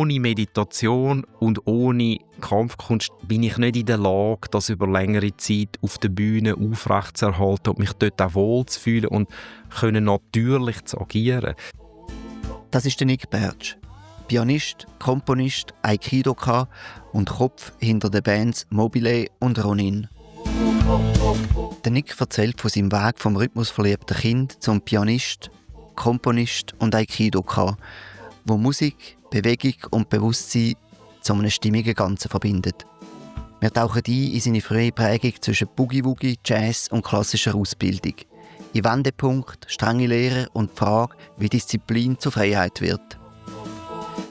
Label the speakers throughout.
Speaker 1: ohne Meditation und ohne Kampfkunst bin ich nicht in der Lage, das über längere Zeit auf der Bühne aufrechtzuerhalten und mich dort auch wohlzufühlen und natürlich zu agieren.
Speaker 2: Das ist der Nick Bertsch. Pianist, Komponist, Aikidoka und Kopf hinter den Bands Mobile und Ronin. Der Nick erzählt von seinem Weg vom rhythmusverliebten Kind zum Pianist, Komponist und Aikidoka, wo Musik, Bewegung und Bewusstsein zu einem stimmigen Ganzen verbindet. Wir tauchen ein in seine frühe Prägung zwischen Boogie-Woogie, Jazz und klassischer Ausbildung. In Wendepunkt, strenge Lehre und die Frage, wie Disziplin zur Freiheit wird.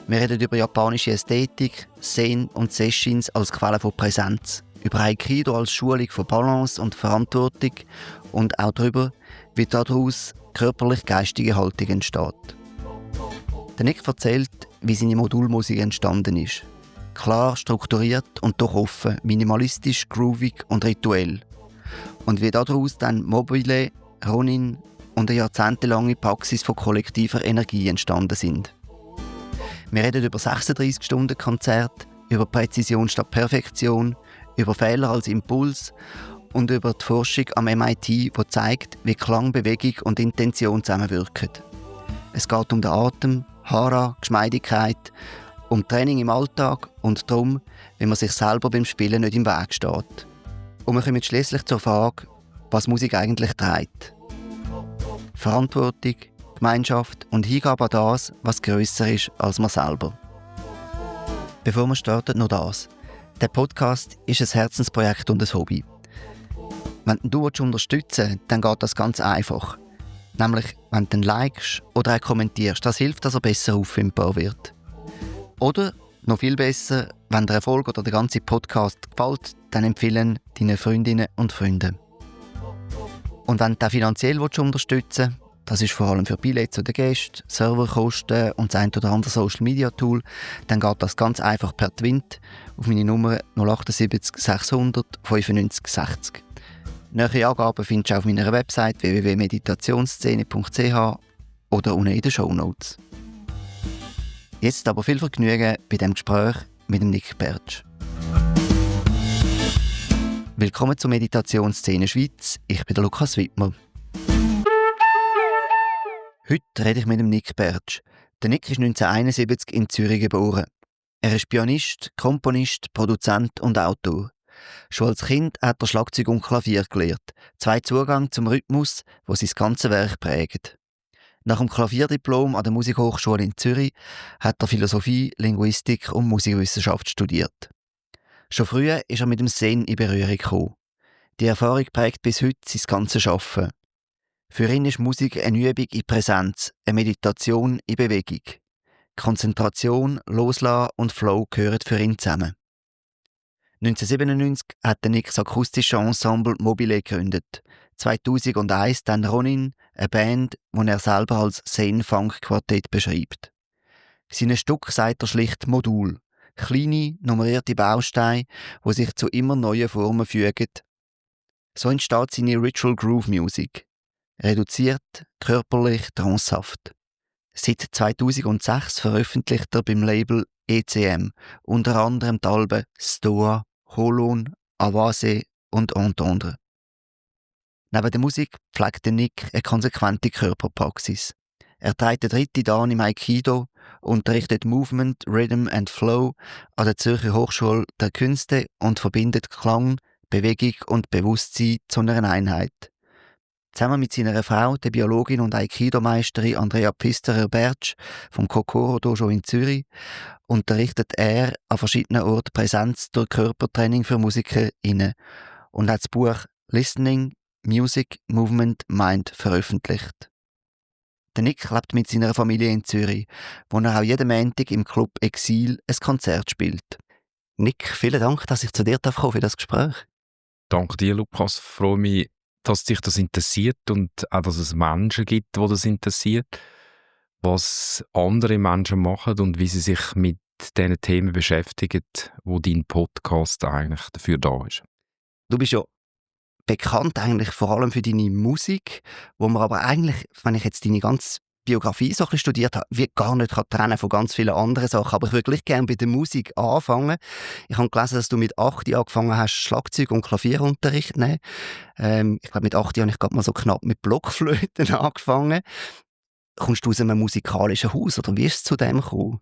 Speaker 2: Wir reden über japanische Ästhetik, Zen und Sessins als Quelle von Präsenz, über Aikido als Schulung von Balance und Verantwortung und auch darüber, wie daraus körperlich-geistige Haltung entsteht. Der Nick erzählt, wie seine Modulmusik entstanden ist. Klar, strukturiert und doch offen, minimalistisch, groovig und rituell. Und wie daraus dann Mobile, Ronin und eine jahrzehntelange Praxis von kollektiver Energie entstanden sind. Wir reden über 36-Stunden-Konzerte, über Präzision statt Perfektion, über Fehler als Impuls und über die Forschung am MIT, die zeigt, wie Klang, Bewegung und Intention zusammenwirken. Es geht um den Atem, Hara, Geschmeidigkeit, um Training im Alltag und darum, wie man sich selber beim Spielen nicht im Weg steht. Und wir kommen schließlich zur Frage, was Musik eigentlich trägt. Verantwortung, Gemeinschaft und Hingabe an das, was grösser ist als man selber. Bevor wir starten, noch das. Der Podcast ist ein Herzensprojekt und ein Hobby. Wenn du unterstützen willst, dann geht das ganz einfach. Nämlich, wenn du ihn likest oder auch kommentierst. Das hilft, dass er besser auffindbar wird. Oder, noch viel besser, wenn der Erfolg oder der ganze Podcast gefällt, dann empfehlen deine Freundinnen und Freunde. Und wenn du auch finanziell unterstützen willst, das ist vor allem für Billets zu den Gästen, Serverkosten und das ein oder andere Social Media Tool, dann geht das ganz einfach per Twint auf meine Nummer 078 600 95 60. Nähere Angaben findest du auf meiner Website www.meditationsszene.ch oder unten in den Shownotes. Jetzt aber viel Vergnügen bei dem Gespräch mit dem Nick Bertsch. Willkommen zur Meditationsszene Schweiz. Ich bin der Lukas Wittmer. Heute rede ich mit dem Nick Bertsch. Der Nick ist 1971 in Zürich geboren. Er ist Pianist, Komponist, Produzent und Autor. Schon als Kind hat er Schlagzeug und Klavier gelernt. Zwei Zugänge zum Rhythmus, wo sein ganzes Werk prägen. Nach dem Klavierdiplom an der Musikhochschule in Zürich hat er Philosophie, Linguistik und Musikwissenschaft studiert. Schon früh ist er mit dem Zen in Berührung gekommen. Die Erfahrung prägt bis heute sein ganzes Schaffen. Für ihn ist Musik eine Übung in Präsenz, eine Meditation in Bewegung. Konzentration, Loslassen und Flow gehören für ihn zusammen. 1997 hat der Nick das akustische Ensemble Mobile gegründet. 2001 dann Ronin, eine Band, die er selber als Zen-Funk-Quartett beschreibt. Seine Stück sagt er schlicht Modul. Kleine, nummerierte Bausteine, die sich zu immer neuen Formen fügen. So entsteht seine Ritual Groove Music. Reduziert, körperlich, trancehaft. Seit 2006 veröffentlicht er beim Label ECM unter anderem die Alben Stoa, Holon, Avase und Entendre. Neben der Musik pflegt der Nick eine konsequente Körperpraxis. Er trägt den 3. Dan im Aikido, unterrichtet Movement, Rhythm and Flow an der Zürcher Hochschule der Künste und verbindet Klang, Bewegung und Bewusstsein zu einer Einheit. Zusammen mit seiner Frau, der Biologin und Aikido-Meisterin Andrea Pfisterer-Bertsch vom Kokoro Dojo in Zürich, unterrichtet er an verschiedenen Orten Präsenz durch Körpertraining für MusikerInnen und hat das Buch Listening, Music, Movement, Mind veröffentlicht. Der Nick lebt mit seiner Familie in Zürich, wo er auch jeden Montag im Club Exil ein Konzert spielt. Nick, vielen Dank, dass ich zu dir kommen für das Gespräch.
Speaker 1: Danke dir, Lukas. Ich freue mich, dass dich das interessiert und auch, dass es Menschen gibt, die das interessiert, was andere Menschen machen und wie sie sich mit diesen Themen beschäftigen, wo dein Podcast eigentlich dafür da ist.
Speaker 2: Du bist ja bekannt eigentlich vor allem für deine Musik, wo man aber eigentlich, wenn ich jetzt deine ganze Biografie so ein bisschen studiert habe, wie gar nicht kann trennen von ganz vielen anderen Sachen. Aber ich würde gleich gerne bei der Musik anfangen. Ich habe gelesen, dass du mit 8 angefangen hast, Schlagzeug- und Klavierunterricht zu nehmen. Ich glaube, mit 8 habe ich gerade mal so knapp mit Blockflöten angefangen. Kommst du aus einem musikalischen Haus oder wie ist es zu dem gekommen?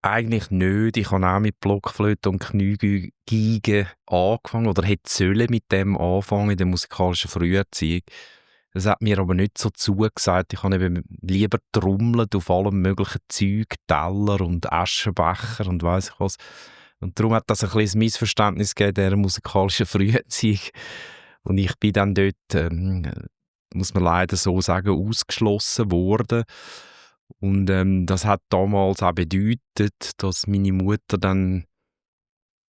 Speaker 1: Eigentlich nicht. Ich habe auch mit Blockflöte und Kniegeige angefangen oder hätte sollen mit dem anfangen in der musikalischen Früherziehung. Das hat mir aber nicht so zugesagt. Ich habe eben lieber trommelt auf allem möglichen Zeug, Teller und Aschenbecher und weiss ich was. Und darum hat das ein kleines Missverständnis gegeben, dieser musikalischen Früherziehung. Und ich bin dann dort, muss man leider so sagen, ausgeschlossen worden. Und das hat damals auch bedeutet, dass meine Mutter dann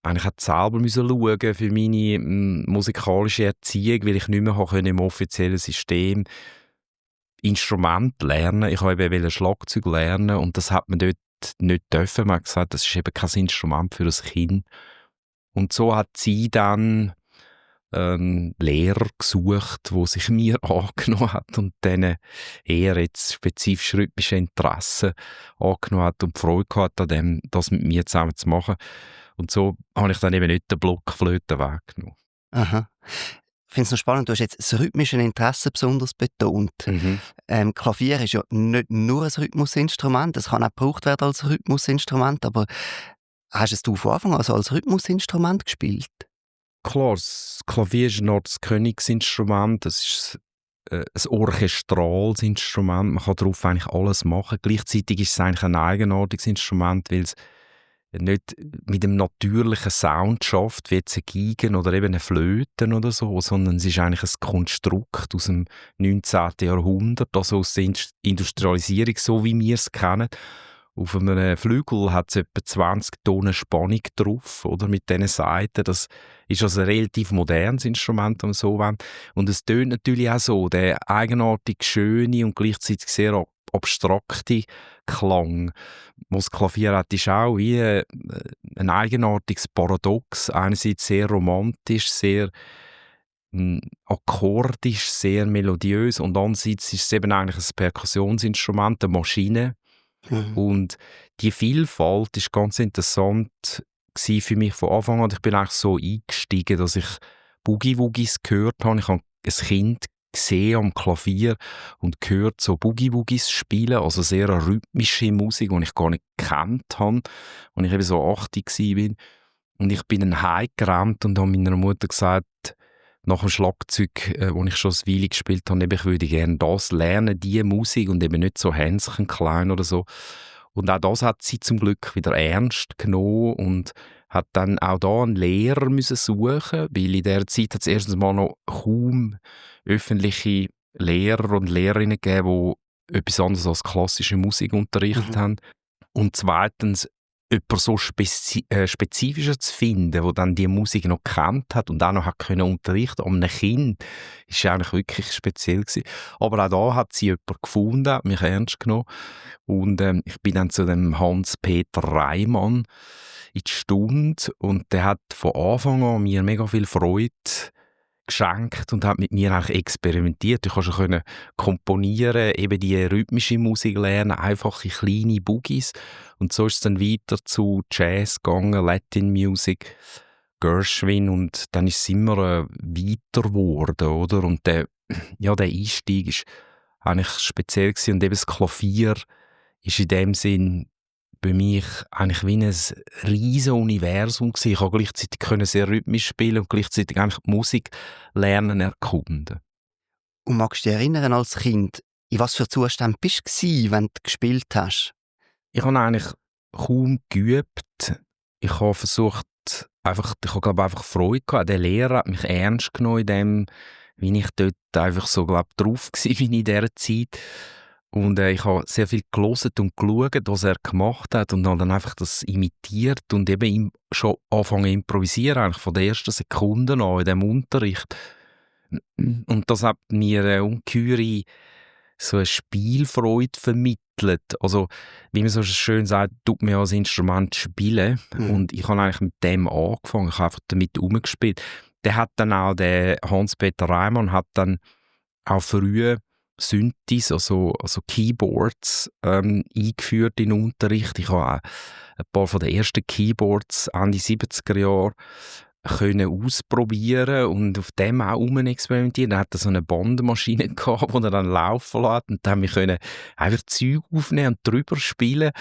Speaker 1: eigentlich hat selber müssen schauen für meine musikalische Erziehung, weil ich nicht mehr im offiziellen System Instrument lernen. Ich wollte eben Schlagzeug lernen und das hat man dort nicht dürfen. Man hat gesagt, das ist eben kein Instrument für ein Kind. Und so hat sie dann einen Lehrer gesucht, der sich mir angenommen hat und dann eher jetzt spezifisch rhythmische Interessen angenommen hat und Freude gehabt an dem, das mit mir zusammen zu machen. Und so habe ich dann eben nicht den Blockflöte weggenommen.
Speaker 2: Aha. Ich finde es noch spannend, du hast jetzt das rhythmische Interesse besonders betont.
Speaker 1: Mhm.
Speaker 2: Klavier ist ja nicht nur ein Rhythmusinstrument, es kann auch gebraucht werden als Rhythmusinstrument, aber hast du von Anfang an so als Rhythmusinstrument gespielt?
Speaker 1: Klar, das Klavier ist noch das Königsinstrument, es ist ein orchestrales Instrument, man kann darauf eigentlich alles machen. Gleichzeitig ist es eigentlich ein eigenartiges Instrument, weil es nicht mit dem natürlichen Sound schafft, wie jetzt eine Geige oder eben eine Flöte oder so, sondern es ist eigentlich ein Konstrukt aus dem 19. Jahrhundert, also aus der Industrialisierung, so wie wir es kennen. Auf einem Flügel hat es etwa 20 Tonnen Spannung drauf, oder, mit diesen Saiten. Das ist also ein relativ modernes Instrument, wenn man so will. Und es tönt natürlich auch so, der eigenartig schöne und gleichzeitig sehr abstrakte Klang, was das Klavier hat, ist auch wie ein eigenartiges Paradox. Einerseits sehr romantisch, sehr akkordisch, sehr melodiös und andererseits ist es eben eigentlich ein Perkussionsinstrument, eine Maschine.
Speaker 2: Mhm.
Speaker 1: Und die Vielfalt ist ganz interessant gewesen für mich von Anfang an. Ich bin eigentlich so eingestiegen, dass ich Boogie-Woogies gehört habe. Ich habe ein Kind gesehen am Klavier und gehört so Boogie-Woogies spielen, also sehr eine rhythmische Musik, die ich gar nicht gekannt habe, als ich eben so 80 war. Und ich bin dann heimgerannt und habe meiner Mutter gesagt, nach dem Schlagzeug, wo ich schon eine Weile gespielt habe, ich würde gerne das lernen, diese Musik und eben nicht so Hänschen klein oder so. Und auch das hat sie zum Glück wieder ernst genommen und hat dann auch da einen Lehrer müssen suchen, weil in dieser Zeit hat es erstens mal noch kaum öffentliche Lehrer und Lehrerinnen gegeben, die etwas anderes als klassische Musik unterrichtet haben. Und zweitens jemand so spezifischer zu finden, der dann die Musik noch gekannt hat und auch noch hat können unterrichten an einem Kind, ist eigentlich wirklich speziell gewesen. Aber auch da hat sie jemanden gefunden, hat mich ernst genommen. Und ich bin dann zu dem Hans-Peter Reimann in die Stunde und der hat von Anfang an mir mega viel Freude geschenkt und hat mit mir eigentlich experimentiert. Ich konnte schon komponieren, eben die rhythmische Musik lernen, einfache kleine Boogies. Und so ist es dann weiter zu Jazz gegangen, Latin Music, Gershwin und dann ist es immer weiter geworden, oder? Und der Einstieg ist eigentlich speziell gewesen. Und eben das Klavier ist in dem Sinn bei mich eigentlich wie ein riesiges Universum gewesen. Ich konnte gleichzeitig sehr rhythmisch spielen und gleichzeitig eigentlich die Musik lernen, erkunden.
Speaker 2: Und magst du dich erinnern als Kind, in was für Zustand bist du gewesen, wenn du gespielt hast?
Speaker 1: Ich habe eigentlich kaum geübt. Ich habe versucht, ich habe glaube einfach Freude gehabt. Der Lehrer hat mich ernst genommen in dem, wie ich dort einfach so drauf war wie in dieser Zeit. Und ich habe sehr viel gelesen und geschaut, was er gemacht hat und habe dann einfach das imitiert und eben schon angefangen zu improvisieren, eigentlich von der ersten Sekunde an in diesem Unterricht. Und das hat mir eine ungeheure so eine Spielfreude vermittelt. Also, wie man so schön sagt, tut mir als Instrument spielen. Und ich habe eigentlich mit dem angefangen, ich habe einfach damit herumgespielt. Der Hans-Peter Reimann hat dann auch früh Synthes, also Keyboards eingeführt in den Unterricht. Ich habe auch ein paar von den ersten Keyboards Ende 70er Jahre können ausprobieren und auf dem auch experimentieren. Er hatte so eine Bandmaschine gehabt, die er dann laufen lässt, und dann können wir einfach Zeug aufnehmen und drüber spielen.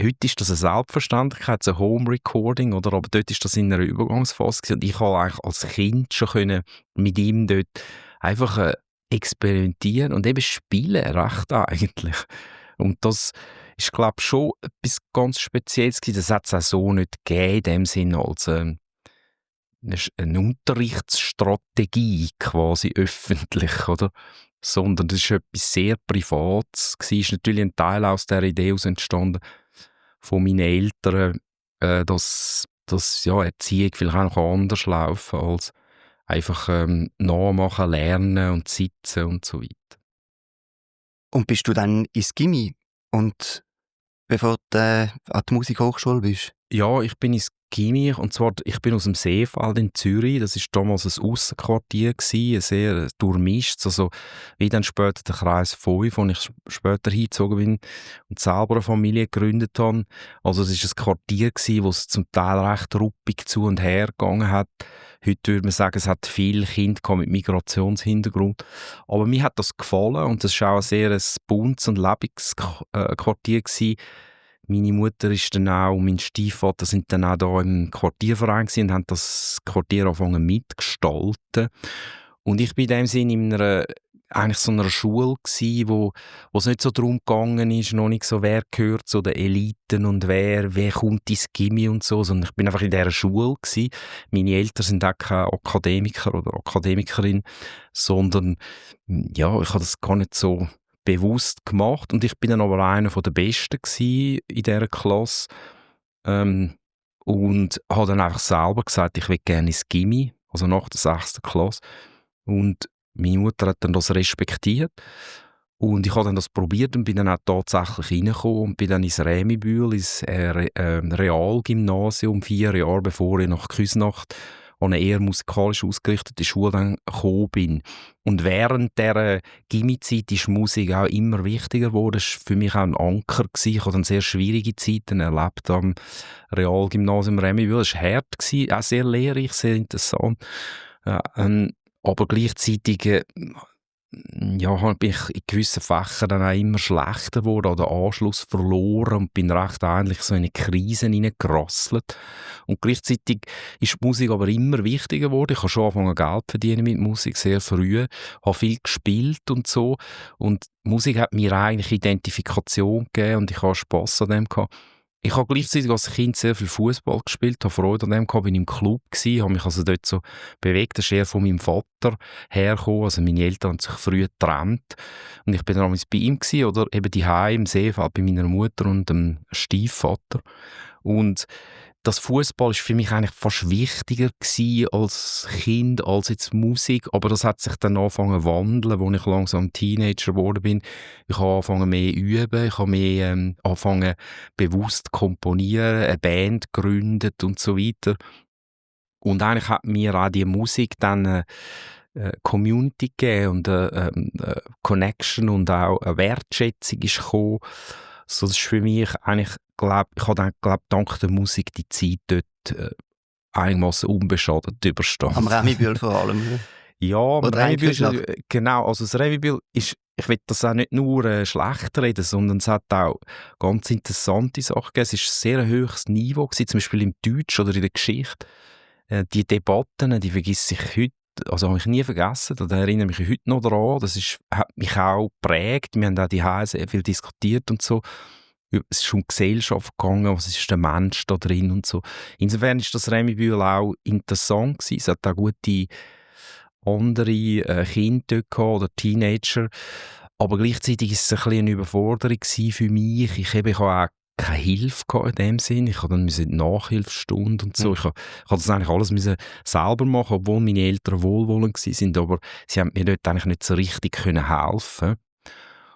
Speaker 1: Heute ist das eine Selbstverständlichkeit, ein Home Recording, oder? Aber dort ist das in einer Übergangsphase gewesen. Und ich habe eigentlich als Kind schon können mit ihm dort einfach experimentieren und eben spielen, recht eigentlich. Und das ist, glaube ich, schon etwas ganz Spezielles gewesen. Das hat es auch so nicht gegeben, in dem Sinne als eine Unterrichtsstrategie quasi öffentlich, oder? Sondern das ist etwas sehr Privates gewesen. Ist natürlich ein Teil aus der Idee aus entstanden von meinen Eltern, dass ja, Erziehung vielleicht auch noch anders laufen kann, als einfach nachmachen, lernen und sitzen und so weiter.
Speaker 2: Und bist du dann ins Gymi und bevor du an die Musikhochschule bist?
Speaker 1: Ja, ich bin ins Gymi, und zwar, ich bin aus dem Seefeld in Zürich. Das war damals ein Aussenquartier gewesen, ein sehr durchmischtes, also wie dann später der Kreis 5, wo ich später hingezogen bin und selber eine Familie gegründet habe. Also es war ein Quartier gewesen, wo es zum Teil recht ruppig zu und her gegangen hat. Heute würde man sagen, es hat viele Kinder mit Migrationshintergrund. Aber mir hat das gefallen, und das war auch ein sehr buntes und lebendiges Quartier gewesen. Meine Mutter ist dann auch, und mein Stiefvater sind dann auch da im Quartierverein gewesen und haben das Quartier angefangen mitgestalten. Und ich bin in dem Sinne in eigentlich so einer Schule gewesen, wo es nicht so darum gegangen ist, noch nicht so, wer gehört zu den Eliten und wer kommt ins Gymi und so, sondern ich bin einfach in dieser Schule gewesen. Meine Eltern sind auch keine Akademiker oder Akademikerin, sondern ja, ich habe das gar nicht so bewusst gemacht, und ich bin dann aber einer der Besten in dieser Klasse, und habe dann einfach selber gesagt, ich will gerne ins Gymi, also nach der 6. Klasse, und meine Mutter hat dann das respektiert, und ich habe dann das probiert und bin dann auch tatsächlich reingekommen und bin dann ins Rämibühl, ins Realgymnasium, 4 Jahre bevor ich nach Küsnacht an eine eher musikalisch ausgerichtete Schule dann gekommen bin. Und während dieser Gymi-Zeit ist Musik auch immer wichtiger geworden. Das war für mich auch ein Anker gewesen. Ich habe dann sehr schwierige Zeiten erlebt am Realgymnasium Rämibühl. Es war hart gewesen, auch sehr lehrreich, sehr interessant. Aber gleichzeitig ja, bin ich in gewissen Fächern dann auch immer schlechter geworden, oder Anschluss verloren, und bin recht eigentlich so in eine Krise hineingerasselt. Und gleichzeitig ist die Musik aber immer wichtiger geworden. Ich habe schon angefangen, Geld zu verdienen mit Musik, sehr früh, habe viel gespielt und so. Und Musik hat mir eigentlich Identifikation gegeben, und ich habe Spass an dem gehabt. Ich habe gleichzeitig als Kind sehr viel Fußball gespielt, habe Freude an dem gehabt, bin im Club gewesen, habe mich also dort so bewegt. Das ist eher von meinem Vater hergekommen. Also meine Eltern haben sich früh getrennt und ich bin dann bei ihm gewesen, oder eben daheim im Seefeld bei meiner Mutter und dem Stiefvater. Und das Fußball ist für mich eigentlich fast wichtiger gewesen als Kind, als jetzt Musik. Aber das hat sich dann angefangen zu wandeln, als ich langsam Teenager geworden bin. Ich habe angefangen mehr üben, ich habe mehr angefangen bewusst komponieren, eine Band gegründet und so weiter. Und eigentlich hat mir auch die Musik dann eine Community gegeben und eine Connection und auch eine Wertschätzung ist gekommen. So, das ist für mich eigentlich, ich habe dann, dank der Musik die Zeit dort einigermaßen unbeschadet überstanden.
Speaker 2: Am Rämibühl vor allem.
Speaker 1: Ja, am
Speaker 2: Rämibühl,
Speaker 1: genau. Also das Rämibühl ist, ich will das auch nicht nur schlecht reden, sondern es hat auch ganz interessante Sachen gegeben. Es war ein sehr hohes Niveau gewesen, zum Beispiel im Deutsch oder in der Geschichte. Die Debatten, die vergesse ich heute. Also habe ich nie vergessen, da erinnere ich mich heute noch daran. Hat mich auch geprägt. Wir haben auch die sehr viel diskutiert und so. Es ist um Gesellschaft gegangen, was ist der Mensch da drin und so. Insofern ist das Rämibühl auch interessant gewesen. Es hat auch gute andere Kinder dort gehabt, oder Teenager. Aber gleichzeitig war es ein bisschen eine Überforderung für mich. Ich habe auch keine Hilfe in dem Sinn. Ich habe dann eine Nachhilfestunde und so. Ich habe das eigentlich alles selber machen, obwohl meine Eltern wohlwollend waren, aber sie haben mir dort eigentlich nicht so richtig helfen.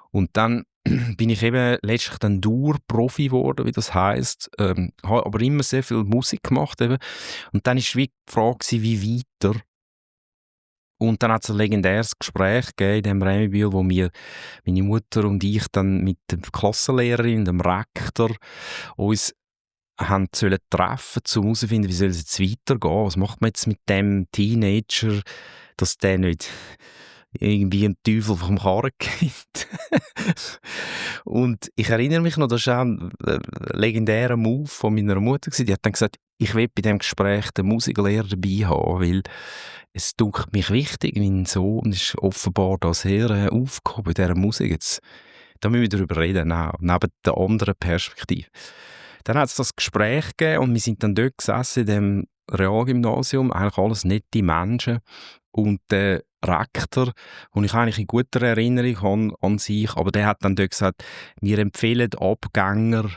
Speaker 1: Und dann bin ich eben letztlich dann Profi geworden, wie das heisst. Habe aber immer sehr viel Musik gemacht eben. Und dann war wie die Frage, wie weiter. Und dann hat es ein legendäres Gespräch gegeben in dem Rämibühl, wo wir, meine Mutter und ich dann mit der Klassenlehrerin, dem Rektor, uns haben sollen treffen, um herauszufinden, wie soll es jetzt weitergehen. Was macht man jetzt mit dem Teenager, dass der nicht irgendwie ein Teufel vom Karren geht. Und ich erinnere mich noch, das war auch ein legendärer Move von meiner Mutter. Die hat dann gesagt, ich will bei diesem Gespräch den Musiklehrer dabei haben, weil es dunkelt mich wichtig. Mein Sohn ist offenbar da sehr aufgehoben in dieser Musik. Jetzt, da müssen wir darüber reden, auch, neben der anderen Perspektive. Dann hat es das Gespräch gegeben und wir sind dann dort gesessen in dem Realgymnasium, eigentlich alles nette Menschen. Und der Rektor, den ich eigentlich in guter Erinnerung habe an sich, aber der hat dann dort gesagt, wir empfehlen Abgänger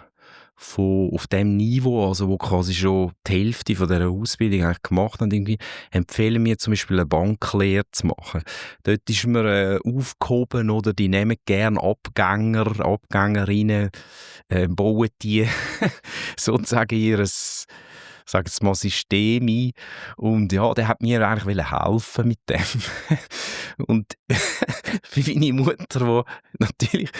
Speaker 1: auf dem Niveau, also wo quasi schon die Hälfte von dieser Ausbildung eigentlich gemacht haben, irgendwie, empfehlen wir zum Beispiel eine Banklehre zu machen. Dort ist man aufgehoben, oder die nehmen gerne Abgänger, Abgängerinnen, bauen die sozusagen ihres, sag jetzt mal, System ein. Und ja, der hat mir eigentlich helfen mit dem. Und für meine Mutter, die natürlich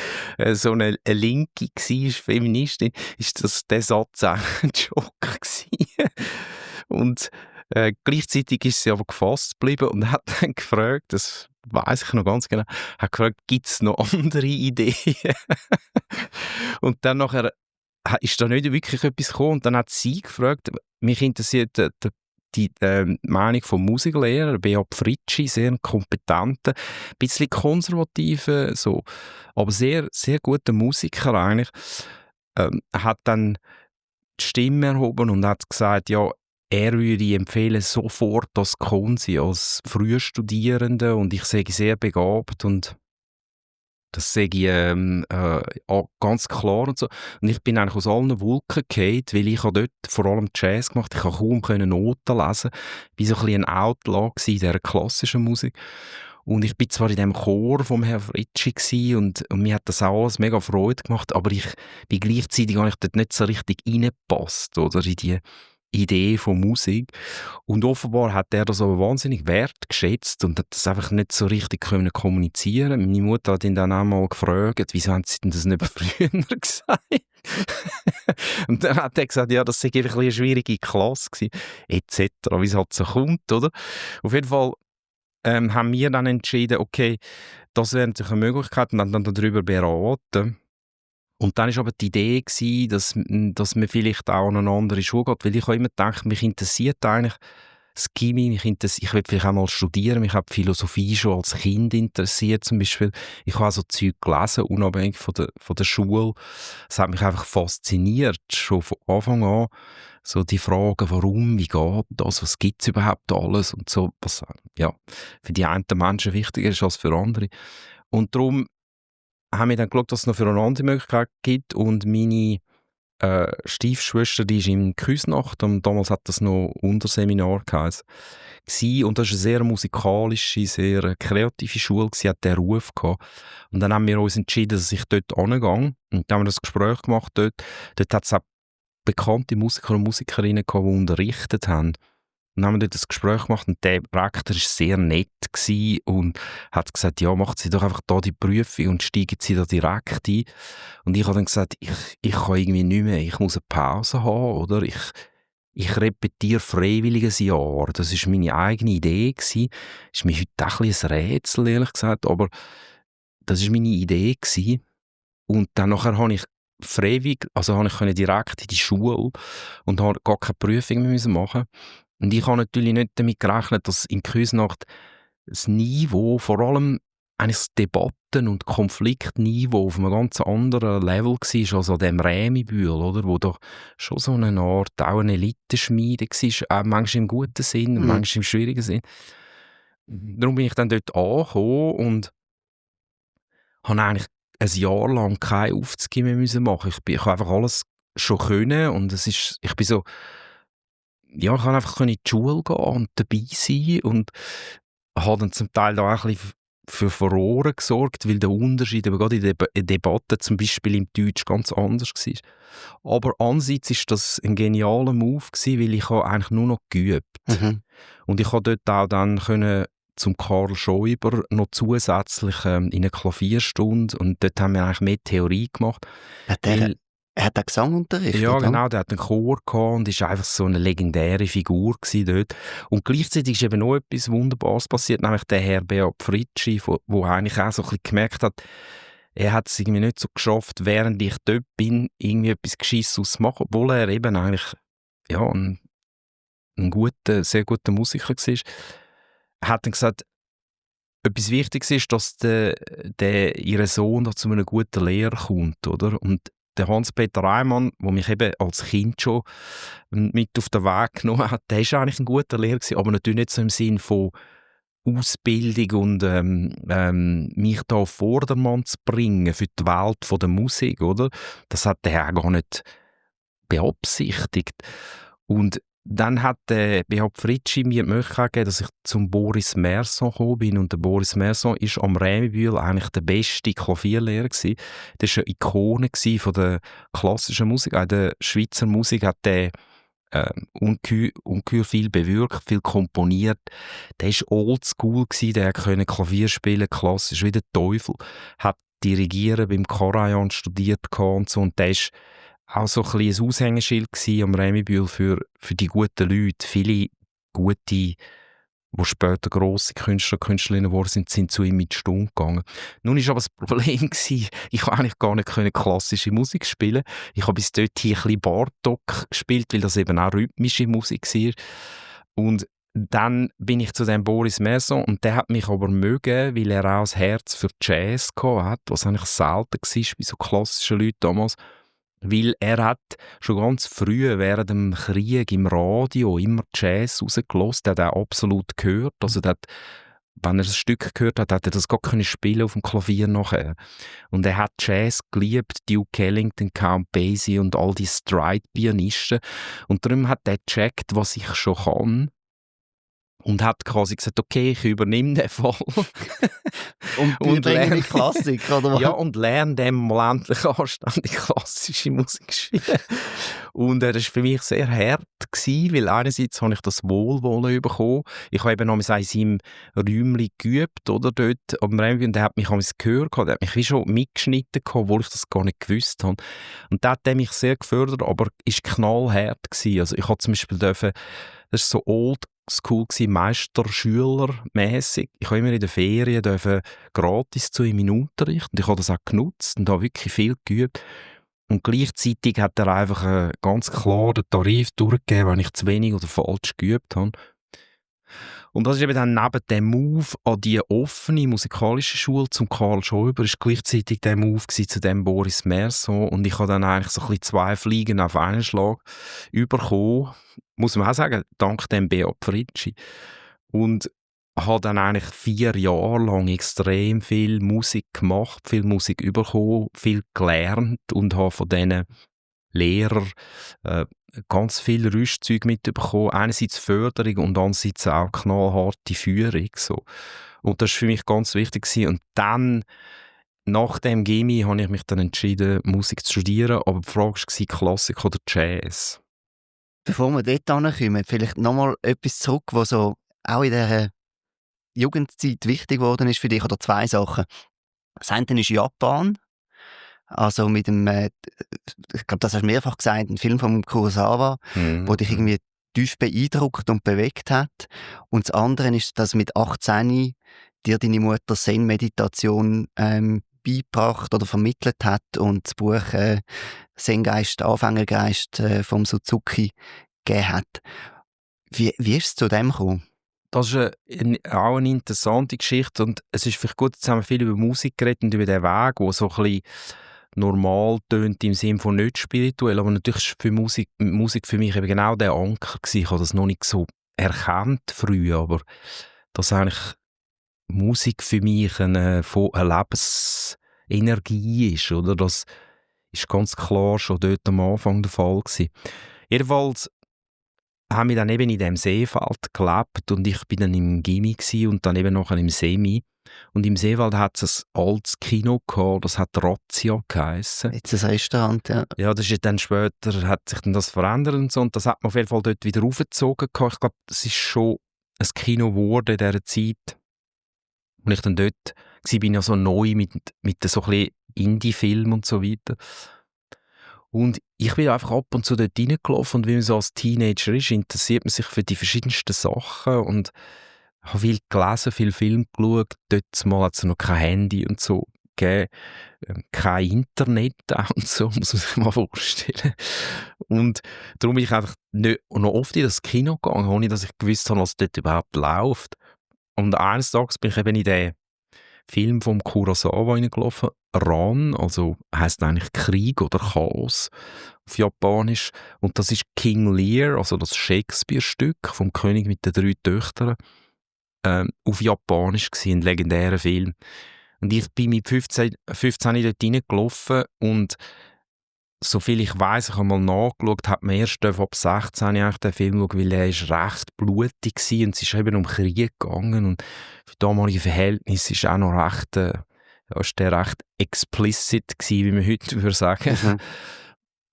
Speaker 1: so eine Linke war, Feministin, ist der Satz eigentlich ein Schock gewesen. Und gleichzeitig ist sie aber gefasst geblieben und hat dann gefragt, das weiss ich noch ganz genau, hat gefragt, gibt es noch andere Ideen? Und dann nachher ist da nicht wirklich etwas gekommen und dann hat sie gefragt, mich interessiert die Meinung vom Musiklehrer, Beat Fritschi, sehr kompetenter, ein bisschen konservativer, so, aber sehr, sehr guter Musiker eigentlich, hat dann die Stimme erhoben und hat gesagt, ja, er würde empfehlen, sofort das Konsi als Frühstudierende und ich sage sehr begabt und das sage ich ganz klar und so. Und ich bin eigentlich aus allen Wolken gefallen, weil ich habe dort vor allem Jazz gemacht. Ich konnte kaum Noten lesen. Ich war so ein bisschen ein Outlaw in dieser klassischen Musik. Und ich bin zwar in dem Chor vom Herrn Fritschi und mir hat das auch alles mega Freude gemacht, aber ich bin gleichzeitig eigentlich dort nicht so richtig reingepasst, oder, in die Idee von Musik. Und offenbar hat er das aber wahnsinnig wertgeschätzt und hat das einfach nicht so richtig können kommunizieren. Meine Mutter hat ihn dann auch mal gefragt, wieso haben sie denn das nicht früher gesagt? Und dann hat er gesagt, ja, das sei einfach eine schwierige Klasse gewesen, etc., wie es halt so kommt, oder? Auf jeden Fall haben wir dann entschieden, okay, das wäre natürlich eine Möglichkeit und dann darüber beraten. Und dann war aber die Idee gewesen, dass man vielleicht auch an eine andere Schule geht, weil ich habe immer gedacht, mich interessiert eigentlich das Chemie, ich will vielleicht auch mal studieren, mich hat Philosophie schon als Kind interessiert zum Beispiel. Ich habe auch so Zeug gelesen, unabhängig von der Schule. Es hat mich einfach fasziniert, schon von Anfang an. So die Fragen, warum, wie geht das, was gibt es überhaupt alles und so, was ja, für die einen Menschen wichtiger ist als für andere. Und darum haben wir dann geschaut, dass es noch für eine andere Möglichkeit gibt und meine Stiefschwester, die ist in Küsnacht und damals hat das noch Unterseminar geheißen. Und das war eine sehr musikalische, sehr kreative Schule, sie hat den Ruf gehabt. Und dann haben wir uns entschieden, dass ich dort hingehe und dann haben wir das Gespräch gemacht dort. Dort hat es auch bekannte Musiker und Musikerinnen gehabt, die unterrichtet haben. Und dann haben wir dort ein Gespräch gemacht und der Rektor war sehr nett und hat gesagt, ja, macht Sie doch einfach da die Prüfung und steigen Sie da direkt ein. Und ich habe dann gesagt, ich kann irgendwie nicht mehr, ich muss eine Pause haben, oder? Ich repetiere freiwillig ein Jahr. Das war meine eigene Idee gewesen. Ist mir heute auch ein bisschen ein Rätsel, ehrlich gesagt, aber das war meine Idee gewesen. Und dann nachher habe ich freiwillig, also habe ich direkt in die Schule und habe gar keine Prüfung mehr machen. Und ich habe natürlich nicht damit gerechnet, dass in Küsnacht das Niveau, vor allem eigentlich das Debatten- und Konfliktniveau auf einem ganz anderen Level war als an dem Rämibühl, oder? Wo doch schon so eine Art, auch eine Elitenschmiede war, auch manchmal im guten Sinn, manchmal im schwierigen Sinn. Darum bin ich dann dort angekommen und habe eigentlich ein Jahr lang kein Aufzüge mehr machen. Ich habe einfach alles schon können und ich bin so, ja, ich konnte einfach in die Schule gehen und dabei sein und habe dann zum Teil da auch ein bisschen für Furore gesorgt, weil der Unterschied eben gerade in der Debatte zum Beispiel im Deutsch ganz anders war. Aber andererseits war das ein genialer Move gewesen, weil ich habe eigentlich nur noch geübt. Und ich konnte dort auch dann zum Karl Schäuber noch zusätzlich in eine Klavierstunde und dort haben wir eigentlich mehr Theorie gemacht.
Speaker 2: Er hat auch Gesangunterricht,
Speaker 1: ja,
Speaker 2: oder?
Speaker 1: genau, der hat einen Chor gehabt und ist einfach so eine legendäre Figur gewesen dort. Und gleichzeitig ist eben noch etwas Wunderbares passiert, nämlich der Herr Beat Fritschi, wo eigentlich auch so ein bisschen gemerkt hat, er hat es irgendwie nicht so geschafft, während ich dort bin, irgendwie etwas Geschisses zu machen, obwohl er eben eigentlich ja, ein sehr guter Musiker war. Er hat dann gesagt, etwas Wichtiges ist, dass ihr Sohn zu einem guten Lehrer kommt, oder? Und der Hans-Peter Reimann, der mich eben als Kind schon mit auf den Weg genommen hat, der war eigentlich ein guter Lehrer gewesen, aber natürlich nicht so im Sinn von Ausbildung und mich da auf Vordermann zu bringen für die Welt der Musik, oder? Das hat er gar nicht beabsichtigt. Und dann hat Beat Fritschi mir die Möglichkeit gegeben, dass ich zum Boris Merson gekommen bin. Und der Boris Merson war am Rämibühl eigentlich der beste Klavierlehrer gewesen. Das war eine Ikone von der klassischen Musik. Auch in der Schweizer Musik hat er ungeheuer viel bewirkt, viel komponiert. Der war oldschool, der konnte Klavier spielen, klassisch wie der Teufel. Hat dirigieren beim Karajan studiert und so. Und der ist auch so ein bisschen ein Aushängeschild am Rämibühl für die guten Leute. Viele gute, die später grosse Künstler, Künstlerinnen geworden sind zu ihm in die Stunde gegangen. Nun war aber das Problem, ich konnte eigentlich gar nicht klassische Musik spielen. Ich habe bis dorthin ein bisschen Bartok gespielt, weil das eben auch rhythmische Musik war. Und dann bin ich zu dem Boris Merson und der hat mich aber mögen, weil er auch das Herz für Jazz hatte, was eigentlich selten war bei so klassischen Leuten damals. Weil er hat schon ganz früh während dem Krieg im Radio immer Jazz rausgelassen, der hat auch absolut gehört. Also wenn er ein Stück gehört hat, hat er das gar können spielen auf dem Klavier nachher. Und er hat Jazz geliebt, Duke Ellington, Count Basie und all die Stride-Pianisten. Und darum hat er gecheckt, was ich schon kann. Und hat quasi gesagt, okay, ich übernehme den Fall.
Speaker 2: und lerne Klassik, oder was?
Speaker 1: Ja, und lerne dem mal endlich anständig klassische Musik spielen. Und das war für mich sehr hart, weil einerseits habe ich das Wohlwollen bekommen. Ich habe eben noch in seinem Räumchen geübt, oder, dort am Räumchen, und er hat mich gehört, er hat mich wie schon mitgeschnitten, obwohl ich das gar nicht gewusst habe. Und da hat er mich sehr gefördert, aber es war knallhart gewesen. Also ich habe zum Beispiel das ist so oldschool gewesen, Meister-Schüler-mässig. Ich habe immer in den Ferien gratis zu ihm in Unterricht und ich habe das auch genutzt und habe wirklich viel geübt. Und gleichzeitig hat er einfach ganz klar den Tarif durchgegeben, wenn ich zu wenig oder falsch geübt habe. Und das ist eben dann neben dem Move an die offene musikalische Schule zum Karl Schäuber, ist gleichzeitig der Move zu dem Boris Merson. Und ich habe dann eigentlich so ein bisschen 2 Fliegen auf einen Schlag bekommen, muss man auch sagen, dank dem Beat Fritschi. Und habe dann eigentlich 4 Jahre lang extrem viel Musik gemacht, viel Musik bekommen, viel gelernt und habe von diesen Lehrern ganz viel Rüstzeug mitbekommen. Einerseits Förderung und andererseits auch knallharte Führung. So. Und das war für mich ganz wichtig. Und dann, nach dem Gymi, habe ich mich dann entschieden, Musik zu studieren. Aber die Frage war, Klassik oder Jazz?
Speaker 2: Bevor wir dort hinkommen, vielleicht nochmal etwas zurück, was so auch in dieser Jugendzeit wichtig geworden ist für dich, oder 2 Sachen. Das eine ist Japan. Also mit dem, ich glaube, das hast du mehrfach gesagt, ein Film von Kurosawa, der dich irgendwie tief beeindruckt und bewegt hat. Und das andere ist, dass mit 18 dir deine Mutter Zen-Meditation beigebracht oder vermittelt hat und das Buch Zen-Geist, Anfängergeist vom Suzuki gegeben hat. Wie ist es zu dem gekommen?
Speaker 1: Das ist auch eine interessante Geschichte und es ist vielleicht gut, jetzt haben wir viel über Musik geredet und über den Weg, der so ein bisschen normal tönt im Sinne von nicht spirituell, aber natürlich war Musik für mich eben genau der Anker gewesen. Ich habe das noch nicht so erkannt früh, aber dass eigentlich Musik für mich eine Lebensenergie ist, oder? Das ist ganz klar schon dort am Anfang der Fall gewesen. Jedenfalls haben wir dann eben in diesem Seefeld gelebt und ich bin dann im Gymi und dann eben nachher im Semi. Und im Seewald hat es ein altes Kino gehabt, das hat Razzia geheissen.
Speaker 2: Jetzt ein Restaurant, ja.
Speaker 1: Ja, das ist dann später, hat sich dann das verändert und so. Und das hat man auf jeden Fall dort wieder aufgezogen gehabt. Ich glaube, das ist schon ein Kino geworden in dieser Zeit. Und ich dann dort war, bin ja so neu mit so ein bisschen Indie-Film und so weiter. Und ich bin einfach ab und zu dort reingelaufen und wie man so als Teenager ist, interessiert man sich für die verschiedensten Sachen und habe viel gelesen, viel Film geschaut. Dort mal hat es noch kein Handy und so gegeben, kein Internet auch und so, muss man sich mal vorstellen. Und darum bin ich einfach nicht, noch oft in das Kino gegangen, ohne dass ich gewusst habe, was dort überhaupt läuft. Und eines Tages bin ich eben in den Film vom Kurosawa reingelaufen, Ran, also heisst eigentlich Krieg oder Chaos auf Japanisch. Und das ist King Lear, also das Shakespeare-Stück vom König mit den 3 Töchtern, auf Japanisch gewesen, ein legendärer Film. Und ich bin mit 15 dort reingelaufen und soviel ich weiss, ich habe mal nachgeschaut, hat man erst ab 16 eigentlich den Film schauen, weil er ist recht blutig war und es ist eben um Krieg gegangen und für damalige Verhältnisse ist auch noch recht, ist der recht explicit gewesen, wie man heute würde sagen.
Speaker 2: Mhm.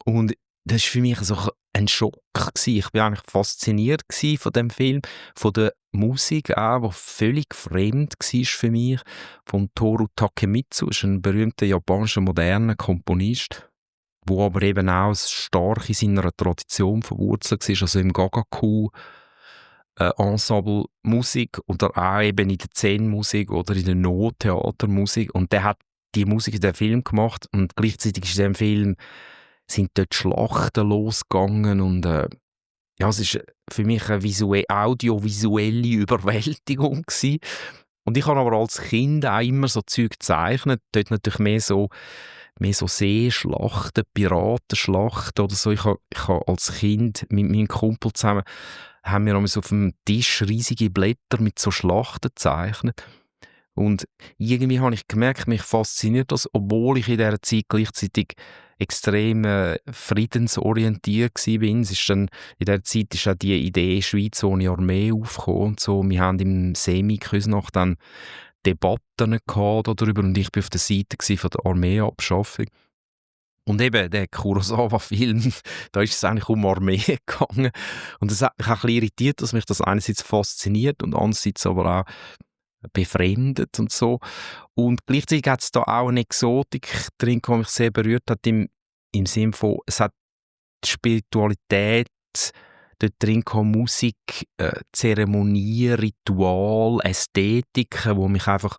Speaker 1: Und das war für mich so ein Schock gewesen. Ich war eigentlich fasziniert von dem Film, von der Musik auch, die völlig fremd war für mich, von Toru Takemitsu, ist ein berühmter japanischer moderner Komponist, wo aber eben auch stark in seiner Tradition verwurzelt war, also im Gagaku, Ensemble Musik oder auch eben in der Zen-Musik oder in der No-Theatermusik. Und der hat die Musik in dem Film gemacht und gleichzeitig ist in dem Film sind dort Schlachten losgegangen und ja, es ist für mich eine audiovisuelle Überwältigung gewesen. Und ich habe aber als Kind auch immer so Zeug gezeichnet, dort natürlich mehr so Seeschlachten, Piratenschlachten oder so. Ich habe als Kind mit meinem Kumpel zusammen haben wir auf dem Tisch riesige Blätter mit so Schlachten gezeichnet. Und irgendwie habe ich gemerkt, mich fasziniert das, obwohl ich in dieser Zeit gleichzeitig extrem friedensorientiert war. Es ist dann, in dieser Zeit ist auch die Idee Schweiz ohne Armee aufgekommen und so. Wir haben im Semi-Küsnacht dann Debatten gehabt darüber und ich war auf der Seite von der Armeeabschaffung. Und eben, der Kurosawa-Film, da ist es eigentlich um Armee gegangen. Und das hat mich auch ein bisschen irritiert, dass mich das einerseits fasziniert und andererseits aber auch befremdet und so. Und gleichzeitig hat es da auch eine Exotik drin, die mich sehr berührt hat, im Sinne von, es hat die Spiritualität dort drin gehabt, Musik, Zeremonie, Ritual, Ästhetiken, die mich einfach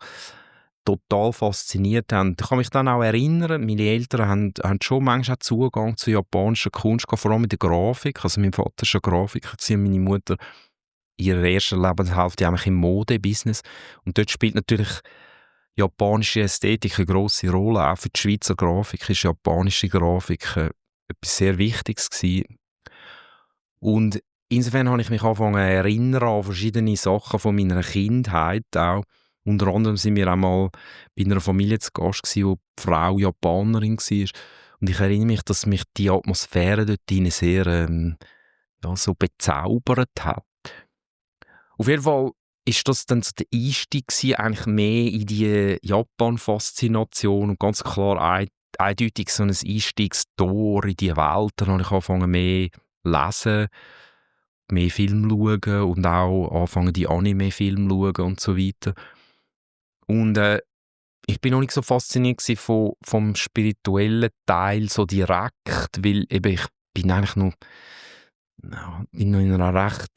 Speaker 1: total fasziniert haben. Ich kann mich dann auch erinnern, meine Eltern haben schon manchmal Zugang zu japanischer Kunst gehabt, vor allem mit der Grafik. Also mein Vater war Grafiker und meine Mutter in ihrer ersten Lebenshälfte eigentlich im Modebusiness. Und dort spielt natürlich japanische Ästhetik eine grosse Rolle. Auch für die Schweizer Grafik ist japanische Grafik etwas sehr Wichtiges gewesen. Und insofern habe ich mich angefangen zu erinnern an verschiedene Sachen von meiner Kindheit auch. Unter anderem sind wir auch mal bei einer Familie zu Gast gewesen, wo die Frau Japanerin war. Und ich erinnere mich, dass mich die Atmosphäre dort sehr ja, so bezaubert hat. Auf jeden Fall ist das dann so der Einstieg gewesen, eigentlich mehr in die Japan-Faszination und ganz klar eindeutig so ein Einstiegstor in die Welt. Dann habe ich angefangen mehr lesen, mehr Film schauen und auch angefangen die Anime-Filme schauen und so weiter. Und ich bin noch nicht so fasziniert vom spirituellen Teil so direkt, weil eben ich bin eigentlich noch bin noch in einer recht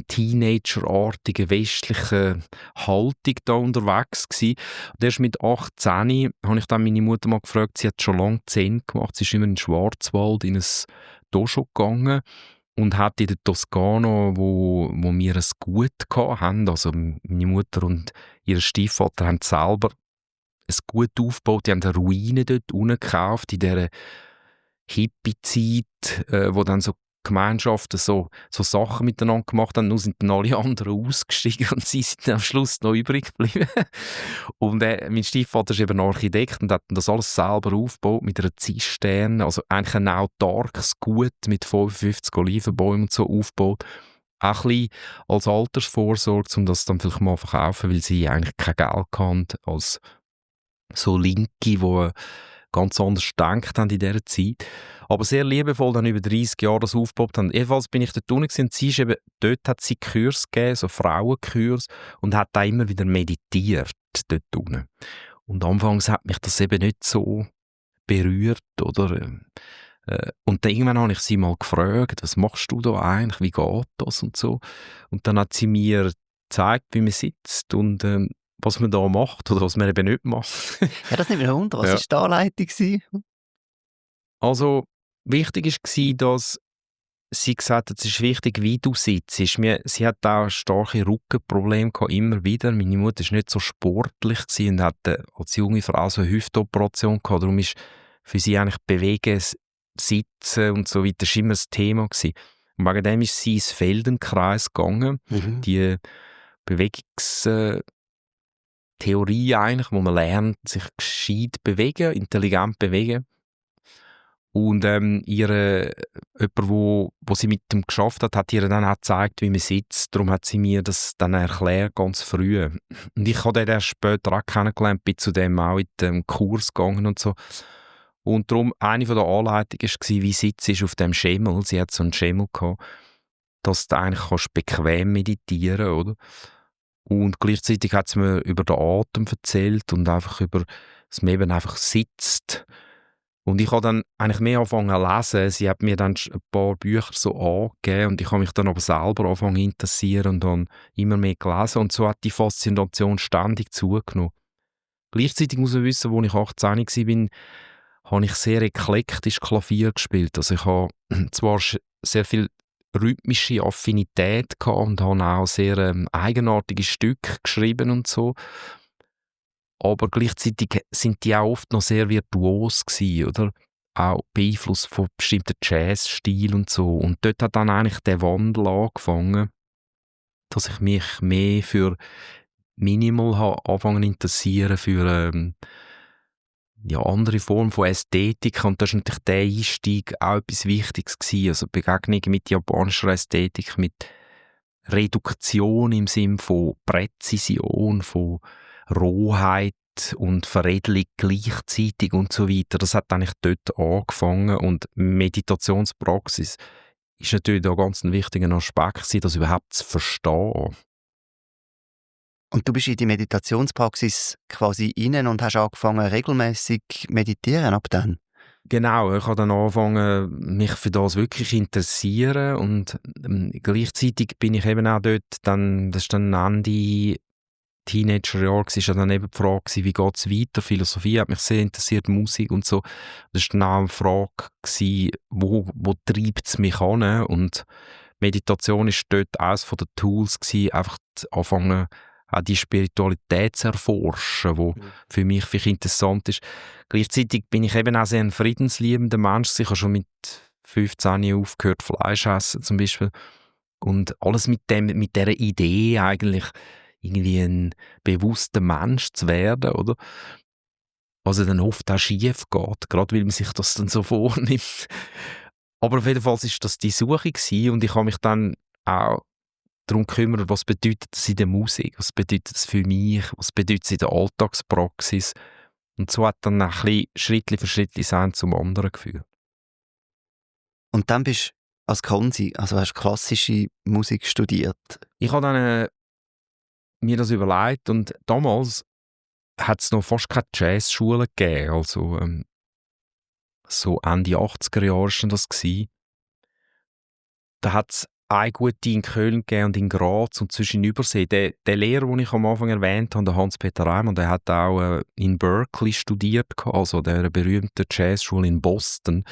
Speaker 1: teenagerartigen westlichen Haltung da unterwegs gewesen. Und erst mit 18 habe ich dann meine Mutter mal gefragt, sie hat schon lange Zen gemacht, sie ist immer in den Schwarzwald in ein Dojo gegangen und hat in der Toskana, wo wir es gut hatten, also meine Mutter und ihr Stiefvater haben selber ein Gut aufgebaut, die haben eine Ruine dort unten gekauft, in dieser Hippie-Zeit, wo dann so Gemeinschaften so Sachen miteinander gemacht haben, nur sind dann alle anderen ausgestiegen und sie sind dann am Schluss noch übrig geblieben. Und mein Stiefvater ist eben Architekt und hat das alles selber aufgebaut mit einer Zisterne, also eigentlich ein autarkes Gut mit 55 Olivenbäumen und so aufgebaut. Auch ein bisschen als Altersvorsorge, um das dann vielleicht mal zu verkaufen, weil sie eigentlich kein Geld hatten als so Linke, die ganz anders gedacht haben in dieser Zeit. Aber sehr liebevoll dann über 30 Jahre das aufgebaut haben. Jedenfalls bin ich dort unten und sie ist eben, dort hat sie Kurs gegeben, so Frauenkurs, und hat da immer wieder meditiert dort unten. Und anfangs hat mich das eben nicht so berührt, oder? Und dann irgendwann habe ich sie mal gefragt, was machst du da eigentlich, wie geht das und so. Und dann hat sie mir gezeigt, wie man sitzt und was man da macht oder was man eben nicht macht.
Speaker 2: Ja, das nimmt mich wunder. Was
Speaker 1: Ja.
Speaker 2: war die Anleitung?
Speaker 1: Also wichtig war, dass sie gesagt hat, es ist wichtig, wie du sitzt. Sie hat auch starke Rückenprobleme gehabt, immer wieder. Meine Mutter war nicht so sportlich und hat als junge Frau so eine Hüftoperation gehabt. Darum ist für sie eigentlich Bewegen, Sitzen und so weiter schon immer das Thema gewesen. Und wegen dem ist sie ins Feldenkreis gegangen.
Speaker 2: Mhm.
Speaker 1: Die Bewegungstheorie eigentlich, wo man lernt, sich gescheit bewegen, intelligent bewegen. Und jemand, wo sie mit dem geschafft hat, hat ihr dann auch gezeigt, wie man sitzt. Darum hat sie mir das dann erklärt, ganz früh. Und ich habe den erst später auch kennengelernt, bin zu dem auch in den Kurs gegangen und so. Und darum, eine von der Anleitungen war, wie sitzt du auf dem Schemel. Sie hat so einen Schemel gehabt, dass du eigentlich bequem meditieren kannst, oder? Und gleichzeitig hat sie mir über den Atem erzählt und einfach über, dass man eben einfach sitzt. Und ich habe dann eigentlich mehr angefangen zu lesen. Sie hat mir dann ein paar Bücher so angegeben und ich habe mich dann aber selber angefangen zu interessieren und dann immer mehr gelesen. Und so hat die Faszination ständig zugenommen. Gleichzeitig muss man wissen, als ich 18 war, habe ich sehr eklektisch Klavier gespielt. Also ich habe zwar sehr viel rhythmische Affinität gehabt und habe auch sehr eigenartige Stücke geschrieben und so. Aber gleichzeitig sind die auch oft noch sehr virtuos gewesen, oder? Auch beeinflusst von bestimmten Jazzstil und so. Und dort hat dann eigentlich der Wandel angefangen, dass ich mich mehr für Minimal habe angefangen zu interessieren, für andere Formen von Ästhetik. Und da ist natürlich der Einstieg auch etwas Wichtiges gewesen. Also Begegnung mit japanischer Ästhetik, mit Reduktion im Sinn von Präzision, von Rohheit und Veredelung gleichzeitig und so weiter. Das hat eigentlich dort angefangen und Meditationspraxis ist natürlich da ganz ein wichtiger Aspekt, das überhaupt zu verstehen.
Speaker 2: Und du bist in die Meditationspraxis quasi rein und hast angefangen regelmäßig meditieren ab dann?
Speaker 1: Genau, ich habe dann angefangen, mich für das wirklich zu interessieren und gleichzeitig bin ich eben auch dort, das ist dann Ende Teenagerjahre, war ja dann eben die Frage, wie geht es weiter? Philosophie hat mich sehr interessiert, Musik und so. Das war dann auch eine Frage, wo treibt es mich an? Und Meditation war dort eines der Tools, einfach anfangen, auch die Spiritualität zu erforschen, die für mich vielleicht interessant ist. Gleichzeitig bin ich eben auch sehr ein friedensliebender Mensch. Ich habe schon mit 15 aufgehört, Fleisch essen zum Beispiel. Und alles mit dieser Idee eigentlich, irgendwie ein bewusster Mensch zu werden, oder? Was ja dann oft auch schief geht, gerade weil man sich das dann so vornimmt. Aber auf jeden Fall war das die Suche gewesen, und ich habe mich dann auch darum gekümmert, was bedeutet das in der Musik, was bedeutet das für mich, was bedeutet es in der Alltagspraxis. Und so hat dann ein bisschen Schritt für Schritt ein zum anderen geführt.
Speaker 2: Und dann bist du als Konsi, also hast klassische Musik studiert.
Speaker 1: Ich habe dann mir das überlegt und damals hat es noch fast keine Jazzschule gegeben, also so Ende 80er Jahre war das gewesen. Da hat es eine gute in Köln gegeben und in Graz und zwischen Übersee. Der Lehrer, den ich am Anfang erwähnt habe, der Hans-Peter Reimann, der hat auch in Berkeley studiert, also der berühmten Jazzschule in Boston.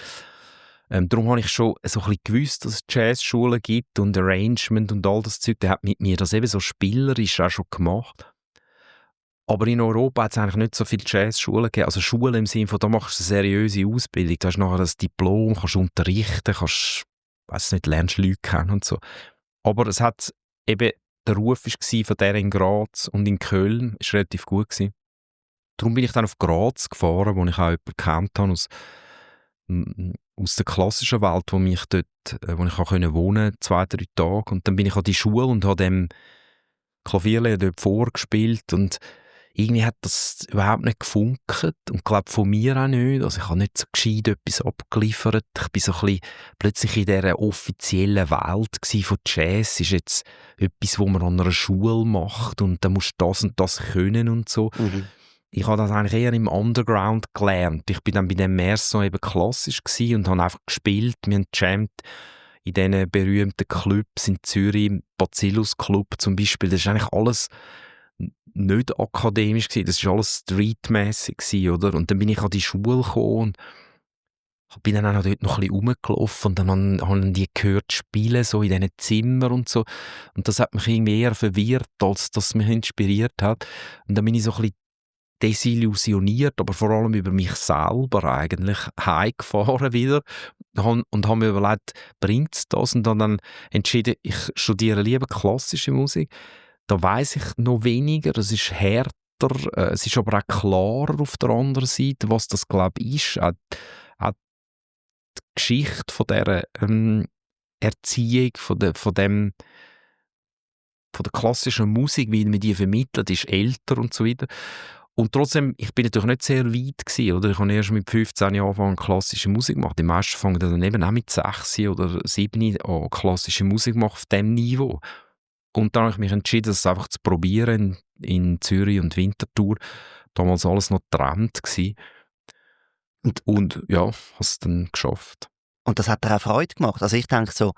Speaker 1: Darum habe ich schon so ein bisschen gewusst, dass es Jazzschulen gibt und Arrangement und all das Zeug. Der hat mit mir das eben so spielerisch auch schon gemacht. Aber in Europa hat es eigentlich nicht so viele Jazzschulen gegeben. Also Schulen im Sinne von, da machst du eine seriöse Ausbildung. Du hast nachher das Diplom, kannst unterrichten, lernst Leute kennen und so. Aber es hat eben, der Ruf war von der in Graz und in Köln, ist relativ gut gewesen. Darum bin ich dann auf Graz gefahren, wo ich auch jemanden kennt habe aus der klassischen Welt, wo ich auch wohnen konnte, 2-3 Tage. Und dann bin ich an die Schule und habe dem Klavierlehrer dort vorgespielt und irgendwie hat das überhaupt nicht gefunkt und glaube von mir auch nicht. Also ich habe nicht so gescheit etwas abgeliefert. Ich bin so ein bisschen plötzlich in dieser offiziellen Welt gsi von Jazz. Ist jetzt etwas, was man an einer Schule macht und dann musst du das und das können und so.
Speaker 2: Mhm.
Speaker 1: Ich habe das eigentlich eher im Underground gelernt. Ich bin dann bei dem Merson eben klassisch gsi und habe einfach gespielt. Wir haben gejammt in diesen berühmten Clubs in Zürich, im Bacillus Club zum Beispiel. Das ist eigentlich alles nicht akademisch gewesen. Das war alles streetmässig gewesen, oder? Und dann bin ich an die Schule gekommen und bin dann auch dort noch ein bisschen rumgelaufen und dann haben die gehört spielen, so in diesen Zimmern und so. Und das hat mich irgendwie eher verwirrt, als dass es mich inspiriert hat. Und dann bin ich so ein bisschen desillusioniert, aber vor allem über mich selber eigentlich heimgefahren wieder und habe mir überlegt, bringt es das? Und dann entschieden, ich studiere lieber klassische Musik. Da weiss ich noch weniger, es ist härter, es ist aber auch klarer auf der anderen Seite, was das glaube ich ist. Auch die Geschichte von dieser Erziehung, von der klassischen Musik, wie man die vermittelt, ist älter und so weiter. Und trotzdem, ich bin natürlich nicht sehr weit gewesen, oder? Ich habe erst mit 15 Jahren angefangen, klassische Musik zu machen. Die meisten fangen dann eben auch mit 6 oder 7 an, klassische Musik zu machen auf diesem Niveau. Und dann habe ich mich entschieden, das einfach zu probieren in Zürich und Winterthur. Damals alles noch getrennt gsi. Und ja, habe es dann geschafft.
Speaker 2: Und das hat dir auch Freude gemacht. Also ich denke so,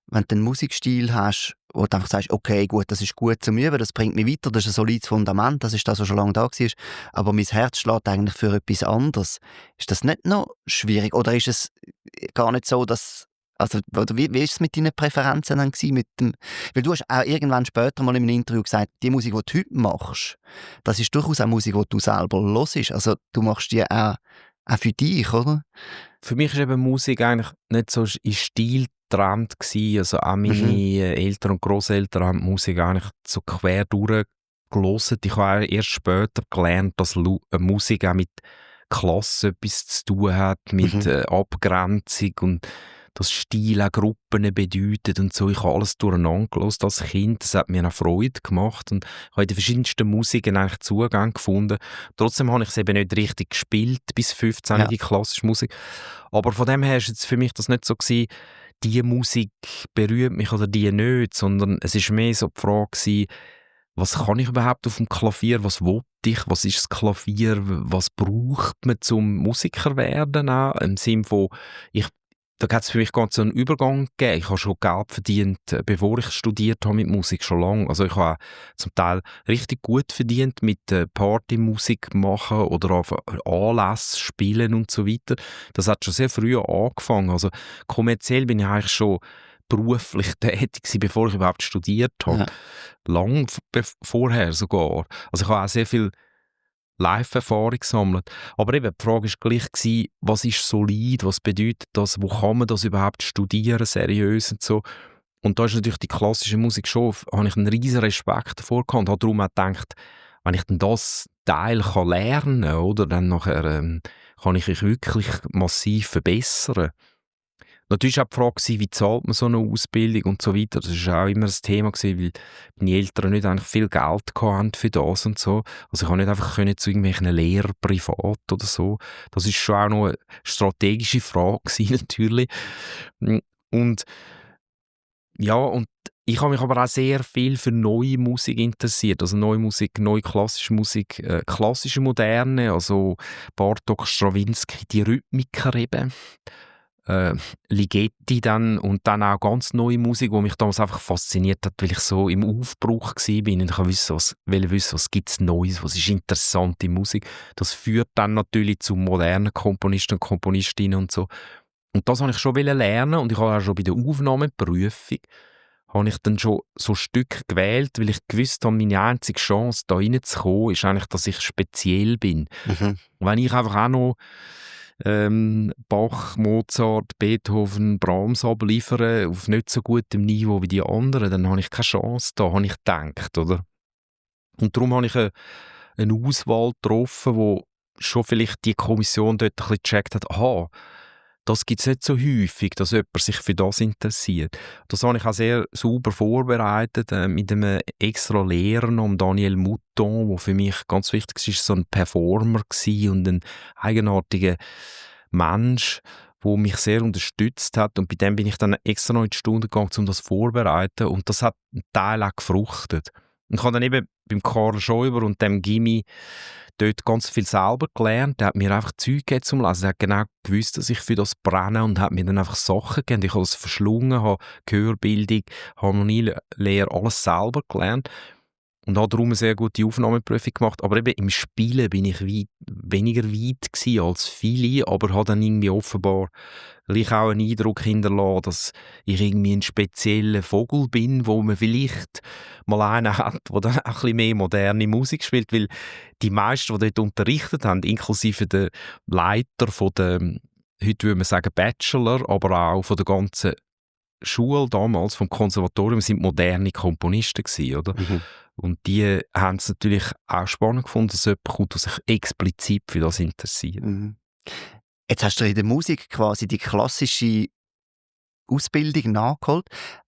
Speaker 2: wenn du einen Musikstil hast, wo du einfach sagst, okay, gut, das ist gut zum Üben, das bringt mich weiter, das ist ein solides Fundament, das ist das, was schon lange da war, aber mein Herz schlägt eigentlich für etwas anderes. Ist das nicht noch schwierig? Oder ist es gar nicht so, dass... Also, oder wie ist es mit deinen Präferenzen dann gewesen, mit dem, weil du hast auch irgendwann später mal in einem Interview gesagt, die Musik, die du heute machst, das ist durchaus auch Musik, die du selber hörst. Also du machst die auch für dich, oder?
Speaker 1: Für mich war eben Musik eigentlich nicht so in Stil getrennt gewesen. Also auch meine Eltern und Grosseltern haben die Musik eigentlich so quer durchgehört. Ich habe auch erst später gelernt, dass Musik auch mit Klasse etwas zu tun hat, mit Abgrenzung und dass Stil auch Gruppen bedeutet und so. Ich habe alles durcheinander gehört als Kind. Das hat mir auch Freude gemacht und ich habe in den verschiedensten Musiken eigentlich Zugang gefunden. Trotzdem habe ich es eben nicht richtig gespielt bis 15, die klassische Musik. Aber von dem her ist jetzt für mich das nicht so gewesen, die Musik berührt mich oder die nicht, sondern es ist mehr so die Frage gewesen, was kann ich überhaupt auf dem Klavier, was will ich, was ist das Klavier, was braucht man zum Musiker werden auch, im Sinne von, da hat es für mich ganz so einen Übergang gegeben. Ich habe schon Geld verdient, bevor ich studiert habe mit Musik, schon lange. Also ich habe zum Teil richtig gut verdient mit Partymusik machen oder auf Anlässen spielen und so weiter. Das hat schon sehr früh angefangen. Also kommerziell bin ich eigentlich schon beruflich tätig gewesen, bevor ich überhaupt studiert habe.
Speaker 2: Ja.
Speaker 1: Lang vorher sogar. Also ich habe auch sehr viel Live-Erfahrung gesammelt. Aber eben, die Frage war gleich gewesen, was ist solid, was bedeutet das, wo kann man das überhaupt studieren, seriös und so. Und da ist natürlich die klassische Musik schon, habe ich einen riesen Respekt davor gehabt und habe darum auch gedacht, wenn ich dann das Teil kann lernen, oder, dann nachher kann ich mich wirklich massiv verbessern. Natürlich war auch die Frage gewesen, wie zahlt man so eine Ausbildung und so weiter. Das war auch immer ein Thema gewesen, weil meine Eltern nicht eigentlich viel Geld hatten für das und so. Also ich konnte nicht einfach zu irgendwelchen Lehrern privat oder so. Das ist schon auch noch eine strategische Frage gewesen, natürlich. Und ja, und ich habe mich aber auch sehr viel für neue Musik interessiert. Also neue Musik, neue klassische Musik, klassische Moderne, also Bartók, Strawinsky, die Rhythmiker eben. Ligeti dann und dann auch ganz neue Musik, die mich damals einfach fasziniert hat, weil ich so im Aufbruch war und ich wollte wissen, was gibt es Neues, was ist interessante Musik. Das führt dann natürlich zu modernen Komponisten und Komponistinnen und so. Und das wollte ich schon lernen und ich habe auch schon bei der Aufnahmeprüfung habe ich dann schon so Stück gewählt, weil ich gewusst habe, meine einzige Chance, da reinzukommen, ist eigentlich, dass ich speziell bin. Wenn ich einfach auch noch Bach, Mozart, Beethoven, Brahms abliefern auf nicht so gutem Niveau wie die anderen, dann habe ich keine Chance da, habe ich gedacht, oder? Und darum habe ich eine Auswahl getroffen, wo schon vielleicht die Kommission dort ein bisschen gecheckt hat, aha, das gibt es nicht so häufig, dass jemand sich für das interessiert. Das habe ich auch sehr sauber vorbereitet, mit einem extra Lehrer, Daniel Mouton, der für mich ganz wichtig ist, so ein Performer war und ein eigenartiger Mensch, der mich sehr unterstützt hat. Und bei dem bin ich dann extra noch in die Stunde gegangen, um das vorzubereiten. Und das hat einen Teil auch gefruchtet. Und ich habe dann eben beim Karl Schäuber und dem Gimmi dort ganz viel selber gelernt. Der hat mir einfach Zeug gegeben zum Lesen. Er hat genau gewusst, dass ich für das brenne und hat mir dann einfach Sachen gegeben. Ich habe das verschlungen, habe Gehörbildung, Harmonielehre, alles selber gelernt und habe darum eine sehr gute Aufnahmeprüfung gemacht. Aber eben im Spielen bin ich weniger weit gewesen als viele, aber habe dann irgendwie offenbar gleich auch einen Eindruck hinterlassen, dass ich irgendwie ein spezieller Vogel bin, wo man vielleicht mal einen hat, der dann auch ein bisschen mehr moderne Musik spielt, weil die meisten, die dort unterrichtet haben, inklusive der Leiter von der, heute würde man sagen Bachelor, aber auch von der ganzen Schule damals, vom Konservatorium, sind moderne Komponisten gewesen, oder?
Speaker 2: Mhm.
Speaker 1: Und die haben es natürlich auch spannend gefunden, dass jemand kommt, der sich explizit für das interessiert.
Speaker 2: Mhm. Jetzt hast du in der Musik quasi die klassische Ausbildung nachgeholt.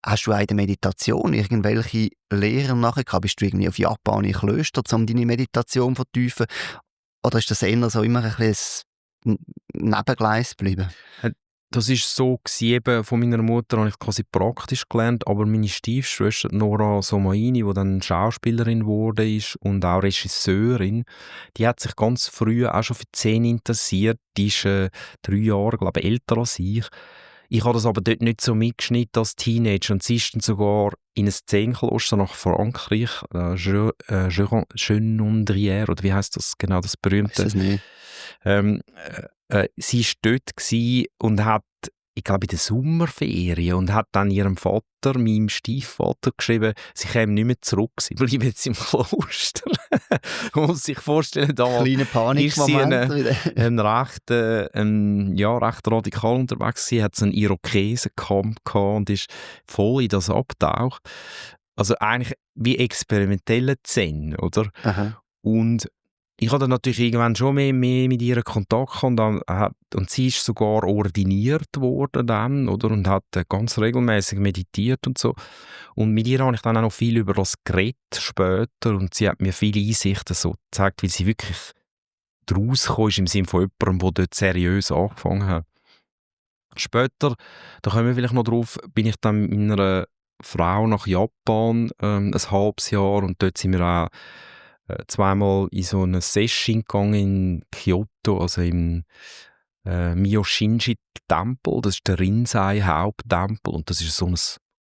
Speaker 2: Hast du auch in der Meditation irgendwelche Lehren nachher gehabt? Bist du irgendwie auf japanische Klöster, um deine Meditation zu vertiefen? Oder ist das eher so immer ein bisschen ein Nebengleis geblieben?
Speaker 1: Das war so gewesen, eben von meiner Mutter habe ich quasi praktisch gelernt, aber meine Stiefschwester Nora Somaini, die dann Schauspielerin wurde ist und auch Regisseurin, die hat sich ganz früh auch schon für die Szene interessiert. Die ist 3 Jahre, glaube ich, älter als ich. Ich habe das aber dort nicht so mitgeschnitten als Teenager und sie ist dann sogar in ein Szenenkloster nach Frankreich, Genondrière, oder wie heisst das genau, das berühmte?
Speaker 2: Ist das nicht?
Speaker 1: Sie war dort und hat, ich glaube, in der Sommerferien und hat dann ihrem Vater, meinem Stiefvater, geschrieben, sie käme nicht mehr zurück, sie bleibe jetzt im Kloster. Man muss sich vorstellen, da
Speaker 2: Kleine Panikmoment
Speaker 1: ist sie recht radikal unterwegs. Sie hat so einen Irokesenkampf gehabt und ist voll in das abgetaucht. Also eigentlich wie experimentelle Zen, oder?
Speaker 2: Aha.
Speaker 1: Und ich hatte natürlich irgendwann schon mehr mit ihr Kontakt gehabt und sie ist sogar ordiniert worden dann, oder? Und hat ganz regelmäßig meditiert und so. Und mit ihr habe ich dann auch noch viel über das geredet später und sie hat mir viele Einsichten so gezeigt, weil sie wirklich daraus gekommen ist im Sinne von jemandem, der dort seriös angefangen hat. Später, da kommen wir vielleicht noch drauf, bin ich dann mit einer Frau nach Japan ein halbes Jahr und dort sind wir auch zweimal in so eine Session gegangen in Kyoto, also im Myoshinji-Tempel, das ist der Rinzai-Haupttempel und das ist so ein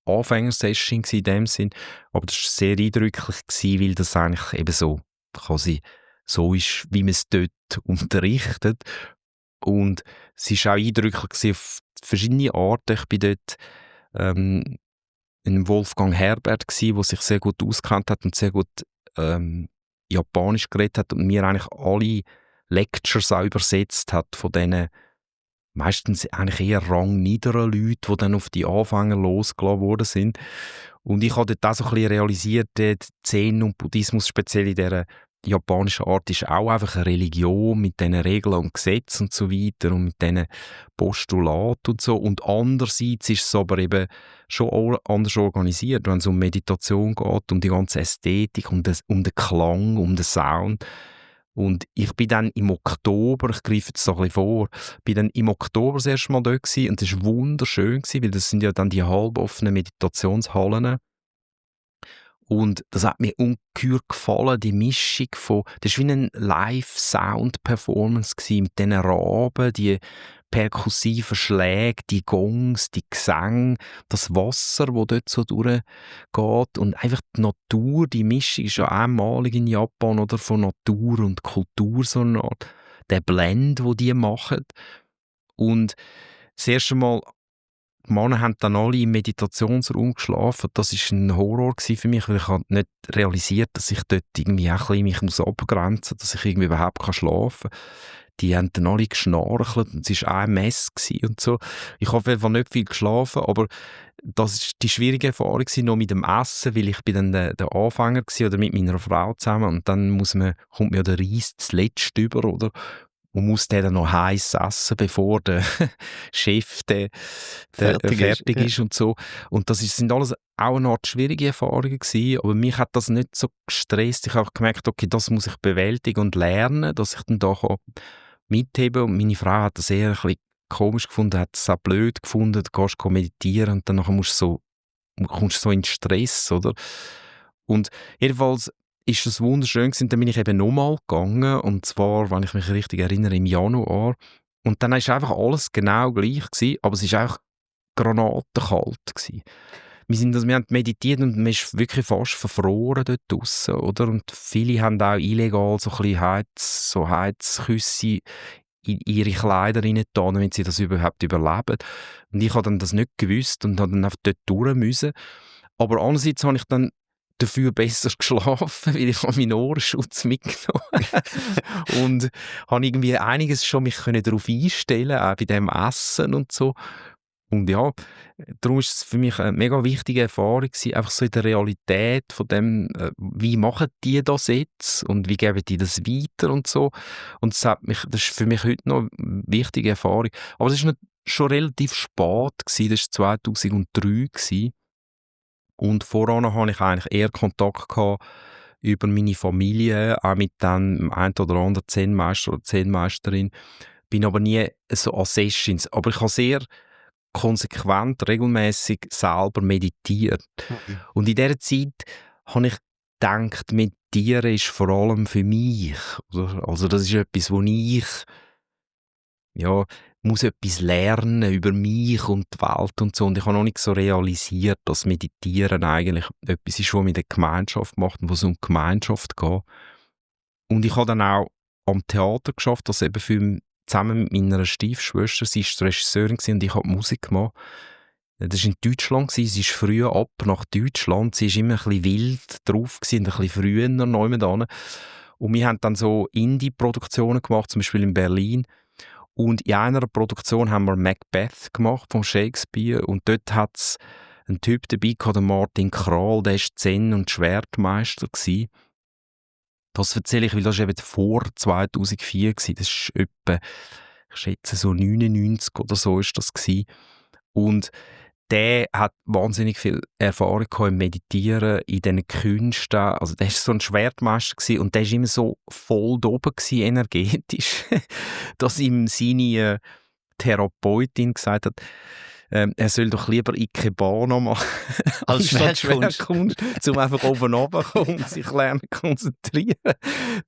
Speaker 1: Anfängersession in dem Sinn, aber das war sehr eindrücklich gewesen, weil das eigentlich eben so quasi so ist, wie man es dort unterrichtet und es war auch eindrücklich gewesen auf verschiedene Arten. Ich bin dort in Wolfgang Herbert gsi, der sich sehr gut auskennt hat und sehr gut Japanisch geredet hat und mir eigentlich alle Lectures auch übersetzt hat von diesen meistens eigentlich eher rangniederen Leuten, die dann auf die Anfänger losgelassen worden sind. Und ich habe dort auch so ein bisschen realisiert, Zen und Buddhismus, speziell in dieser japanischen Art, ist auch einfach eine Religion mit diesen Regeln und Gesetzen und so weiter und mit diesen Postulaten und so. Und andererseits ist es aber eben schon anders organisiert, wenn es um Meditation geht, um die ganze Ästhetik, um den Klang, um den Sound. Und ich bin dann im Oktober, ich greife jetzt so ein bisschen vor, bin dann im Oktober das erste Mal dort gewesen, und das war wunderschön gewesen, weil das sind ja dann die halboffenen Meditationshallen. Und das hat mir ungeheuer gefallen, die Mischung von, das war wie eine Live-Sound-Performance mit diesen Raben, die perkussiven Schläge, die Gongs, die Gesänge, das Wasser, das dort so durchgeht und einfach die Natur, die Mischung ist ja einmalig in Japan, oder, von Natur und Kultur, so eine Art, der Blend, den die machen. Und das erste Mal, die Männer haben dann alle im Meditationsraum geschlafen. Das war ein Horror für mich, weil ich nicht realisiert, dass ich dort irgendwie auch ein bisschen mich abgrenzen muss, dass ich irgendwie überhaupt schlafen kann. Die haben dann alle geschnarchelt und es war ein Mess und so. Ich habe auf jeden Fall nicht viel geschlafen, aber das war die schwierige Erfahrung noch mit dem Essen, weil ich bin dann der Anfänger war oder mit meiner Frau zusammen und dann kommt mir der Reis zuletzt über, oder? man muss den dann noch heiß essen, bevor der Chef fertig ist und so. Und sind alles auch eine Art schwierige Erfahrungen gewesen, aber mich hat das nicht so gestresst. Ich habe gemerkt, okay, das muss ich bewältigen und lernen, dass ich dann da mitheben kann. Und meine Frau hat das eher ein bisschen komisch gefunden, hat es auch blöd gefunden, du gehst meditieren und dann kommst du so in Stress, oder? Und jedenfalls ist es wunderschön gewesen. Dann bin ich eben nochmal gegangen, und zwar, wenn ich mich richtig erinnere, im Januar. Und dann ist einfach alles genau gleich gewesen, aber es war auch granatenkalt gewesen. Wir haben meditiert und man ist wirklich fast verfroren dort draussen, oder? Und viele haben auch illegal so ein bisschen Heizküsse in ihre Kleider reingetan, damit sie das überhaupt überleben. Und ich habe dann das nicht gewusst und habe dann einfach dort durch müssen. Aber andererseits habe ich dann dafür besser geschlafen, weil ich meinen Ohrenschutz mitgenommen und habe irgendwie einiges schon mich darauf einstellen, auch bei dem Essen und so. Und ja, darum ist es für mich eine mega wichtige Erfahrung gewesen, einfach so in der Realität von dem, wie machen die das jetzt und wie geben die das weiter und so. Und das ist für mich heute noch eine wichtige Erfahrung. Aber es ist schon relativ spät gewesen, das war 2003 gewesen. Und voran hatte ich eigentlich eher Kontakt gehabt über meine Familie, auch mit dem einen oder anderen Zen-Meister oder Zen-Meisterin. Bin aber nie so an Sessions. Aber ich habe sehr konsequent, regelmäßig selber meditiert. Mhm. Und in dieser Zeit habe ich gedacht, meditieren ist vor allem für mich. Also das ist etwas, wo ich muss etwas lernen über mich und die Welt und so. Und ich habe noch nicht so realisiert, dass Meditieren eigentlich etwas ist, was mit der Gemeinschaft macht und wo es um Gemeinschaft geht. Und ich habe dann auch am Theater geschafft, das eben zusammen mit meiner Stiefschwester, sie war Regisseurin und ich habe Musik gemacht. Das war in Deutschland, sie ist früher ab nach Deutschland, sie war immer ein bisschen wild drauf und ein bisschen früher noch hin. Und wir haben dann so Indie-Produktionen gemacht, zum Beispiel in Berlin. Und in einer Produktion haben wir Macbeth gemacht von Shakespeare und dort hat es einen Typ dabei gehabt, der Martin Kral, der war Zen- und Schwertmeister gewesen. Das erzähle ich, weil das war eben vor 2004 gewesen. Das ist etwa, ich schätze so 99 oder so ist das gewesen. Und der hat wahnsinnig viel Erfahrung im Meditieren, in diesen Künsten. Also der war so ein Schwertmeister gewesen, und der war immer so voll da oben gewesen, energetisch, dass ihm seine Therapeutin gesagt hat, er soll doch lieber Ikebana machen
Speaker 2: als Schwertkunst,
Speaker 1: um einfach oben runterzukommen und sich lernen zu konzentrieren.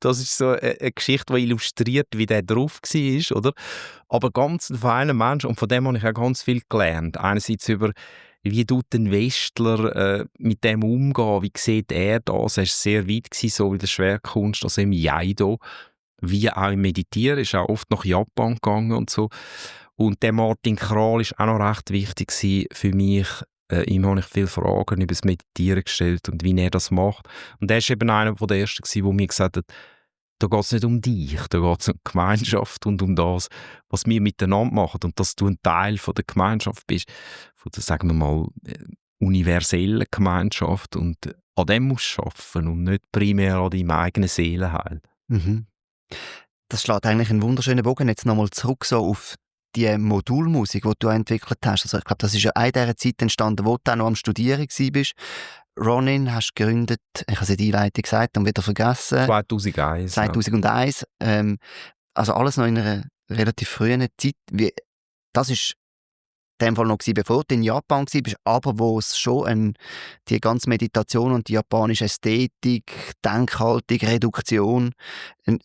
Speaker 1: Das ist so eine Geschichte, die illustriert, wie der drauf war, oder? Aber ganz ein feiner Mensch, und von dem habe ich auch ganz viel gelernt. Einerseits über, wie tut ein Westler mit dem umgehen, wie sieht er das? Er war sehr weit gewesen, so wie der Schwertkunst, also im Jaido, wie auch im Meditieren, ist auch oft nach Japan gegangen und so. Und der Martin Kral war auch noch recht wichtig für mich. Ihm habe ich viele Fragen über das Meditieren gestellt und wie er das macht. Und er war eben einer der Ersten, der mir gesagt hat, da geht es nicht um dich, da geht es um die Gemeinschaft und um das, was wir miteinander machen. Und dass du ein Teil von der Gemeinschaft bist, von der, sagen wir mal, universellen Gemeinschaft. Und an dem musst du arbeiten und nicht primär an deinem eigenen Seelenheil.
Speaker 2: Mhm. Das schlägt eigentlich einen wunderschönen Bogen. Jetzt nochmal zurück so auf die Modulmusik, die du entwickelt hast. Also ich glaube, das ist ja in dieser Zeit entstanden, wo du auch noch am Studieren warst. Ronin hast du gegründet, ich habe es in der Einleitung gesagt und wieder vergessen.
Speaker 1: 2001.
Speaker 2: 2001. Ja. Also alles noch in einer relativ frühen Zeit. Das war in dem Fall noch bevor du in Japan warst, aber wo es schon die ganze Meditation und die japanische Ästhetik, Denkhaltung, Reduktion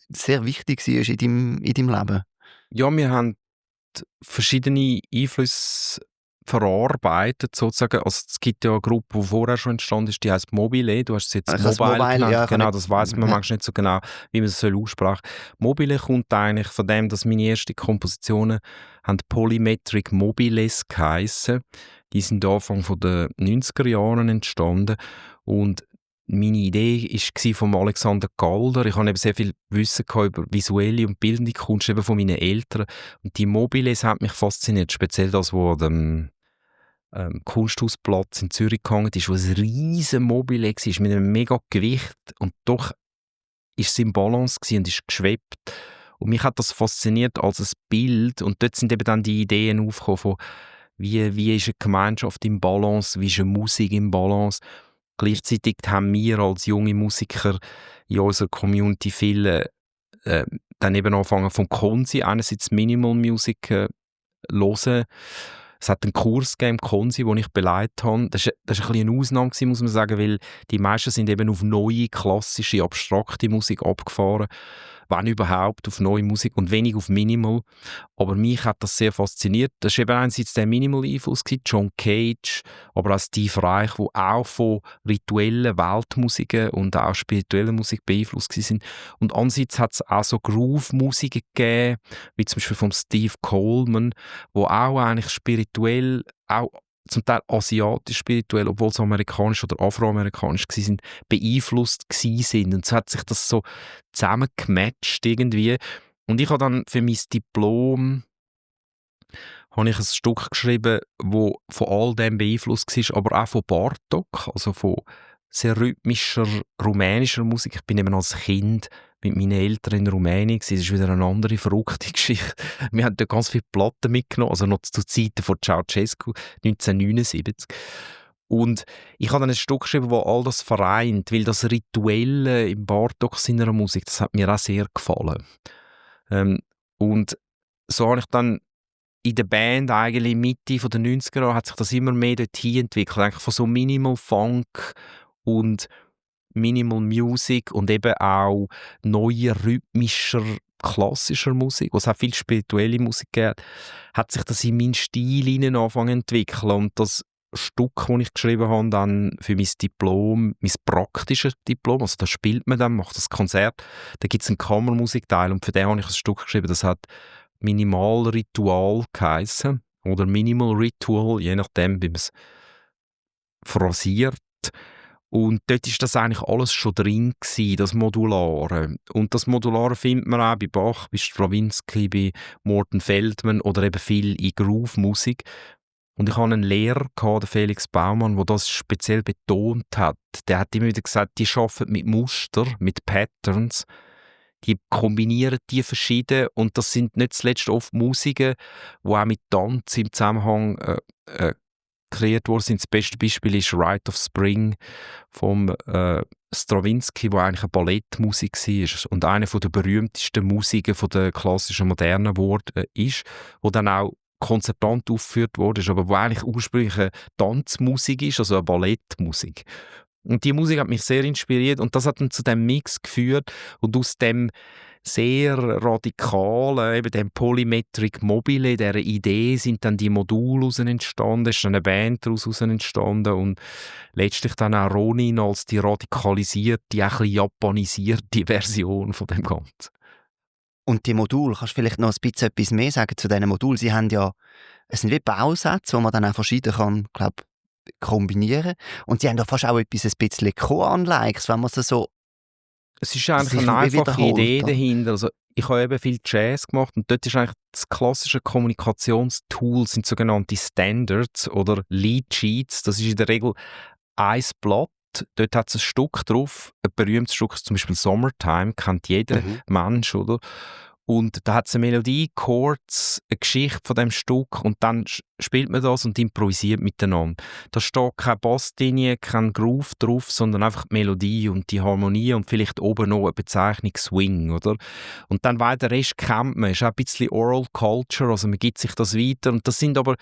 Speaker 2: sehr wichtig war in deinem Leben.
Speaker 1: Ja, wir haben verschiedene Einflüsse verarbeitet, sozusagen. Also es gibt ja eine Gruppe, die vorher schon entstanden ist, die heisst Mobile. Du hast es jetzt Mobile genannt. Ja, genau, das weiss man manchmal nicht so genau, wie man es aussprechen soll. Mobile kommt eigentlich von dem, dass meine ersten Kompositionen haben Polymetric Mobiles geheissen. Die sind Anfang der 90er Jahren entstanden und meine Idee war von Alexander Calder. Ich hatte eben sehr viel Wissen über visuelle und bildende Kunst eben von meinen Eltern. Und die Mobiles haben mich fasziniert, speziell das, was am Kunsthausplatz in Zürich gehangen ist, wo ein riesen Mobile war, mit einem mega Gewicht. Und doch war es im Balance und ist geschwebt. Und mich hat das fasziniert als ein Bild. Und dort sind eben dann die Ideen aufgekommen von, wie ist eine Gemeinschaft im Balance, wie ist eine Musik im Balance. Gleichzeitig haben wir als junge Musiker in unserer Community viele dann eben angefangen vom Konzi, einerseits Minimal Music hören. Es hat einen Kurs gegeben, Konzi, den ich beleidigt habe. Das war ein bisschen eine Ausnahme, muss man sagen, weil die meisten sind eben auf neue, klassische, abstrakte Musik abgefahren. Wenn überhaupt, auf neue Musik und wenig auf Minimal. Aber mich hat das sehr fasziniert. Das war eben einerseits der Minimal-Einfluss, John Cage, aber auch Steve Reich, die auch von rituellen Weltmusiken und auch spiritueller Musik beeinflusst sind. Und andererseits hat es auch so Groove-Musiken gegeben, wie zum Beispiel von Steve Coleman, wo auch eigentlich spirituell, auch zum Teil asiatisch spirituell, obwohl es amerikanisch oder afroamerikanisch waren, beeinflusst waren. Und so hat sich das so zusammengematcht irgendwie. Und ich habe dann für mein Diplom habe ich ein Stück geschrieben, das von all dem beeinflusst war, aber auch von Bartók, also von sehr rhythmischer rumänischer Musik. Ich bin eben als Kind mit meinen Eltern in Rumänien gewesen. Das ist wieder eine andere verrückte Geschichte. Wir haben dort ganz viele Platten mitgenommen, also noch zu Zeiten von Ceausescu, 1979. Und ich habe dann ein Stück geschrieben, das all das vereint, weil das Rituelle im Bartók seiner Musik, das hat mir auch sehr gefallen. Und so habe ich dann in der Band eigentlich Mitte der 90er Jahre hat sich das immer mehr dorthin entwickelt, eigentlich von so Minimal Funk und Minimal Music und eben auch neuer, rhythmischer, klassischer Musik, wo es auch viel spirituelle Musik gibt, hat sich das in meinen Stil hinein angefangen zu entwickeln. Und das Stück, das ich geschrieben habe, dann für mein Diplom, mein praktisches Diplom, also da spielt man dann, macht das Konzert, da gibt es einen Kammermusikteil und für den habe ich ein Stück geschrieben, das hat Minimal Ritual geheissen oder Minimal Ritual, je nachdem, wie man es phrasiert. Und dort ist das eigentlich alles schon drin gewesen, das Modulare. Und das Modulare findet man auch bei Bach, bei Stravinsky, bei Morten Feldman oder eben viel in Groove-Musik. Und ich hatte einen Lehrer, den Felix Baumann, der das speziell betont hat. Der hat immer wieder gesagt, die arbeiten mit Muster, mit Patterns. Die kombinieren die verschieden und das sind nicht zuletzt oft Musiken, die auch mit Tanz im Zusammenhang kreiert worden sind. Das beste Beispiel ist Rite of Spring vom Stravinsky, wo eigentlich eine Ballettmusik war und eine der berühmtesten Musiken von der klassischen modernen Wort ist, wo dann auch konzertant aufgeführt wurde, aber wo eigentlich ursprünglich eine Tanzmusik ist, also eine Ballettmusik. Und die Musik hat mich sehr inspiriert und das hat dann zu dem Mix geführt und aus dem sehr radikalen, eben dem Polymetric Mobile, dieser Idee sind dann die Module daraus entstanden, ist dann eine Band daraus entstanden und letztlich dann auch Ronin als die radikalisierte, auch ein bisschen japanisierte Version von dem Ganzen.
Speaker 2: Und die Module, kannst du vielleicht noch ein bisschen etwas mehr sagen zu diesen Modulen? Sie haben ja, es sind wie Bausätze, die man dann auch verschieden kann, glaube kombinieren. Und sie haben da fast auch etwas ein bisschen Co-Anlikes, wenn man so.
Speaker 1: Es ist eigentlich eine einfache Idee dahinter. Also ich habe eben viel Jazz gemacht und dort ist eigentlich das klassische Kommunikationstool sind sogenannte Standards oder Lead Sheets. Das ist in der Regel ein Blatt. Dort hat es ein Stück drauf, ein berühmtes Stück, zum Beispiel Summertime, kennt jeder Mensch, oder? Und da hat es eine Melodie, Chords, eine Geschichte von dem Stück und dann spielt man das und improvisiert miteinander. Da steht keine Basslinie, kein Groove drauf, sondern einfach die Melodie und die Harmonie und vielleicht oben noch eine Bezeichnung Swing, oder? Und dann, weil der Rest kennt man, ist auch ein bisschen Oral Culture, also man gibt sich das weiter und das sind aber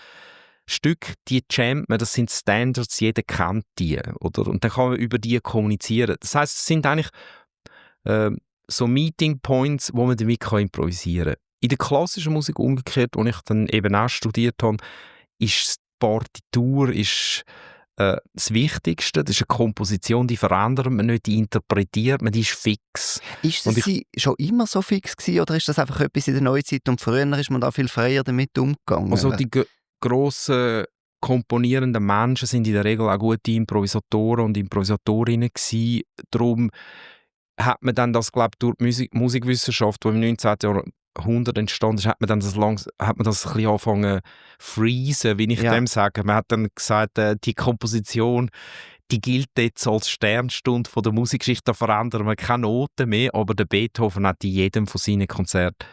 Speaker 1: Stücke, die jammt man, das sind Standards, jeder kennt die, oder? Und dann kann man über die kommunizieren. Das heisst, es sind eigentlich so Meeting Points, wo man damit improvisieren kann. In der klassischen Musik umgekehrt, wo ich dann eben auch studiert habe, ist die Partitur das Wichtigste. Das ist eine Komposition, die verändert man nicht, die interpretiert man, die ist fix.
Speaker 2: Ist das schon immer so fix gewesen, oder ist das einfach etwas in der Neuzeit und früher ist man da viel freier damit umgegangen?
Speaker 1: Also die grossen komponierenden Menschen sind in der Regel auch gute Improvisatoren und Improvisatorinnen gewesen. Darum hat man dann das, glaube ich, durch die Musikwissenschaft, die im 19. Jahrhundert entstanden ist, hat man das ein bisschen angefangen zu freezen, wie ich dem sage. Man hat dann gesagt, die Komposition, die gilt jetzt als Sternstunde von der Musikgeschichte, da verändern wir keine Noten mehr, aber der Beethoven hat in jedem von seinen Konzerten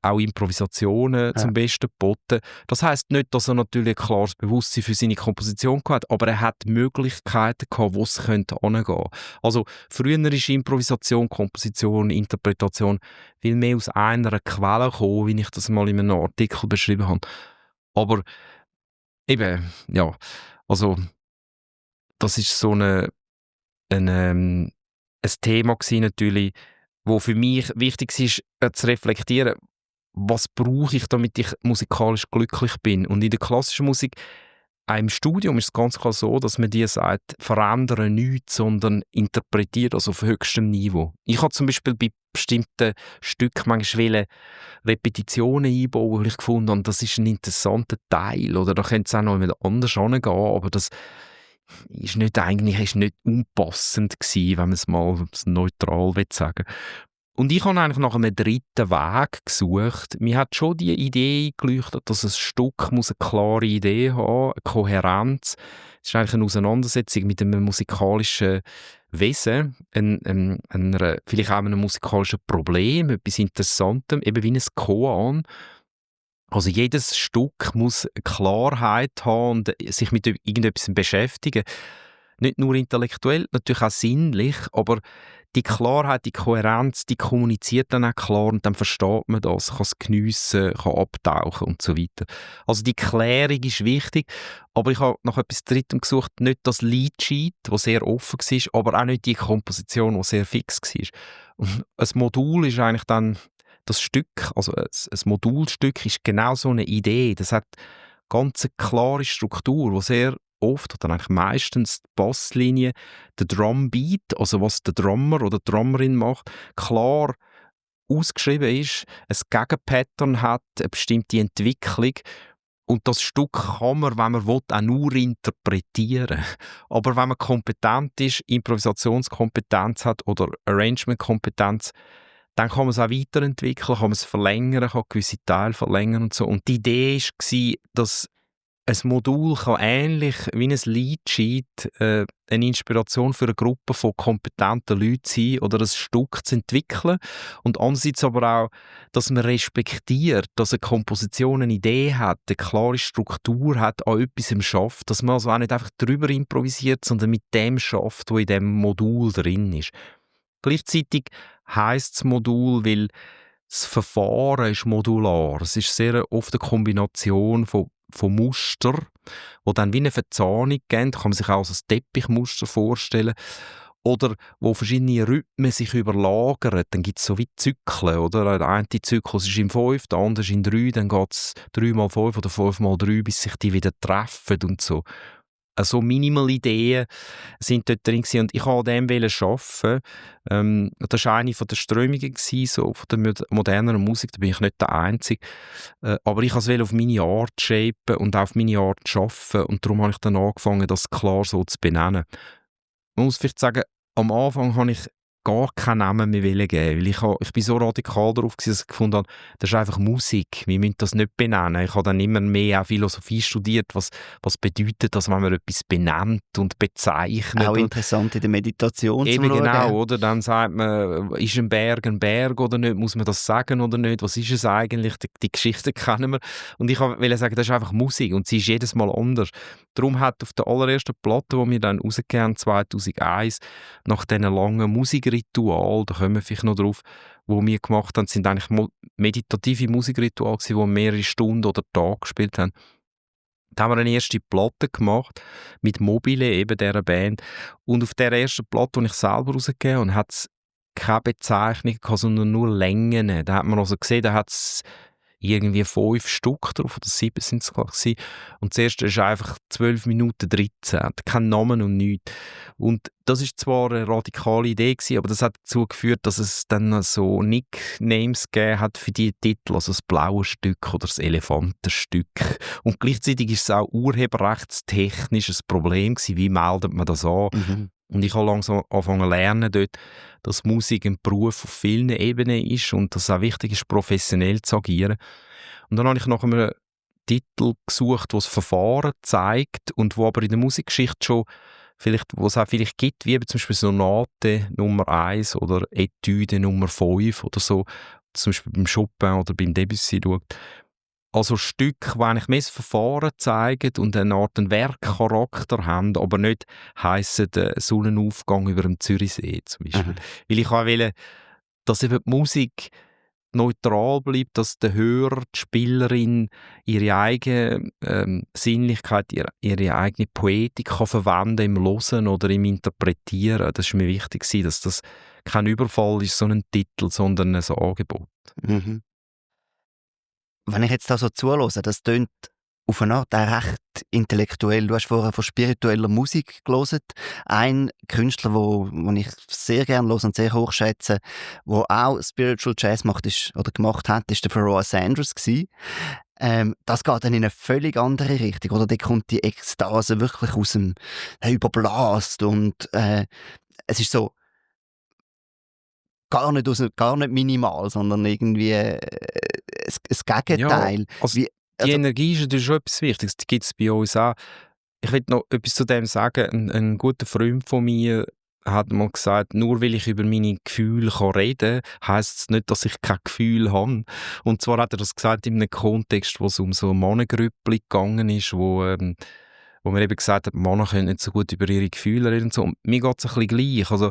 Speaker 1: auch Improvisationen zum Besten geboten. Das heisst nicht, dass er natürlich ein klares Bewusstsein für seine Komposition hatte, aber er hat Möglichkeiten gehabt, wo es hingehen könnte. Also früher ist Improvisation, Komposition, Interpretation viel mehr aus einer Quelle gekommen, wie ich das mal in einem Artikel beschrieben habe. Aber eben, ja, also das ist so ein Thema gewesen, natürlich, wo für mich wichtig ist, zu reflektieren, was brauche ich, damit ich musikalisch glücklich bin. Und in der klassischen Musik, auch im Studium ist es ganz klar so, dass man dir sagt, verändere nichts, sondern interpretiere das auf höchstem Niveau. Ich habe zum Beispiel bei bestimmten Stücken manchmal Repetitionen einbauen, weil ich gefunden habe, das ist ein interessanter Teil. Oder da könnte es auch noch anders angehen, aber das ist nicht unpassend gewesen, wenn man es mal neutral sagen will. Und ich habe eigentlich nach einem dritten Weg gesucht. Mir hat schon die Idee geleuchtet, dass ein Stück muss eine klare Idee haben, eine Kohärenz. Es ist eigentlich eine Auseinandersetzung mit einem musikalischen Wesen, vielleicht auch einem musikalischen Problem, etwas Interessantem, eben wie ein Koan. Also jedes Stück muss eine Klarheit haben und sich mit irgendetwas beschäftigen. Nicht nur intellektuell, natürlich auch sinnlich, aber die Klarheit, die Kohärenz, die kommuniziert dann auch klar und dann versteht man das, kann es geniessen, kann abtauchen und so weiter. Also die Klärung ist wichtig, aber ich habe nach etwas Drittem gesucht, nicht das Liedsheet, das sehr offen war, aber auch nicht die Komposition, die sehr fix war. Und ein Modul ist eigentlich dann das Stück, also ein Modulstück ist genau so eine Idee. Das hat ganz eine klare Struktur, die sehr oft oder eigentlich meistens die Basslinie, der Drumbeat, also was der Drummer oder die Drummerin macht, klar ausgeschrieben ist, ein Gegenpattern hat, eine bestimmte Entwicklung und das Stück kann man, wenn man will, auch nur interpretieren. Aber wenn man kompetent ist, Improvisationskompetenz hat oder Arrangementkompetenz, dann kann man es auch weiterentwickeln, kann man es verlängern, kann gewisse Teile verlängern und so. Und die Idee war, dass ein Modul kann ähnlich wie ein Liedsheet eine Inspiration für eine Gruppe von kompetenten Leuten sein oder ein Stück zu entwickeln. Und andererseits aber auch, dass man respektiert, dass eine Komposition eine Idee hat, eine klare Struktur hat, an etwas schafft, dass man also auch nicht einfach drüber improvisiert, sondern mit dem schafft, was in diesem Modul drin ist. Gleichzeitig heisst das Modul, weil das Verfahren ist modular. Es ist sehr oft eine Kombination von Muster, die dann wie eine Verzahnung geben. Da kann man sich auch als Teppichmuster vorstellen. Oder wo verschiedene Rhythmen sich überlagern. Dann gibt es so wie Zyklen. Oder? Der eine Zyklus ist in 5, der andere ist in 3. Dann geht es 3x5 oder 5x3, bis sich die wieder treffen und so. Also Minimal-Ideen sind dort drin gewesen. Und ich wollte an dem arbeiten. Das war eine der Strömungen gewesen, so von der moderneren Musik, da bin ich nicht der Einzige. Aber ich wollte es auf meine Art shapen und auch auf meine Art arbeiten. Und darum habe ich dann angefangen, das klar so zu benennen. Man muss vielleicht sagen, am Anfang habe ich gar keinen Namen mehr geben, weil ich bin so radikal darauf gewesen, dass ich gefunden habe, das ist einfach Musik, wir müssen das nicht benennen. Ich habe dann immer mehr auch Philosophie studiert, was bedeutet das, wenn man etwas benennt und bezeichnet.
Speaker 2: Auch interessant in der Meditation
Speaker 1: zu schauen. Genau, oder? Dann sagt man, ist ein Berg oder nicht, muss man das sagen oder nicht, was ist es eigentlich, die Geschichte kennen wir. Und ich wollte sagen, das ist einfach Musik und sie ist jedes Mal anders. Darum hat auf der allerersten Platte, die wir dann rausgegeben haben, 2001, nach diesen langen Musikritual, da kommen wir vielleicht noch drauf, wo wir gemacht haben, sind eigentlich meditative Musikrituale gewesen, die mehrere Stunden oder Tage gespielt haben. Da haben wir eine erste Platte gemacht, mit Mobile, eben dieser Band. Und auf der ersten Platte, die ich selber rausgegeben habe, hat es keine Bezeichnung gehabt, sondern nur Längen. Da hat man also gesehen, da hat es irgendwie 5 Stück drauf, oder 7 sind es gewesen. Und das erste ist einfach 12 Minuten 13, kein Namen und nichts. Und das ist zwar eine radikale Idee gewesen, aber das hat dazu geführt, dass es dann so Nicknames gegeben hat für die Titel, also das blaue Stück oder das Elefantenstück. Und gleichzeitig ist es auch urheberrechtstechnisch ein Problem gewesen, wie meldet man das an? Mhm. Und ich habe langsam angefangen zu lernen dort, dass Musik ein Beruf auf vielen Ebenen ist und dass es auch wichtig ist, professionell zu agieren. Und dann habe ich nach einem Titel gesucht, der das Verfahren zeigt und wo aber in der Musikgeschichte schon vielleicht, wo es auch vielleicht gibt, wie eben zum Beispiel Sonate Nummer 1 oder Etüde Nummer 5 oder so, zum Beispiel beim Chopin oder beim Debussy schaut. Also Stücke, die eigentlich mehr das Verfahren zeigen und eine Art einen Werkcharakter haben, aber nicht heissen Sonnenaufgang über dem Zürichsee zum Beispiel. Weil ich auch will, dass eben die Musik neutral bleibt, dass der Hörer, die Spielerin ihre eigene Sinnlichkeit, ihre eigene Poetik kann verwenden im Hören oder im Interpretieren. Das ist mir wichtig, dass das kein Überfall ist, so ein Titel, sondern ein Angebot.
Speaker 2: Mhm. Wenn ich jetzt da so zuhöre, das tönt auf eine Art auch recht intellektuell. Du hast vorher von spiritueller Musik gelesen. Ein Künstler, wo ich sehr gerne höre und sehr hoch schätze, der auch Spiritual Jazz macht, oder gemacht hat, ist der Pharoah Sanders gewesen. Das geht dann in eine völlig andere Richtung, oder? Da kommt die Ekstase wirklich aus dem überblasst und es ist so gar nicht minimal, sondern irgendwie ein Gegenteil.
Speaker 1: Ja, also
Speaker 2: Wie,
Speaker 1: die
Speaker 2: also,
Speaker 1: Energie ist natürlich schon etwas Wichtiges, die gibt es bei uns auch. Ich will noch etwas zu dem sagen. Ein guter Freund von mir hat mal gesagt, nur weil ich über meine Gefühle reden kann, heisst es nicht, dass ich kein Gefühl habe. Und zwar hat er das gesagt in einem Kontext, wo es um so Männergrüppli gegangen ist, wo man eben gesagt hat, Männer können nicht so gut über ihre Gefühle reden und so. Und mir geht es ein bisschen gleich. Also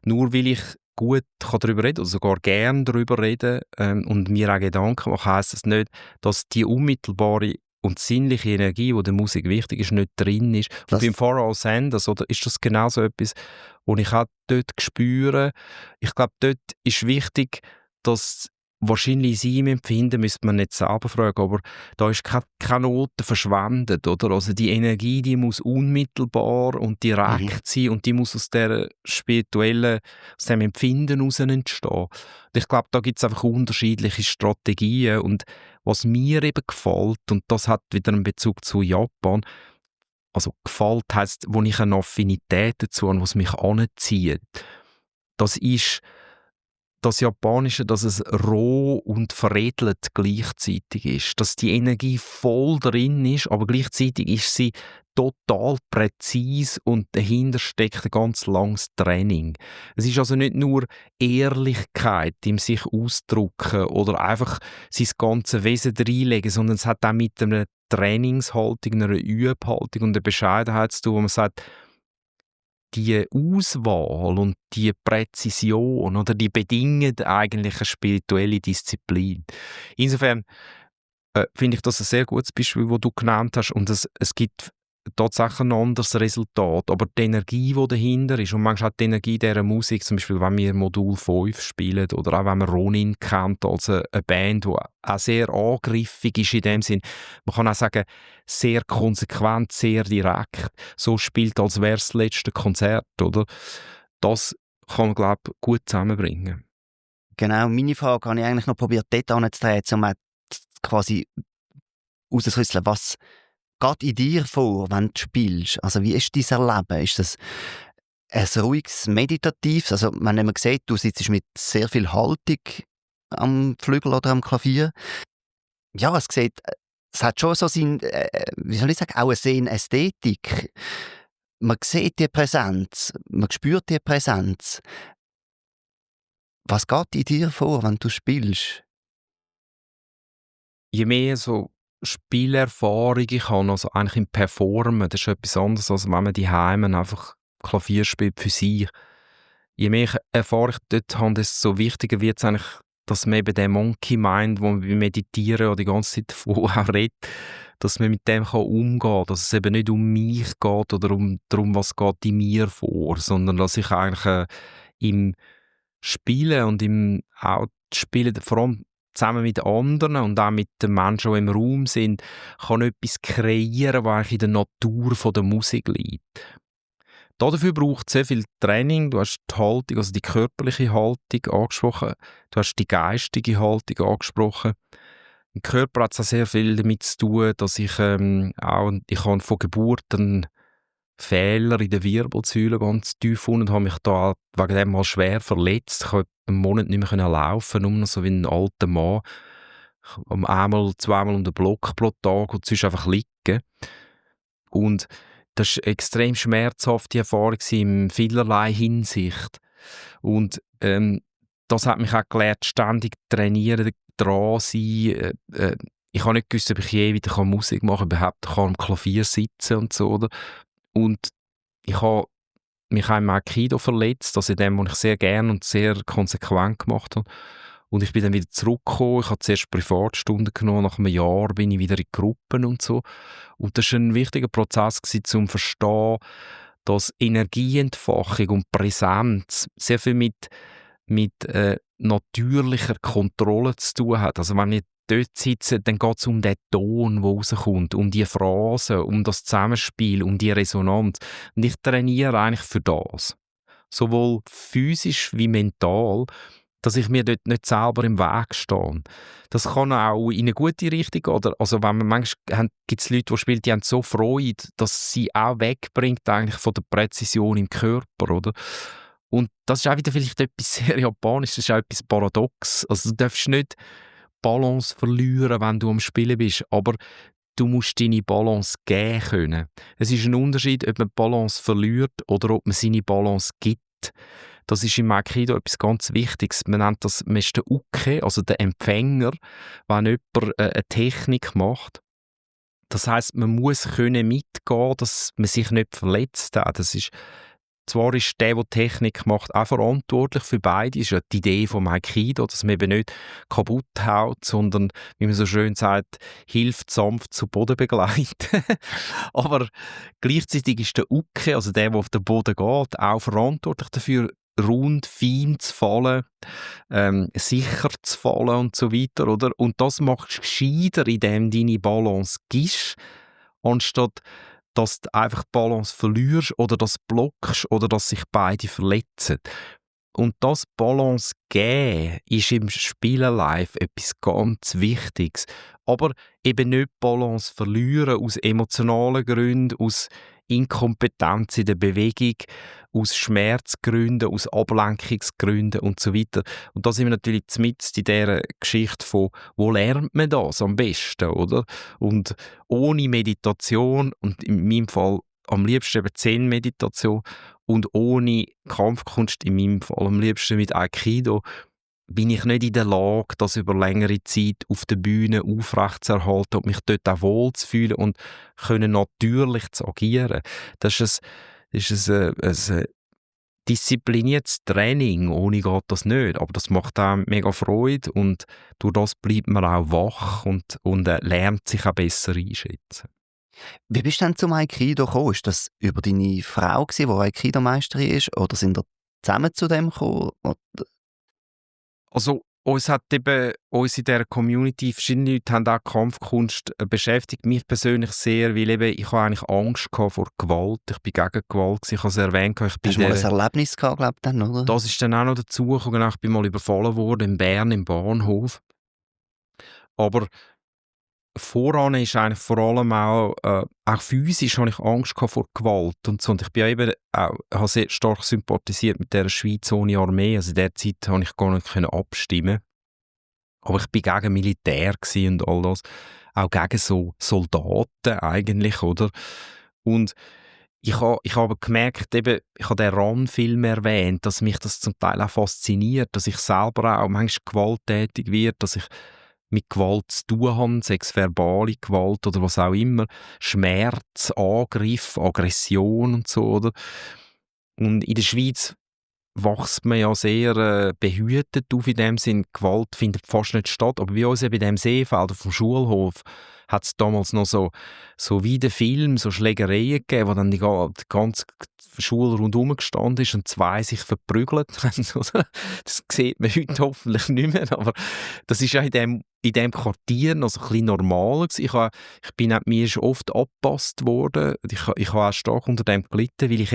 Speaker 1: nur weil ich gut darüber reden oder sogar gerne darüber reden und mir auch Gedanken mache, heisst es nicht, dass die unmittelbare und sinnliche Energie, die der Musik wichtig ist, nicht drin ist. Und beim Pharoah Sanders oder, ist das genau so etwas, was ich auch dort spüre. Ich glaube, dort ist wichtig, dass wahrscheinlich in seinem Empfinden, müsste man nicht selber fragen, aber da ist keine Note verschwendet, oder? Also die Energie, die muss unmittelbar und direkt sein und die muss aus der spirituellen, aus dem Empfinden heraus entstehen. Und ich glaube, da gibt es einfach unterschiedliche Strategien und was mir eben gefällt, und das hat wieder einen Bezug zu Japan, also gefällt heisst, wo ich eine Affinität dazu habe, was mich anzieht, das ist das Japanische, dass es roh und veredelt gleichzeitig ist. Dass die Energie voll drin ist, aber gleichzeitig ist sie total präzise und dahinter steckt ein ganz langes Training. Es ist also nicht nur Ehrlichkeit im sich ausdrücken oder einfach sein ganzes Wesen reinlegen, sondern es hat auch mit einer Trainingshaltung, einer Übhaltung und einer Bescheidenheit zu tun, wo man sagt, die Auswahl und die Präzision, oder, die bedingen eigentlich eine spirituelle Disziplin. Insofern finde ich das ein sehr gutes Beispiel, das du genannt hast, und es gibt tatsächlich ein anderes Resultat, aber die Energie, die dahinter ist, und manchmal auch die Energie dieser Musik, zum Beispiel wenn wir Modul 5 spielen oder auch wenn man Ronin kennt als eine Band, die auch sehr angriffig ist in dem Sinn, man kann auch sagen, sehr konsequent, sehr direkt, so spielt, als wäre es das letzte Konzert, oder? Das kann man, glaube ich, gut zusammenbringen.
Speaker 2: genau, meine Frage habe ich eigentlich noch probiert, dort anzudrehen, um quasi rauszukitzeln, was geht in dir vor, wenn du spielst? Also wie ist dein Erleben? Ist das ein ruhiges, meditatives? Also wenn man sieht, du sitzt mit sehr viel Haltung am Flügel oder am Klavier. Ja, es hat schon so sein, wie soll ich sagen, auch eine Ästhetik. Man sieht die Präsenz, man spürt die Präsenz. Was geht in dir vor, wenn du spielst?
Speaker 1: Je mehr so Spielerfahrung ich habe, also eigentlich im Performen, das ist etwas anderes, als wenn man daheim einfach Klavier spielt für sich. Je mehr Erfahrung ich dort habe, desto wichtiger wird es eigentlich, dass man eben den Monkey Mind, wo man beim Meditieren die ganze Zeit davon auch redet, dass man mit dem umgehen kann, dass es eben nicht um mich geht oder darum, was geht in mir vor, sondern dass ich eigentlich im Spielen und im auch Spielen, vor allem zusammen mit anderen und auch mit den Menschen, die im Raum sind, kann etwas kreieren, was eigentlich in der Natur von der Musik liegt. Dafür braucht es sehr viel Training. Du hast die Haltung, also die körperliche Haltung angesprochen. Du hast die geistige Haltung angesprochen. Im Körper hat es auch sehr viel damit zu tun, dass ich ich habe von Geburt einen Fehler in der Wirbelsäule ganz tief unten und habe mich da wegen dem mal schwer verletzt. Ich konnte einen Monat nicht mehr laufen, nur noch so wie ein alter Mann. Einmal, zweimal um den Block pro Tag und sonst einfach liegen. Und das war eine extrem schmerzhafte Erfahrung in vielerlei Hinsicht. Und das hat mich auch gelehrt, ständig trainieren, dran sein. Ich habe nicht gewusst, ob ich je wieder Musik machen kann, überhaupt am Klavier sitzen und so. Oder? Und ich habe mich auch im Aikido verletzt, also in dem, was ich sehr gerne und sehr konsequent gemacht habe. Und ich bin dann wieder zurückgekommen. Ich habe zuerst Privatstunden genommen. Nach einem Jahr bin ich wieder in Gruppen und so. Und das war ein wichtiger Prozess, um zu verstehen, dass Energieentfachung und Präsenz sehr viel mit natürlicher Kontrolle zu tun hat. Also wenn ich dort sitze, dann geht es um den Ton, der rauskommt, um die Phrasen, um das Zusammenspiel, um die Resonanz. Und ich trainiere eigentlich für das. Sowohl physisch wie mental, dass ich mir dort nicht selber im Weg stehe. Das kann auch in eine gute Richtung gehen. Also wenn man manchmal gibt es Leute, die spielen, die haben so Freude, dass sie auch wegbringt eigentlich von der Präzision im Körper, oder? Und das ist auch wieder vielleicht etwas sehr Japanisches, das ist auch etwas paradox. Also du darfst nicht Balance verlieren, wenn du am Spielen bist, aber du musst deine Balance geben können. Es ist ein Unterschied, ob man Balance verliert oder ob man seine Balance gibt. Das ist im Aikido etwas ganz Wichtiges. Man nennt das, man ist der Uke, also der Empfänger, wenn jemand eine Technik macht. Das heisst, man muss können mitgehen, dass man sich nicht verletzt. Das ist, zwar ist der Technik macht, auch verantwortlich für beide. Das ist ja die Idee vom Aikido, dass man eben nicht kaputt haut, sondern, wie man so schön sagt, hilft sanft zu Boden begleiten. Aber gleichzeitig ist der Uke, also der auf den Boden geht, auch verantwortlich dafür, rund, fein zu fallen, sicher zu fallen und so weiter, oder? Und das machst du gescheiter, indem du deine Balance gibst, anstatt dass du einfach die Balance verlierst oder das blockst oder dass sich beide verletzen. Und das Balance geben ist im Spielen live etwas ganz Wichtiges. Aber eben nicht Balance verlieren aus emotionalen Gründen, aus Inkompetenz in der Bewegung, aus Schmerzgründen, aus Ablenkungsgründen und so weiter. Und da sind wir natürlich mitten in dieser Geschichte von, wo lernt man das am besten, oder? Und ohne Meditation, und in meinem Fall am liebsten eben Zen-Meditation, und ohne Kampfkunst, in meinem Fall am liebsten mit Aikido, bin ich nicht in der Lage, das über längere Zeit auf der Bühne aufrechtzuerhalten und mich dort auch wohl zu fühlen und können natürlich zu agieren. Das ist ein diszipliniertes Training, ohne geht das nicht. Aber das macht auch mega Freude und durch das bleibt man auch wach und lernt sich auch besser einschätzen.
Speaker 2: Wie bist du denn zum Aikido gekommen? Ist das über deine Frau, die Aikido-Meisterin ist, oder sind ihr zusammen zu dem gekommen?
Speaker 1: Also uns in dieser Community, verschiedene Leute haben auch Kampfkunst beschäftigt. Mich persönlich sehr, weil eben, ich habe eigentlich Angst vor Gewalt. Ich bin gegen Gewalt. Ich habe es erwähnt.
Speaker 2: Hast du mal ein Erlebnis gehabt, glaube ich, dann, oder?
Speaker 1: Das ist dann auch noch dazu gekommen. Ich bin mal überfallen worden in Bern im Bahnhof. Aber voran ist eigentlich vor allem auch physisch habe ich Angst vor Gewalt und so. Und ich bin ja eben habe sehr stark sympathisiert mit der Schweiz ohne Armee. Also in der Zeit konnte ich gar nicht abstimmen. Aber ich bin gegen Militär und all das. Auch gegen so Soldaten eigentlich, oder? Und ich habe aber gemerkt, eben, ich habe den Ran-Film erwähnt, dass mich das zum Teil auch fasziniert, dass ich selber auch manchmal gewalttätig werde, dass ich mit Gewalt zu tun habe, sei es verbale Gewalt oder was auch immer, Schmerz, Angriff, Aggression und so, oder? Und in der Schweiz wächst man ja sehr behütet auf in dem Sinn. Gewalt findet fast nicht statt. Aber bei uns eben in dem Seefeld auf dem Schulhof hat es damals noch so wie in den Film so Schlägereien gegeben, wo dann die ganze Schule rundherum gestanden ist und zwei sich verprügelt haben. Das sieht man heute hoffentlich nicht mehr, aber das ist ja in dem Quartier noch so ein bisschen normaler gewesen. Mir ist oft angepasst worden. Ich habe auch stark unter dem gelitten, weil ich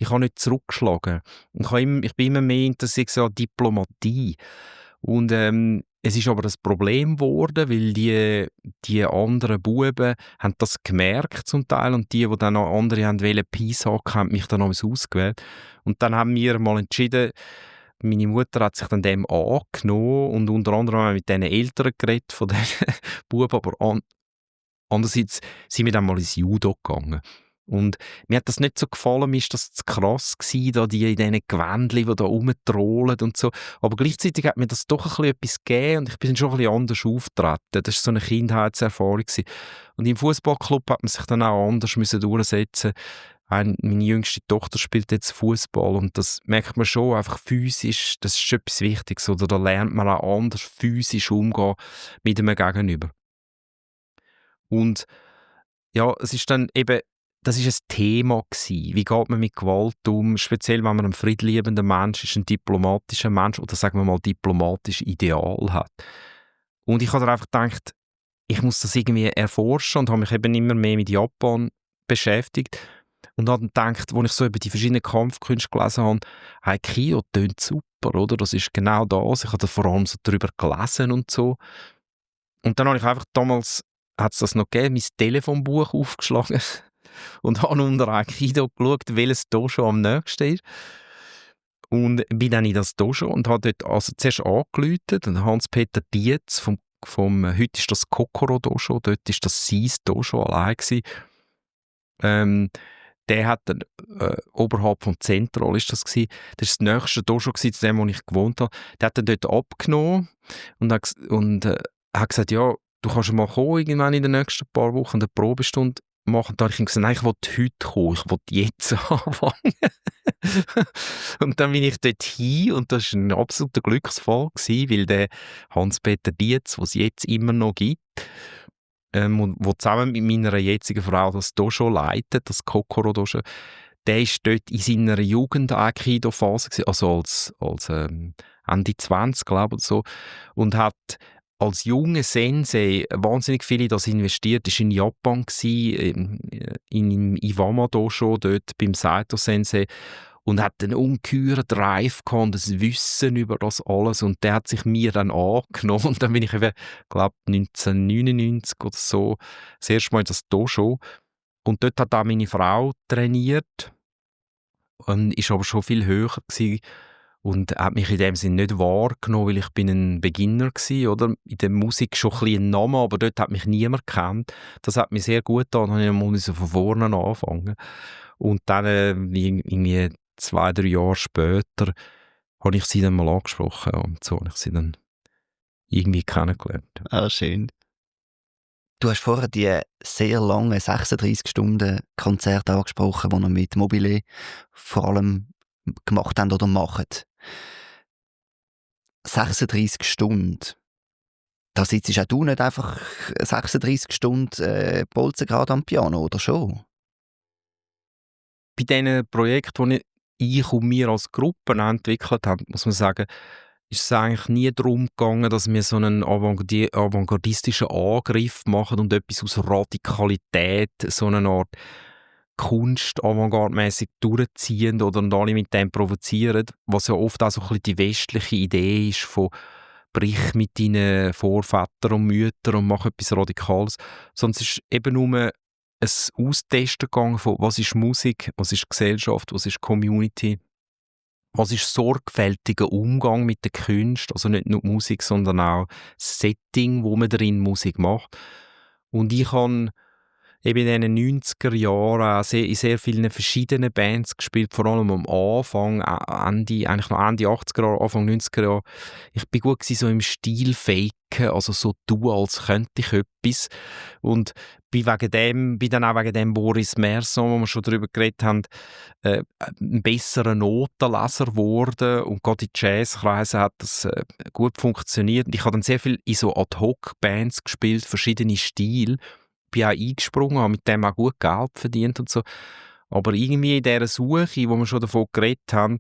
Speaker 1: habe nicht zurückgeschlagen. Ich bin immer mehr interessiert an Diplomatie. Und es ist aber das Problem geworden, weil die anderen Buben haben das gemerkt zum Teil und die dann noch andere haben wollen Peace hacken, haben mich dann noch ausgewählt. Und dann haben wir mal entschieden, meine Mutter hat sich dann dem angenommen und unter anderem haben wir mit diesen Eltern geredet von diesen Buben, aber andererseits sind wir dann mal ins Judo gegangen. Und mir hat das nicht so gefallen, mir ist das zu krass gewesen, da die in diesen Gewändchen, die da rumtrollen und so. Aber gleichzeitig hat mir das doch ein bisschen etwas gegeben und ich bin schon ein bisschen anders aufgetreten. Das war so eine Kindheitserfahrung gewesen. Und im Fußballclub hat man sich dann auch anders müssen durchsetzen. Meine jüngste Tochter spielt jetzt Fußball und das merkt man schon, einfach physisch, das ist etwas Wichtiges. Oder da lernt man auch anders physisch umgehen mit einem Gegenüber. Und ja, es ist dann eben, das ist ein Thema gewesen. Wie geht man mit Gewalt um? Speziell, wenn man ein friedliebender Mensch ist, ein diplomatischer Mensch oder sagen wir mal diplomatisch Ideal hat. Und ich habe einfach gedacht, ich muss das irgendwie erforschen und habe mich eben immer mehr mit Japan beschäftigt. Und habe dann gedacht, als ich so über die verschiedenen Kampfkünste gelesen habe, Aikido tönt super, oder? Das ist genau das. Ich habe da vor allem so darüber gelesen und so. Und dann habe ich einfach damals, hat es das noch gegeben, mein Telefonbuch aufgeschlagen und habe unter Aikido geschaut, welches Dojo am nächsten ist. Und bin dann in das Dojo und habe dort also zuerst angerufen und Hans-Peter Dietz heute ist das Kokoro Dojo, dort ist das sein Dojo allein gewesen. Der hat dann, oberhalb vom Zentral ist das gewesen. Das war das nächste Dojo gewesen, zu dem, wo ich gewohnt habe. Der hat dann dort abgenommen und hat gesagt, ja, du kannst mal kommen, irgendwann in den nächsten paar Wochen eine Probestunde machen. Da habe ich ihm gesagt, nein, ich will heute kommen, ich will jetzt anfangen. Und dann bin ich dort hin und das war ein absoluter Glücksfall gewesen, weil der Hans-Peter Dietz, den es jetzt immer noch gibt, wo zusammen mit meiner jetzigen Frau das Dojo leitet, das Kokoro Dojo, der war dort in seiner Jugend-Aikido-Phase, also als Ende 20, glaube ich, so, und hat als junger Sensei wahnsinnig viel in das investiert. Er war in Japan, im Iwama-Dojo, dort beim Saito-Sensei, und hat einen ungeheuren Drive gehabt und ein Wissen über das alles. Und der hat sich mir dann angenommen. Und dann bin ich eben, glaube 1999 oder so, das erste Mal in das Dojo. Und dort hat auch meine Frau trainiert. Und ist aber schon viel höher gewesen. Und hat mich in dem Sinne nicht wahrgenommen, weil ich bin ein Beginner war, oder? In der Musik schon ein bisschen ein Name, aber dort hat mich niemand gekannt. Das hat mir sehr gut getan. Dann musste ich von vorne anfangen. Und dann irgendwie 2-3 Jahre später habe ich sie dann mal angesprochen und so habe ich sie dann irgendwie kennengelernt.
Speaker 2: Ah, schön. Du hast vorher die sehr langen 36-Stunden-Konzerte angesprochen, die ihr mit Mobile vor allem gemacht habt oder macht. 36 Stunden. Da sitzt auch du nicht einfach 36 Stunden bolzengerade am Piano, oder schon?
Speaker 1: Bei diesen Projekten, die ich und wir als Gruppe entwickelt haben, muss man sagen, ist es eigentlich nie darum gegangen, dass wir so einen avantgardistischen Angriff machen und etwas aus Radikalität, so eine Art Kunst avantgarde-mässig durchziehen oder alle mit dem provozieren, was ja oft auch so ein bisschen die westliche Idee ist von «Brich mit deinen Vorvätern und Müttern und mach etwas Radikales», sondern es ist eben nur ein Austesten gegangen von «Was ist Musik?», «Was ist Gesellschaft?», «Was ist Community?», «Was ist sorgfältiger Umgang mit der Kunst?», also nicht nur Musik, sondern auch das Setting, wo man drin Musik macht. Und ich habe eben in den 90er Jahren auch in sehr vielen verschiedenen Bands gespielt, vor allem am Anfang, eigentlich noch Ende 80er Jahre, Anfang 90er Jahre. Ich bin gut gewesen, so im Stil faken, also so tun, als könnte ich etwas. Und bin dann auch wegen dem Boris Merson, wo wir schon darüber geredet haben, ein besserer Notenleser geworden. Und gerade in Jazzkreisen hat das gut funktioniert. Und ich habe dann sehr viel in so Ad-Hoc-Bands gespielt, verschiedene Stile. Bin auch eingesprungen, habe mit dem auch gut Geld verdient und so. Aber irgendwie in dieser Suche, wo wir schon davon geredet haben,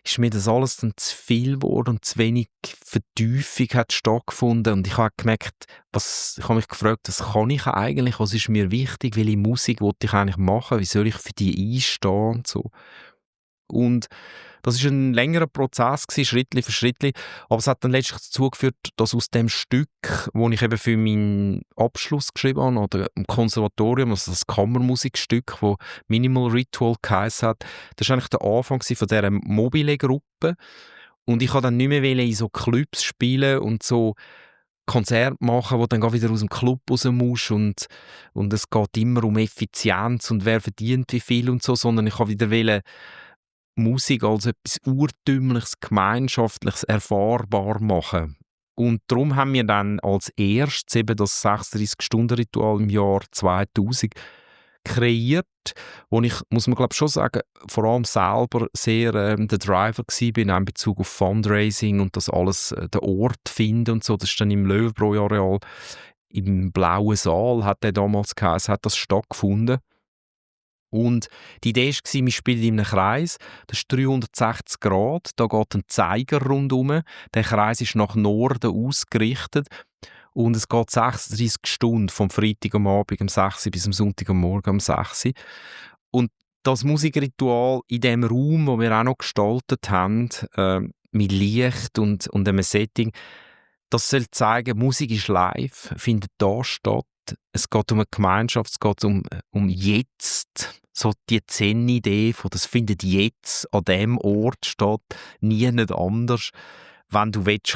Speaker 1: ist mir das alles dann zu viel geworden und zu wenig Vertiefung hat stattgefunden. Und ich habe gemerkt, ich habe mich gefragt, was kann ich eigentlich, was ist mir wichtig, welche Musik wollte ich eigentlich machen, wie soll ich für die einstehen und so. Und das war ein längerer Prozess, Schrittli für Schrittli. Aber es hat dann letztlich dazu geführt, dass aus dem Stück, das ich eben für meinen Abschluss geschrieben habe, oder im Konservatorium, also das Kammermusikstück, das Minimal Ritual geheissen hat, das war eigentlich der Anfang von dieser Mobile-Gruppe. Und ich wollte dann nicht mehr in so Clubs spielen und so Konzert machen, wo dann wieder aus dem Club raus musst und es geht immer um Effizienz und wer verdient wie viel und so, sondern ich wollte wieder Musik als etwas Urtümliches, Gemeinschaftliches erfahrbar machen. Und darum haben wir dann als erstes eben das 36-Stunden-Ritual im Jahr 2000 kreiert, wo ich, muss man glaube schon sagen, vor allem selber sehr der Driver war in Bezug auf Fundraising und das alles, den Ort finden und so. Das ist dann im Löwenbräu-Areal, im Blauen Saal hat der damals geheißen, hat das stattgefunden. Und die Idee war, wir spielen in einem Kreis, das ist 360 Grad, da geht ein Zeiger rundherum, der Kreis ist nach Norden ausgerichtet und es geht 36 Stunden, vom Freitag am Abend um 6 Uhr bis am Sonntag am Morgen um 6 Uhr. Und das Musikritual in dem Raum, wo wir auch noch gestaltet haben, mit Licht und einem Setting, das soll zeigen, Musik ist live, findet da statt. Es geht um eine Gemeinschaft, es geht um jetzt, so die Zen-Idee von, das findet jetzt an dem Ort statt, nie nicht anders. Wenn du kommen willst,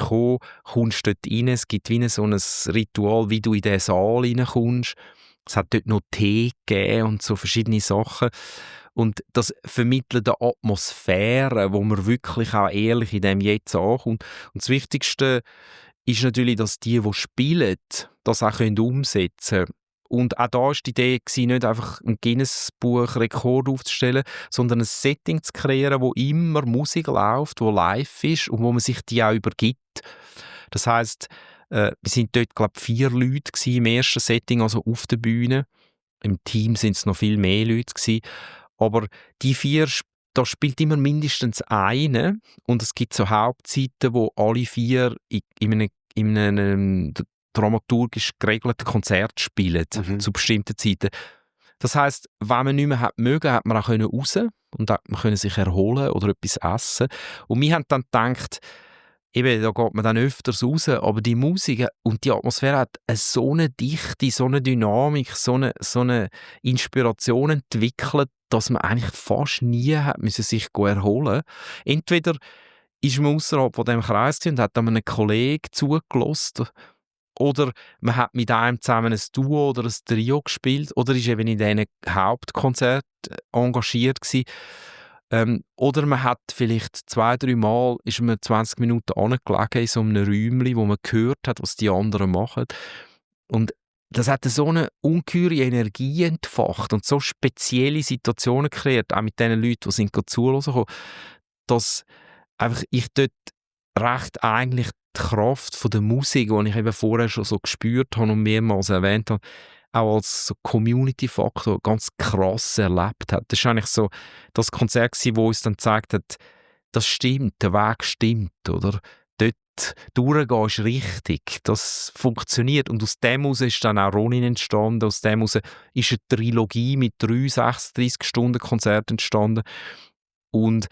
Speaker 1: kommst du dort rein. Es gibt wie so ein Ritual, wie du in diesen Saal reinkommst. Es hat dort noch Tee gegeben und so verschiedene Sachen. Und das vermittelt eine Atmosphäre, wo man wirklich auch ehrlich in dem Jetzt ankommt. Und das Wichtigste ist natürlich, dass die spielen, das auch umsetzen können. Und auch da war die Idee, nicht einfach ein Guinness-Buch-Rekord aufzustellen, sondern ein Setting zu kreieren, wo immer Musik läuft, wo live ist und wo man sich die auch übergibt. Das heisst, wir sind dort, glaube ich, 4 Leute im ersten Setting, also auf der Bühne. Im Team sind es noch viel mehr Leute gewesen. Aber die 4, da spielt immer mindestens eine und es gibt so Hauptzeiten, wo alle 4 in einem dramaturgisch geregelten Konzert spielen, zu bestimmten Zeiten. Das heisst, wenn man nicht mehr mögen, hat man auch raus und man können sich erholen oder etwas essen. Und wir haben dann gedacht, eben, da geht man dann öfters raus, aber die Musik und die Atmosphäre hat so eine Dichte, so eine Dynamik, so eine Inspiration entwickelt, dass man eigentlich fast nie hat müssen sich erholen. Entweder ist man außerhalb von dem Kreis und hat dann einem Kollegen zugelassen, oder man hat mit einem zusammen ein Duo oder ein Trio gespielt, oder ist eben in diesen Hauptkonzert engagiert gewesen. Oder man hat vielleicht 2-3 Mal ist man 20 Minuten angelegen in so einem Räumchen, wo man gehört hat, was die anderen machen. Und das hat so eine ungeheure Energie entfacht und so spezielle Situationen kreiert, auch mit den Leuten, die zuhören, dass einfach ich dort recht eigentlich die Kraft von der Musik, die ich eben vorher schon so gespürt habe und mehrmals erwähnt habe, auch als so Community-Faktor ganz krass erlebt hat. Das war eigentlich so das Konzert, wo uns dann gezeigt hat, das stimmt, der Weg stimmt, oder? Dort durchgehen ist richtig, das funktioniert. Und aus dem heraus ist dann auch Ronin entstanden, aus dem heraus ist eine Trilogie mit 3 36-Stunden-Konzerten entstanden. Und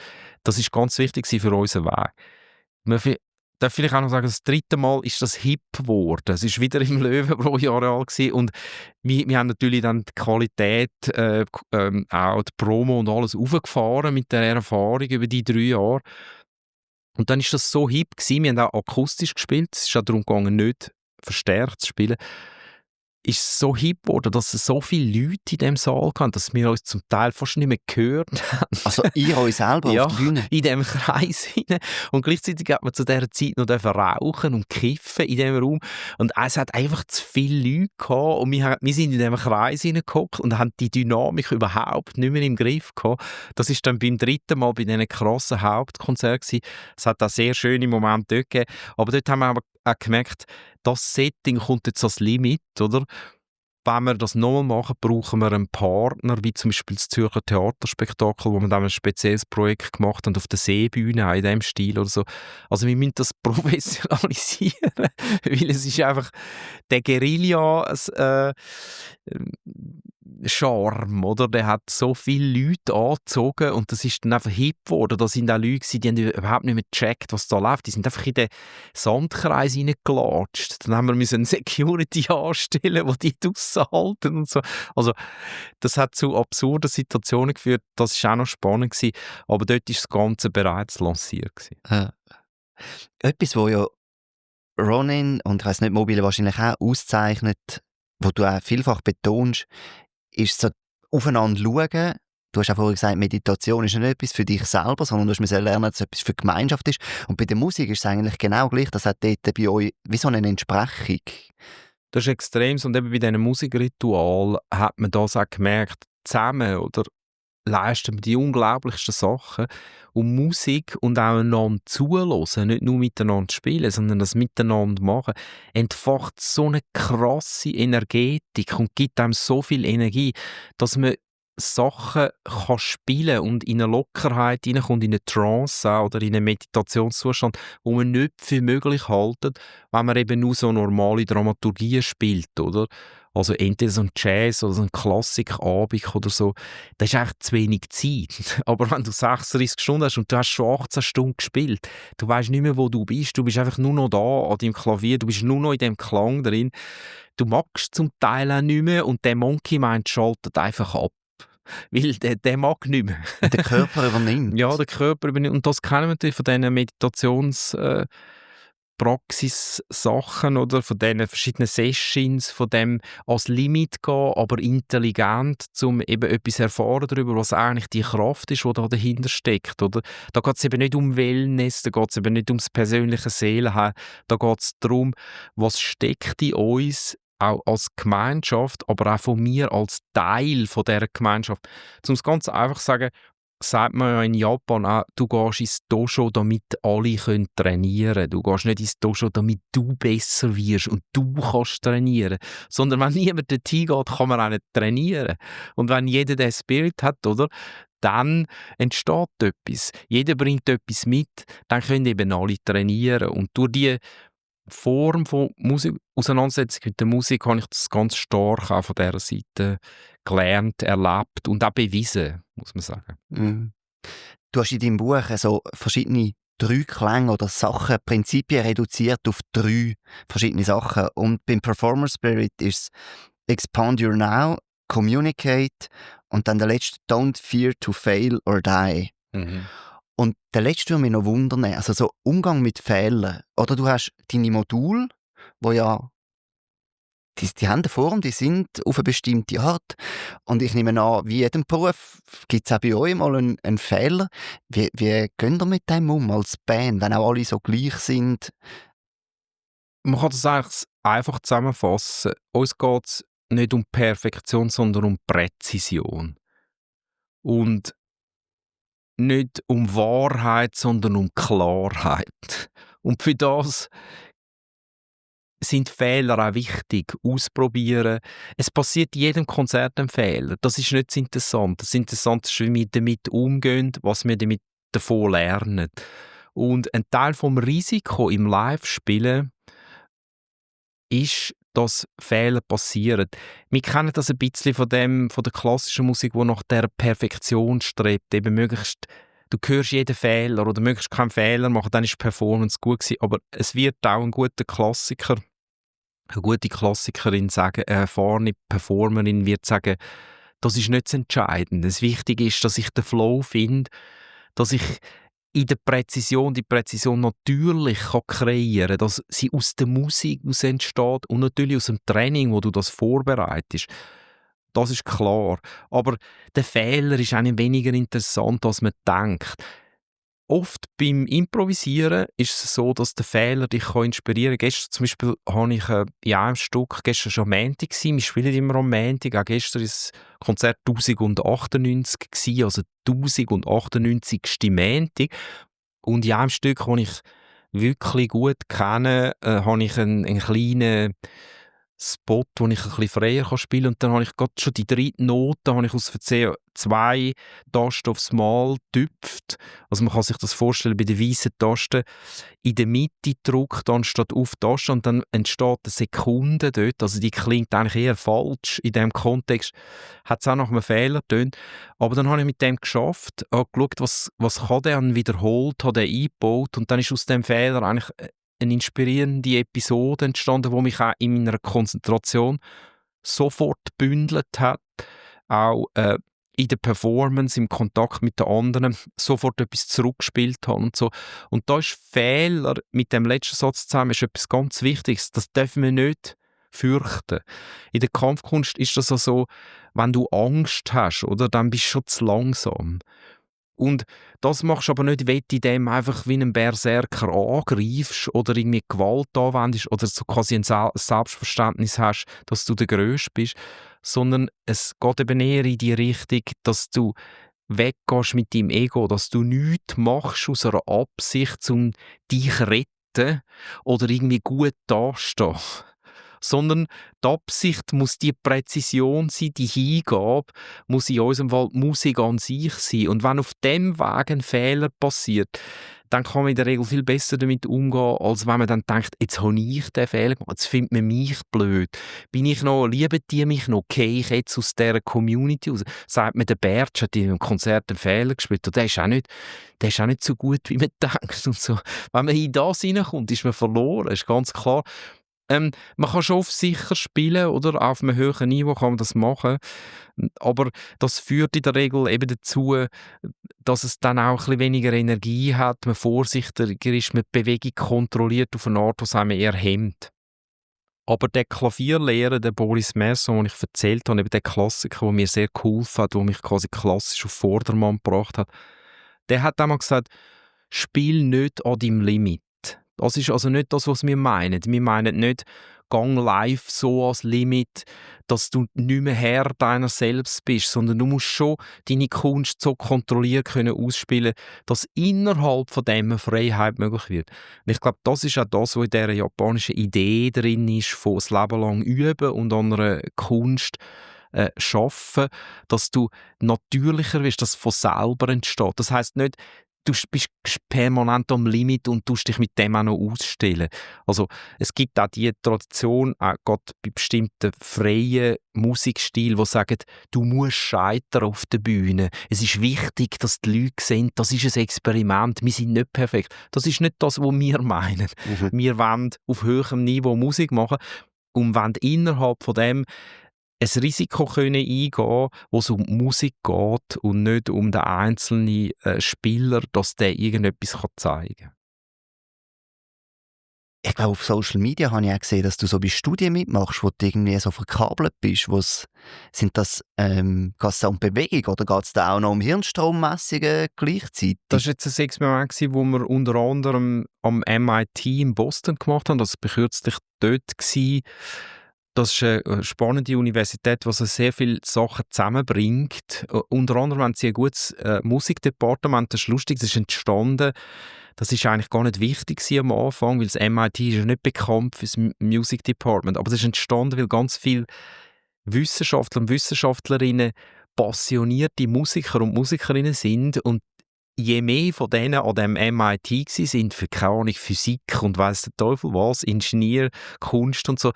Speaker 1: das ist ganz wichtig für unseren Weg. Man darf vielleicht auch noch sagen, das 3. Mal ist das hip geworden. Es war wieder im Löwenbräu-Areal und wir haben natürlich dann die Qualität, auch die Promo und alles aufgefahren mit der Erfahrung über die 3 Jahre. Und dann ist das so hip gewesen. Wir haben auch akustisch gespielt. Es ist auch darum gegangen, nicht verstärkt zu spielen. Ist so hip geworden, dass es so viele Leute in diesem Saal hatten, dass wir uns zum Teil fast nicht mehr gehört haben.
Speaker 2: Also ihr euch selber
Speaker 1: ja,
Speaker 2: auf der Bühne?
Speaker 1: in diesem Kreis hinein. Und gleichzeitig hat man zu dieser Zeit noch rauchen und kiffen in diesem Raum. Und es hat einfach zu viele Leute gehabt. Und wir sind in diesem Kreis hineingehockt und haben die Dynamik überhaupt nicht mehr im Griff gehabt. Das war dann beim 3. Mal bei diesen krassen Hauptkonzert gewesen. Es hat auch sehr schöne Momente dort gegeben. Aber dort haben wir aber auch gemerkt, das Setting kommt jetzt ans Limit, oder? Wenn wir das nochmal machen, brauchen wir einen Partner, wie zum Beispiel das Zürcher Theaterspektakel, wo wir dann ein spezielles Projekt gemacht haben auf der Seebühne, auch in diesem Stil oder so. Also wir müssen das professionalisieren, weil es ist einfach der Guerilla-Charme, oder? Der hat so viele Leute angezogen und das ist dann einfach hip geworden. Da sind auch Leute gewesen, die haben überhaupt nicht mehr gecheckt, was da läuft. Die sind einfach in den Sandkreis reingelatscht. Dann haben wir eine Security anstellen, die die halten und so. Also das hat zu absurden Situationen geführt. Das war auch noch spannend gewesen. Aber dort war das Ganze bereits lanciert gewesen.
Speaker 2: Etwas, wo ja Ronin und ich weiss nicht, Mobile wahrscheinlich auch auszeichnet, wo du auch vielfach betonst, ist so aufeinander schauen. Du hast auch vorhin gesagt, Meditation ist nicht etwas für dich selber, sondern du musst lernen, dass es etwas für die Gemeinschaft ist. Und bei der Musik ist es eigentlich genau gleich. Das hat dort bei euch wie so eine Entsprechung.
Speaker 1: Das ist extrem. Und eben bei diesen Musikritualen hat man das auch gemerkt, zusammen oder leisten wir die unglaublichsten Sachen. Und Musik und auch einander zuhören, nicht nur miteinander spielen, sondern das miteinander machen, entfacht so eine krasse Energetik und gibt einem so viel Energie, dass man Sachen kann spielen und in eine Lockerheit hineinkommt, in eine Trance auch, oder in einen Meditationszustand, wo man nicht für möglich halten, wenn man eben nur so normale Dramaturgie spielt, oder? Also entweder so ein Jazz oder so ein Klassikabend oder so, das ist echt zu wenig Zeit. Aber wenn du 36 Stunden hast und du hast schon 18 Stunden gespielt, du weißt nicht mehr, wo du bist einfach nur noch da an deinem Klavier, du bist nur noch in dem Klang drin. Du magst zum Teil auch nicht mehr und der Monkey Mind schaltet einfach ab. Weil der mag nicht mehr.
Speaker 2: Der Körper übernimmt.
Speaker 1: Ja, der Körper übernimmt. Und das kennen wir natürlich von diesen Meditationspraxis-Sachen oder von diesen verschiedenen Sessions, von dem ans Limit gehen, aber intelligent, um eben etwas erfahren darüber, was eigentlich die Kraft ist, die da dahinter steckt. Oder? Da geht es eben nicht um Wellness, da geht es eben nicht ums persönliche Seelenheil, da geht es darum, was steckt in uns, auch als Gemeinschaft, aber auch von mir als Teil von dieser Gemeinschaft. Um es ganz einfach zu sagen, sagt man ja in Japan auch, du gehst ins Dojo, damit alle trainieren können. Du gehst nicht ins Dojo, damit du besser wirst und du kannst trainieren. Sondern wenn niemand dorthin geht, kann man auch nicht trainieren. Und wenn jeder den Spirit hat, oder, dann entsteht etwas. Jeder bringt etwas mit, dann können eben alle trainieren. Und durch die Form von Musik, Auseinandersetzung mit der Musik, habe ich das ganz stark auch von dieser Seite gelernt, erlebt und auch bewiesen, muss man sagen.
Speaker 2: Mhm. Du hast in deinem Buch so verschiedene Klänge oder Sachen, Prinzipien reduziert auf 3 verschiedene Sachen. Und beim Performer Spirit ist es Expand Your Now, Communicate und dann der letzte Don't Fear to Fail or Die.
Speaker 1: Mhm.
Speaker 2: Und der letzte würde mich noch wundern, also so Umgang mit Fehlern. Oder du hast deine Module, wo ja, die haben eine Form, die sind auf eine bestimmte Art. Und ich nehme an, wie in jedem Beruf gibt es auch bei euch mal einen Fehler. Wie gehen ihr mit dem um als Band, wenn auch alle so gleich sind?
Speaker 1: Man kann das eigentlich einfach zusammenfassen. Uns geht es nicht um Perfektion, sondern um Präzision. Und nicht um Wahrheit, sondern um Klarheit. Und für das sind Fehler auch wichtig. Ausprobieren. Es passiert in jedem Konzert ein Fehler. Das ist nicht das Interessante. Das Interessante ist, wie wir damit umgehen, was wir damit davon lernen. Und ein Teil vom Risiko im Live-Spielen ist, dass Fehler passieren. Wir kennen das ein bisschen von der klassischen Musik, die nach der Perfektion strebt. Eben möglichst, du hörst jeden Fehler oder möglichst keinen Fehler machen, dann ist die Performance gut gewesen. Aber es wird auch ein guter Klassiker, eine gute Klassikerin sagen, eine erfahrene Performerin wird sagen, das ist nicht das Entscheidende. Das Wichtige ist, dass ich den Flow finde, dass ich in der Präzision, die Präzision natürlich kann kreieren, dass sie aus der Musik aus entsteht und natürlich aus dem Training, wo du das vorbereitest. Das ist klar. Aber der Fehler ist eigentlich weniger interessant, als man denkt. Oft beim Improvisieren ist es so, dass der Fehler dich inspirieren kann. Gestern zum Beispiel habe ich in einem Stück, gestern schon Montag gewesen, wir spielen immer am Montag, auch gestern war das Konzert 1098 gewesen, also 1098. Montag. Und in einem Stück, das ich wirklich gut kenne, habe ich einen kleinen Spot, wo ich ein bisschen freier spielen kann. Und dann habe ich gerade schon die 3. Note habe ich aus Versehen 2 Tasten aufs Mal getüpft. Also man kann sich das vorstellen, bei der weißen Taste in der Mitte drückt anstatt auf die Taste und dann entsteht eine Sekunde dort. Also die klingt eigentlich eher falsch. In diesem Kontext hat es auch nach einem Fehler getönt. Aber dann habe ich mit dem geschafft, habe geschaut, was kann der, und wiederholt, habe den eingebaut und dann ist aus dem Fehler eigentlich eine inspirierende Episode entstanden, die mich auch in meiner Konzentration sofort gebündelt hat. Auch in der Performance, im Kontakt mit den anderen sofort etwas zurückgespielt habe und so. Und da ist Fehler mit dem letzten Satz zusammen ist etwas ganz Wichtiges. Das dürfen wir nicht fürchten. In der Kampfkunst ist das so, wenn du Angst hast, oder, dann bist du schon zu langsam. Und das machst du aber nicht, wenn du dem einfach wie ein Berserker angreifst oder irgendwie Gewalt anwendest oder so quasi ein Selbstverständnis hast, dass du der Größte bist, sondern es geht eben eher in die Richtung, dass du weggehst mit deinem Ego, dass du nichts machst aus einer Absicht, um dich zu retten oder irgendwie gut dastehen. Sondern die Absicht muss die Präzision sein, die Hingabe muss in unserem Fall die Musik an sich sein. Und wenn auf dem Weg ein Fehler passiert, dann kann man in der Regel viel besser damit umgehen, als wenn man dann denkt, jetzt habe ich den Fehler gemacht, jetzt findet man mich blöd. Lieben die mich noch? Gehe ich jetzt aus dieser Community raus? Sagt mir, der Bertsch hat in einem Konzert einen Fehler gespielt und der ist auch nicht so gut, wie man denkt. Und so. Wenn man in das reinkommt, ist man verloren, ist ganz klar. Man kann schon auf sicher spielen, oder? Auf einem höheren Niveau kann man das machen. Aber das führt in der Regel eben dazu, dass es dann auch ein bisschen weniger Energie hat, man vorsichtiger ist, man die Bewegung kontrolliert auf eine Art, die es einem eher hemmt. Aber der Klavierlehrer, der Boris Messon, den ich erzählt habe, eben der Klassiker, der mir sehr geholfen hat, der mich quasi klassisch auf Vordermann gebracht hat, der hat einmal gesagt, spiel nicht an deinem Limit. Das ist also nicht das, was wir meinen. Wir meinen nicht, gang live so als Limit, dass du nicht mehr Herr deiner selbst bist, sondern du musst schon deine Kunst so kontrolliert können ausspielen, dass innerhalb von dem eine Freiheit möglich wird. Und ich glaube, das ist auch das, was in dieser japanischen Idee drin ist, von das Leben lang üben und an einer Kunst schaffen, dass du natürlicher wirst, dass es von selber entsteht. Das heisst nicht, du bist permanent am Limit und tust dich mit dem auch noch ausstellen. Also es gibt auch die Tradition, auch gerade bei bestimmten freien Musikstilen, die sagen, du musst scheitern auf der Bühne. Es ist wichtig, dass die Leute sehen, das ist ein Experiment, wir sind nicht perfekt. Das ist nicht das, was wir meinen. Wir wollen auf höherem Niveau Musik machen und wollen innerhalb von dem ein Risiko können eingehen, wo es um Musik geht und nicht um den einzelnen Spieler, dass der irgendetwas zeigen kann.
Speaker 2: Ich glaube, auf Social Media habe ich auch gesehen, dass du so bei Studien mitmachst, wo du irgendwie so verkabelt bist. Geht es da um Bewegung oder geht es da auch noch um Hirnstrommessungen gleichzeitig?
Speaker 1: Das war jetzt ein Experiment, das wir unter anderem am MIT in Boston gemacht haben. Das war kürzlich dort. Das ist eine spannende Universität, die sehr viele Sachen zusammenbringt. Unter anderem haben sie ein gutes Musikdepartement. Das ist lustig, das ist entstanden. Das ist eigentlich gar nicht wichtig am Anfang, weil das MIT ist ja nicht bekannt für das Music Department. Aber es ist entstanden, weil ganz viele Wissenschaftler und Wissenschaftlerinnen passionierte Musiker und Musikerinnen sind und je mehr von denen an dem MIT sind für keine Ahnung, Physik und weiss der Teufel was, Ingenieur, Kunst und so,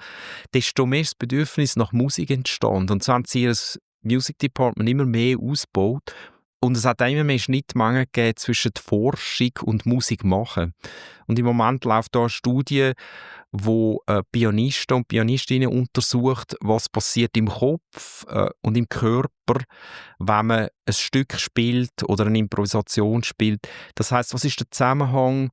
Speaker 1: desto mehr ist das Bedürfnis nach Musik entstanden. Und so haben sie ihr Music Department immer mehr ausgebaut. Und es hat auch immer mehr Schnittmengen gegeben zwischen Forschung und Musik machen. Und im Moment läuft da eine Studie, wo Pianisten und Pianistinnen untersucht, was passiert im Kopf und im Körper, wenn man ein Stück spielt oder eine Improvisation spielt. Das heißt, was ist der Zusammenhang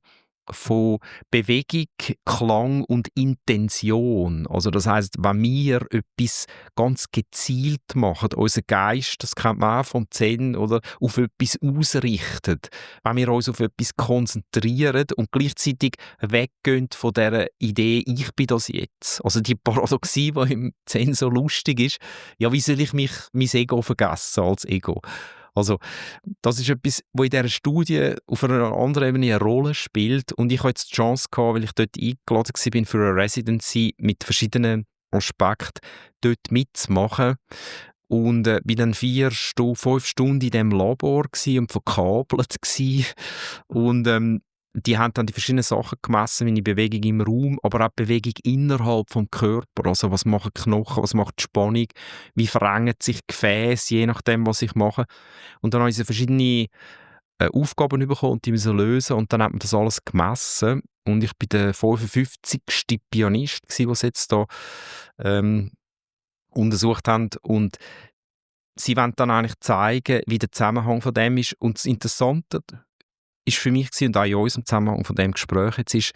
Speaker 1: von Bewegung, Klang und Intention. Also das heißt, wenn wir etwas ganz gezielt machen, unser Geist, das kennt man auch vom Zen, oder auf etwas ausrichten, wenn wir uns auf etwas konzentrieren und gleichzeitig weggehen von dieser Idee, ich bin das jetzt. Also die Paradoxie, die im Zen so lustig ist, ja, wie soll ich mein Ego vergessen als Ego? Also, das ist etwas, was in dieser Studie auf einer anderen Ebene eine Rolle spielt. Und ich hatte jetzt die Chance gehabt, weil ich dort eingeladen war für eine Residency mit verschiedenen Aspekten, dort mitzumachen. Und bin dann 5 Stunden in diesem Labor und verkabelt gsi. Und die haben dann die verschiedenen Sachen gemessen, meine Bewegung im Raum, aber auch die Bewegung innerhalb des Körpers. Also was machen die Knochen, was macht die Spannung, wie verengen sich die Gefäße, je nachdem, was ich mache. Und dann habe ich verschiedene Aufgaben bekommen und die müssen lösen und dann hat man das alles gemessen. Und ich bin der 55. Pianist, der es jetzt da untersucht haben. Und sie wollen dann eigentlich zeigen, wie der Zusammenhang von dem ist. Und das Interessante ist für mich und auch in unserem Zusammenhang von dem Gespräch jetzt ist,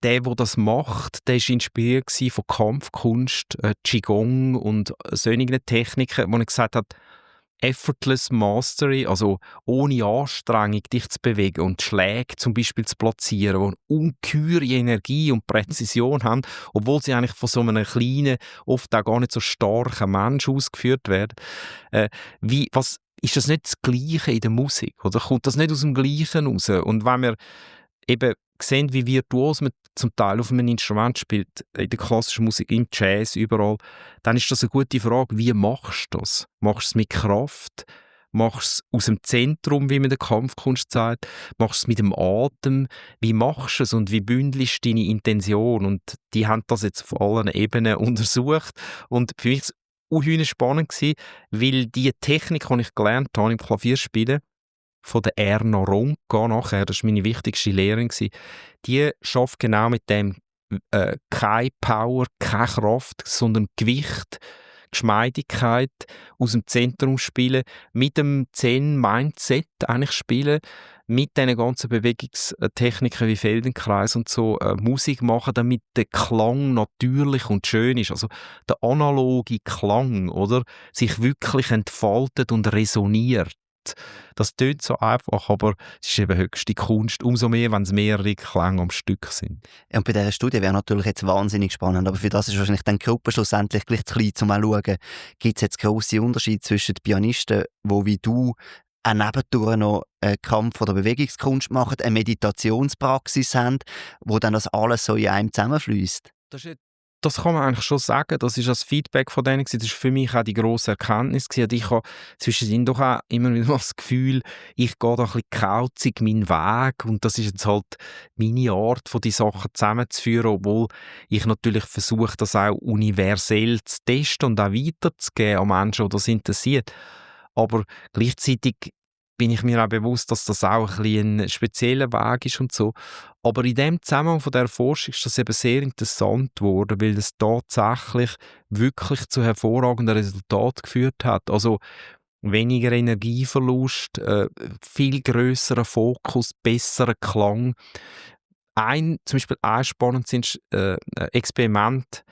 Speaker 1: der das macht, der war inspiriert von Kampfkunst, Qigong und solchen Techniken, wo er gesagt hat, effortless mastery, also ohne Anstrengung dich zu bewegen und Schläge zum Beispiel zu platzieren, die ungeheure Energie und Präzision haben, obwohl sie eigentlich von so einem kleinen, oft auch gar nicht so starken Menschen ausgeführt werden. Was ist das nicht das Gleiche in der Musik? Oder kommt das nicht aus dem Gleichen raus? Und wenn wir eben sehen, wie virtuos man zum Teil auf einem Instrument spielt, in der klassischen Musik, im Jazz, überall, dann ist das eine gute Frage, wie machst du das? Machst du es mit Kraft? Machst du es aus dem Zentrum, wie man in der Kampfkunst sagt? Machst du es mit dem Atem? Wie machst du es und wie bündelst du deine Intention? Und die haben das jetzt auf allen Ebenen untersucht. Und für mich war es unheimlich spannend, weil die Technik, die ich gelernt habe im Klavierspielen, von der Erna Ronca nachher, das war meine wichtigste Lehrerin, die schafft genau mit dem keine Power, keine Kraft, sondern Gewicht, Geschmeidigkeit, aus dem Zentrum spielen, mit dem Zen-Mindset eigentlich spielen, mit diesen ganzen Bewegungstechniken wie Feldenkreis und so Musik machen, damit der Klang natürlich und schön ist. Also der analoge Klang, oder? Sich wirklich entfaltet und resoniert. Das tönt so einfach, aber es ist eben höchste Kunst. Umso mehr, wenn es mehrere Klänge am Stück sind.
Speaker 2: Ja, und bei dieser Studie wäre natürlich jetzt wahnsinnig spannend, aber für das ist wahrscheinlich dann die Gruppe schlussendlich gleich zu klein, um zu schauen, gibt es jetzt grosse Unterschiede zwischen Pianisten, die wie du auch nebendurch noch einen Kampf- oder Bewegungskunst machen, eine Meditationspraxis haben, wo dann das alles so in einem zusammenfließt.
Speaker 1: Das kann man eigentlich schon sagen. Das ist das Feedback von denen. Das war für mich auch die grosse Erkenntnis. Und ich habe zwischendrin doch auch immer wieder das Gefühl, ich gehe da ein bisschen kauzig meinen Weg. Und das ist jetzt halt meine Art, die Sachen zusammenzuführen, obwohl ich natürlich versuche, das auch universell zu testen und auch weiterzugeben an Menschen, die das interessiert. Aber gleichzeitig bin ich mir auch bewusst, dass das auch ein bisschen ein spezieller Weg ist und so. Aber in dem Zusammenhang von der Forschung ist das eben sehr interessant geworden, weil es tatsächlich wirklich zu hervorragenden Resultaten geführt hat. Also weniger Energieverlust, viel grösserer Fokus, besserer Klang. Zum Beispiel ein spannendes Experiment,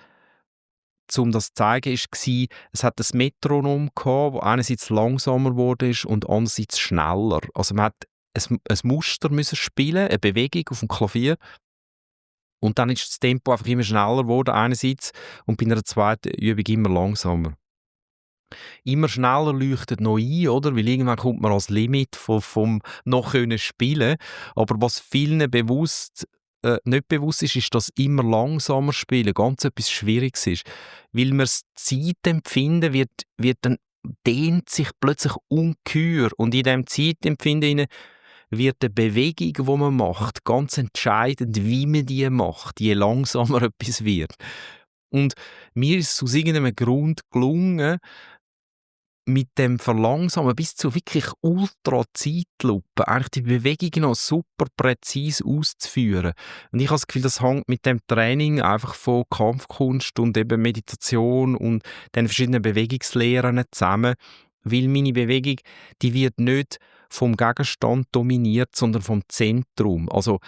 Speaker 1: um das zu zeigen, war, es hat ein Metronom gehabt, das einerseits langsamer wurde und andererseits schneller. Also man hat ein Muster müssen spielen, eine Bewegung auf dem Klavier. Und dann ist das Tempo einfach immer schneller geworden einerseits und bei einer zweiten Übung immer langsamer. Immer schneller leuchtet noch ein, oder? Weil irgendwann kommt man als Limit vom noch können spielen. Aber was vielen nicht bewusst ist, dass immer langsamer spielen ganz etwas Schwieriges ist. Weil man das Zeitempfinden wird dann dehnt sich plötzlich ungeheuer. Und in diesem Zeitempfinden wird die Bewegung, die man macht, ganz entscheidend, wie man die macht, je langsamer etwas wird. Und mir ist es aus irgendeinem Grund gelungen, mit dem Verlangsamen bis zu wirklich Ultra-Zeitlupe eigentlich die Bewegungen noch super präzise auszuführen. Und ich habe das Gefühl, das hängt mit dem Training einfach von Kampfkunst und eben Meditation und den verschiedenen Bewegungslehren zusammen, weil meine Bewegung, die wird nicht vom Gegenstand dominiert, sondern vom Zentrum. Also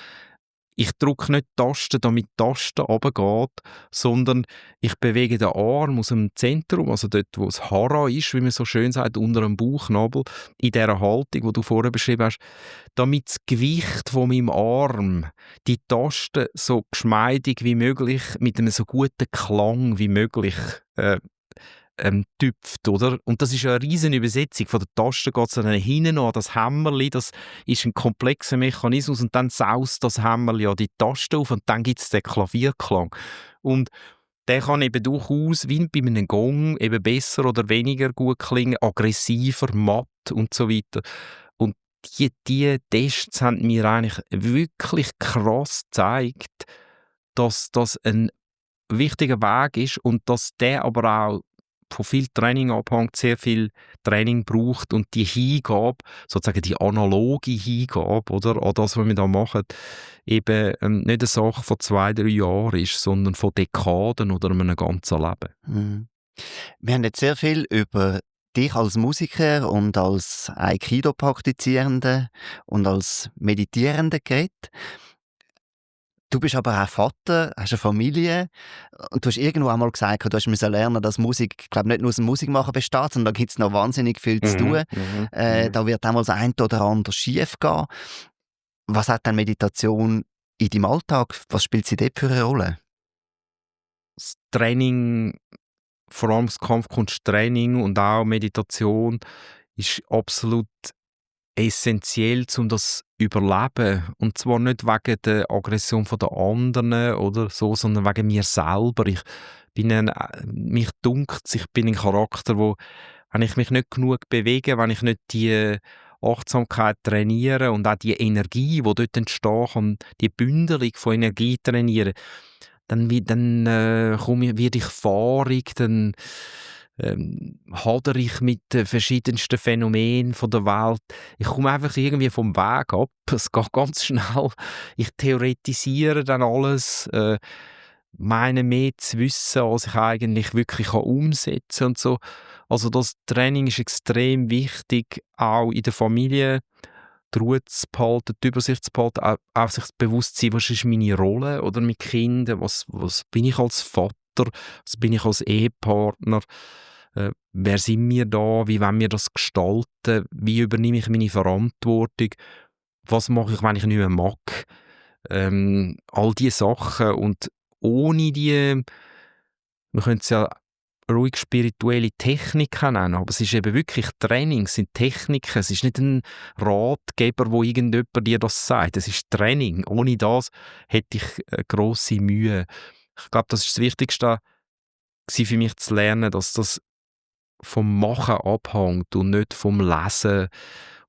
Speaker 1: ich drücke nicht die Tasten, damit die Taste runtergeht, sondern ich bewege den Arm aus dem Zentrum, also dort, wo das Hara ist, wie man so schön sagt, unter dem Bauchnabel, in dieser Haltung, die du vorher beschrieben hast, damit das Gewicht von meinem Arm die Taste so geschmeidig wie möglich, mit einem so guten Klang wie möglich tüpft, oder? Und das ist eine riesen Übersetzung. Von der Taste geht es dann hinten an das Hämmerli, das ist ein komplexer Mechanismus und dann saust das Hämmerli an die Taste auf und dann gibt es den Klavierklang. Und der kann eben durchaus, wie bei einem Gong, eben besser oder weniger gut klingen, aggressiver, matt und so weiter. Und die Tests haben mir eigentlich wirklich krass gezeigt, dass das ein wichtiger Weg ist und dass der aber auch von viel Training abhängt, sehr viel Training braucht und die Hingabe, sozusagen die analoge Hingabe, oder, an das, was wir da machen, eben nicht eine Sache von 2-3 Jahren ist, sondern von Dekaden oder einem ganzen Leben.
Speaker 2: Mhm. Wir haben jetzt sehr viel über dich als Musiker und als Aikido-Praktizierender und als Meditierender geredet. Du bist aber auch Vater, hast eine Familie und du hast irgendwo einmal gesagt, du musst lernen, dass Musik, ich glaube, nicht nur aus dem Musikmachen besteht, sondern da gibt es noch wahnsinnig viel zu tun. Da wird einmal das eine oder andere schief gehen. Was hat denn Meditation in deinem Alltag? Was spielt sie dort für eine Rolle?
Speaker 1: Das Training, vor allem das Kampfkunsttraining und auch Meditation, ist absolut essentiell, um das zu überleben. Und zwar nicht wegen der Aggression der anderen oder so, sondern wegen mir selber. Mich dunkt, ich bin ein Charakter, wo, wenn ich mich nicht genug bewege, wenn ich nicht die Achtsamkeit trainiere und auch die Energie, die dort entstehen kann, die Bündelung von Energie trainieren, dann werde ich fahrig, dann hadere ich mit den verschiedensten Phänomenen von der Welt. Ich komme einfach irgendwie vom Weg ab. Es geht ganz schnell. Ich theoretisiere dann alles, meine mehr zu wissen, als ich eigentlich wirklich umsetzen kann und so. Also das Training ist extrem wichtig, auch in der Familie die Ruhe zu behalten, die Übersicht zu behalten, auch sich bewusst zu sein, was ist meine Rolle oder mit Kindern, was bin ich als Vater, was bin ich als Ehepartner, wer sind wir da, wie wollen wir das gestalten, wie übernehme ich meine Verantwortung, was mache ich, wenn ich nicht mehr mag, all diese Sachen und ohne die, wir können es ja ruhig spirituelle Techniken nennen, aber es ist eben wirklich Training, es sind Techniken, es ist nicht ein Ratgeber, wo irgendjemand dir das sagt, es ist Training. Ohne das hätte ich grosse Mühe. Ich glaube, das ist das Wichtigste für mich zu lernen, dass das vom Machen abhängt und nicht vom Lesen.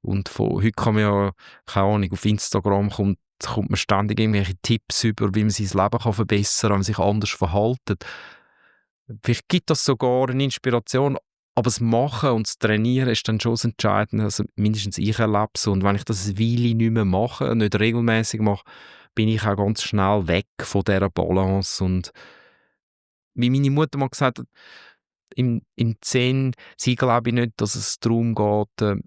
Speaker 1: Und heute kann man ja, keine Ahnung, auf Instagram kommt man ständig irgendwelche Tipps über, wie man sein Leben kann verbessern kann, wenn man sich anders verhält. Vielleicht gibt das sogar eine Inspiration, aber das Machen und das Trainieren ist dann schon das Entscheidende. Also mindestens ich erlebe es. Und wenn ich das eine Weile nicht mehr mache, nicht regelmäßig mache, bin ich auch ganz schnell weg von dieser Balance. Und wie meine Mutter mal gesagt hat, im Zen, sie glaube ich nicht, dass es darum geht,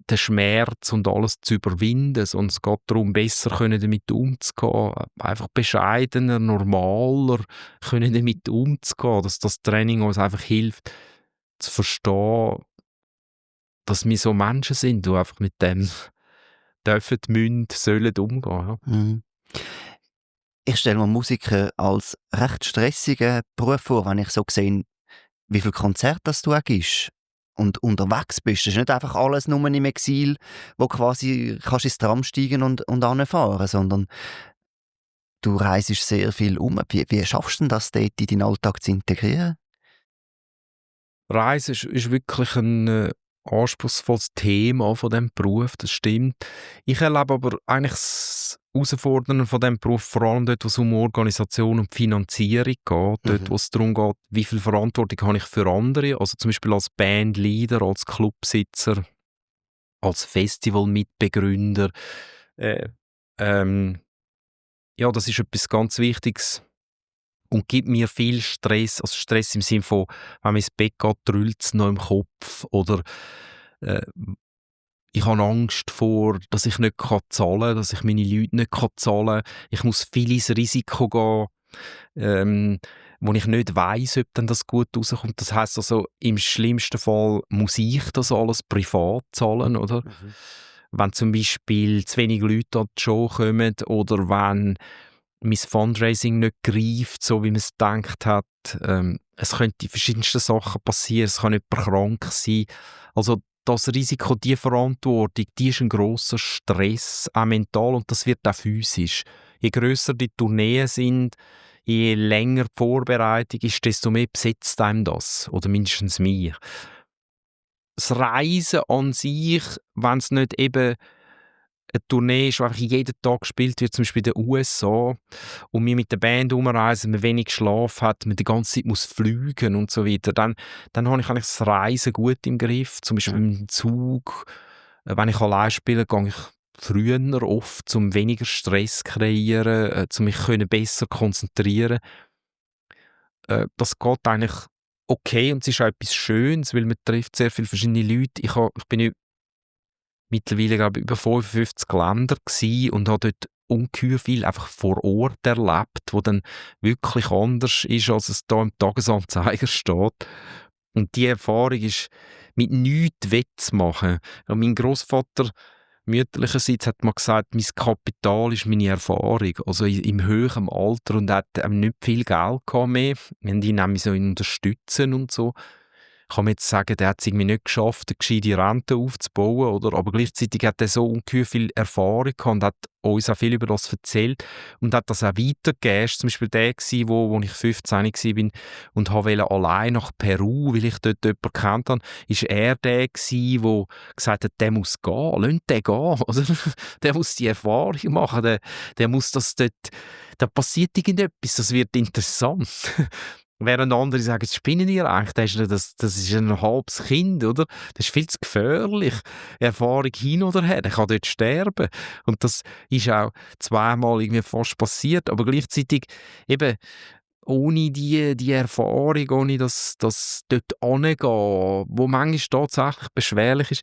Speaker 1: den Schmerz und alles zu überwinden, sondern es geht darum, besser können damit umzugehen, einfach bescheidener, normaler können damit umzugehen, dass das Training uns einfach hilft, zu verstehen, dass wir so Menschen sind, die einfach mit dem dürfen, müssen, sollen umgehen. Ja.
Speaker 2: Mhm. Ich stelle mir Musiker als recht stressigen Beruf vor, wenn ich so sehe, wie viele Konzerte das du auch gibst und unterwegs bist. Das ist nicht einfach alles nur im Exil, wo quasi kannst ins Tram steigen und hinfahren, sondern du reist sehr viel um. Wie schaffst du denn das, dort in deinen Alltag zu integrieren?
Speaker 1: Reisen ist wirklich ein anspruchsvolles Thema von diesem Beruf, das stimmt. Ich erlebe aber eigentlich das Herausfordernde von diesem Beruf vor allem dort, wo es um Organisation und Finanzierung geht, dort, wo es darum geht, wie viel Verantwortung habe ich für andere, also zum Beispiel als Bandleader, als Clubsitzer, als Festivalmitbegründer. Äh, ja, das ist etwas ganz Wichtiges und gibt mir viel Stress, also Stress im Sinne von, wenn man ins Bett geht, drüllt es noch im Kopf oder äh, ich habe Angst vor, dass ich nicht zahlen kann, dass ich meine Leute nicht zahlen kann. Ich muss viel ins Risiko gehen, wo ich nicht weiss, ob dann das gut rauskommt. Das heisst also, im schlimmsten Fall muss ich das alles privat zahlen, oder? Wenn zum Beispiel zu wenig Leute an die Show kommen oder wenn mein Fundraising nicht greift, so wie man es gedacht hat. Es können die verschiedensten Sachen passieren, es kann jemand krank sein. Also das Risiko, die Verantwortung, die ist ein grosser Stress, auch mental und das wird auch physisch. Je grösser die Tourneen sind, je länger die Vorbereitung ist, desto mehr besetzt einem das, oder mindestens mich. Das Reisen an sich, wenn es nicht eben eine Tournee ist, die einfach jeden Tag gespielt wird, zum Beispiel in den USA, und wir mit der Band umreisen, man wenig Schlaf hat, man die ganze Zeit muss fliegen und so weiter, dann habe ich eigentlich das Reisen gut im Griff, zum Beispiel im Zug. Wenn ich allein spiele, gehe ich früher oft, um weniger Stress zu kreieren, um mich besser konzentrieren. Das geht eigentlich okay und es ist auch etwas Schönes, weil man trifft sehr viele verschiedene Leute. Ich bin mittlerweile, glaube ich, über 55 Länder gsi und habe dort ungeheuer viel einfach vor Ort erlebt, wo dann wirklich anders ist, als es da im Tagesanzeiger steht. Und die Erfahrung ist mit nichts wettzumachen. Ja, mein Großvater mütterlicherseits hat mal gesagt, mein Kapital ist meine Erfahrung. Also im höheren Alter und er hat nicht viel Geld gehabt mehr. Wir haben ihn nämlich so unterstützen und so. Ich kann mir jetzt sagen, der hat es irgendwie nicht geschafft, eine gescheite Rente aufzubauen, oder? Aber gleichzeitig hat er so ungeheuer viel Erfahrung gehabt und hat uns auch viel über das erzählt und hat das auch weitergegeben. Er war zum Beispiel der, wo ich 15 war und wollte allein nach Peru, weil ich dort jemanden kennt habe, ist er der der gesagt hat, der muss gehen, lasst den gehen. Oder? Der muss die Erfahrung machen, der muss das dort, da passiert irgendetwas, das wird interessant. Während andere sagen, jetzt spinnen ihr eigentlich, das ist ein halbes Kind, oder? Das ist viel zu gefährlich. Erfahrung hin oder her, der kann dort sterben. Und das ist auch zweimal irgendwie fast passiert, aber gleichzeitig eben ohne die Erfahrung, ohne das dort hingehen, wo manchmal tatsächlich beschwerlich ist,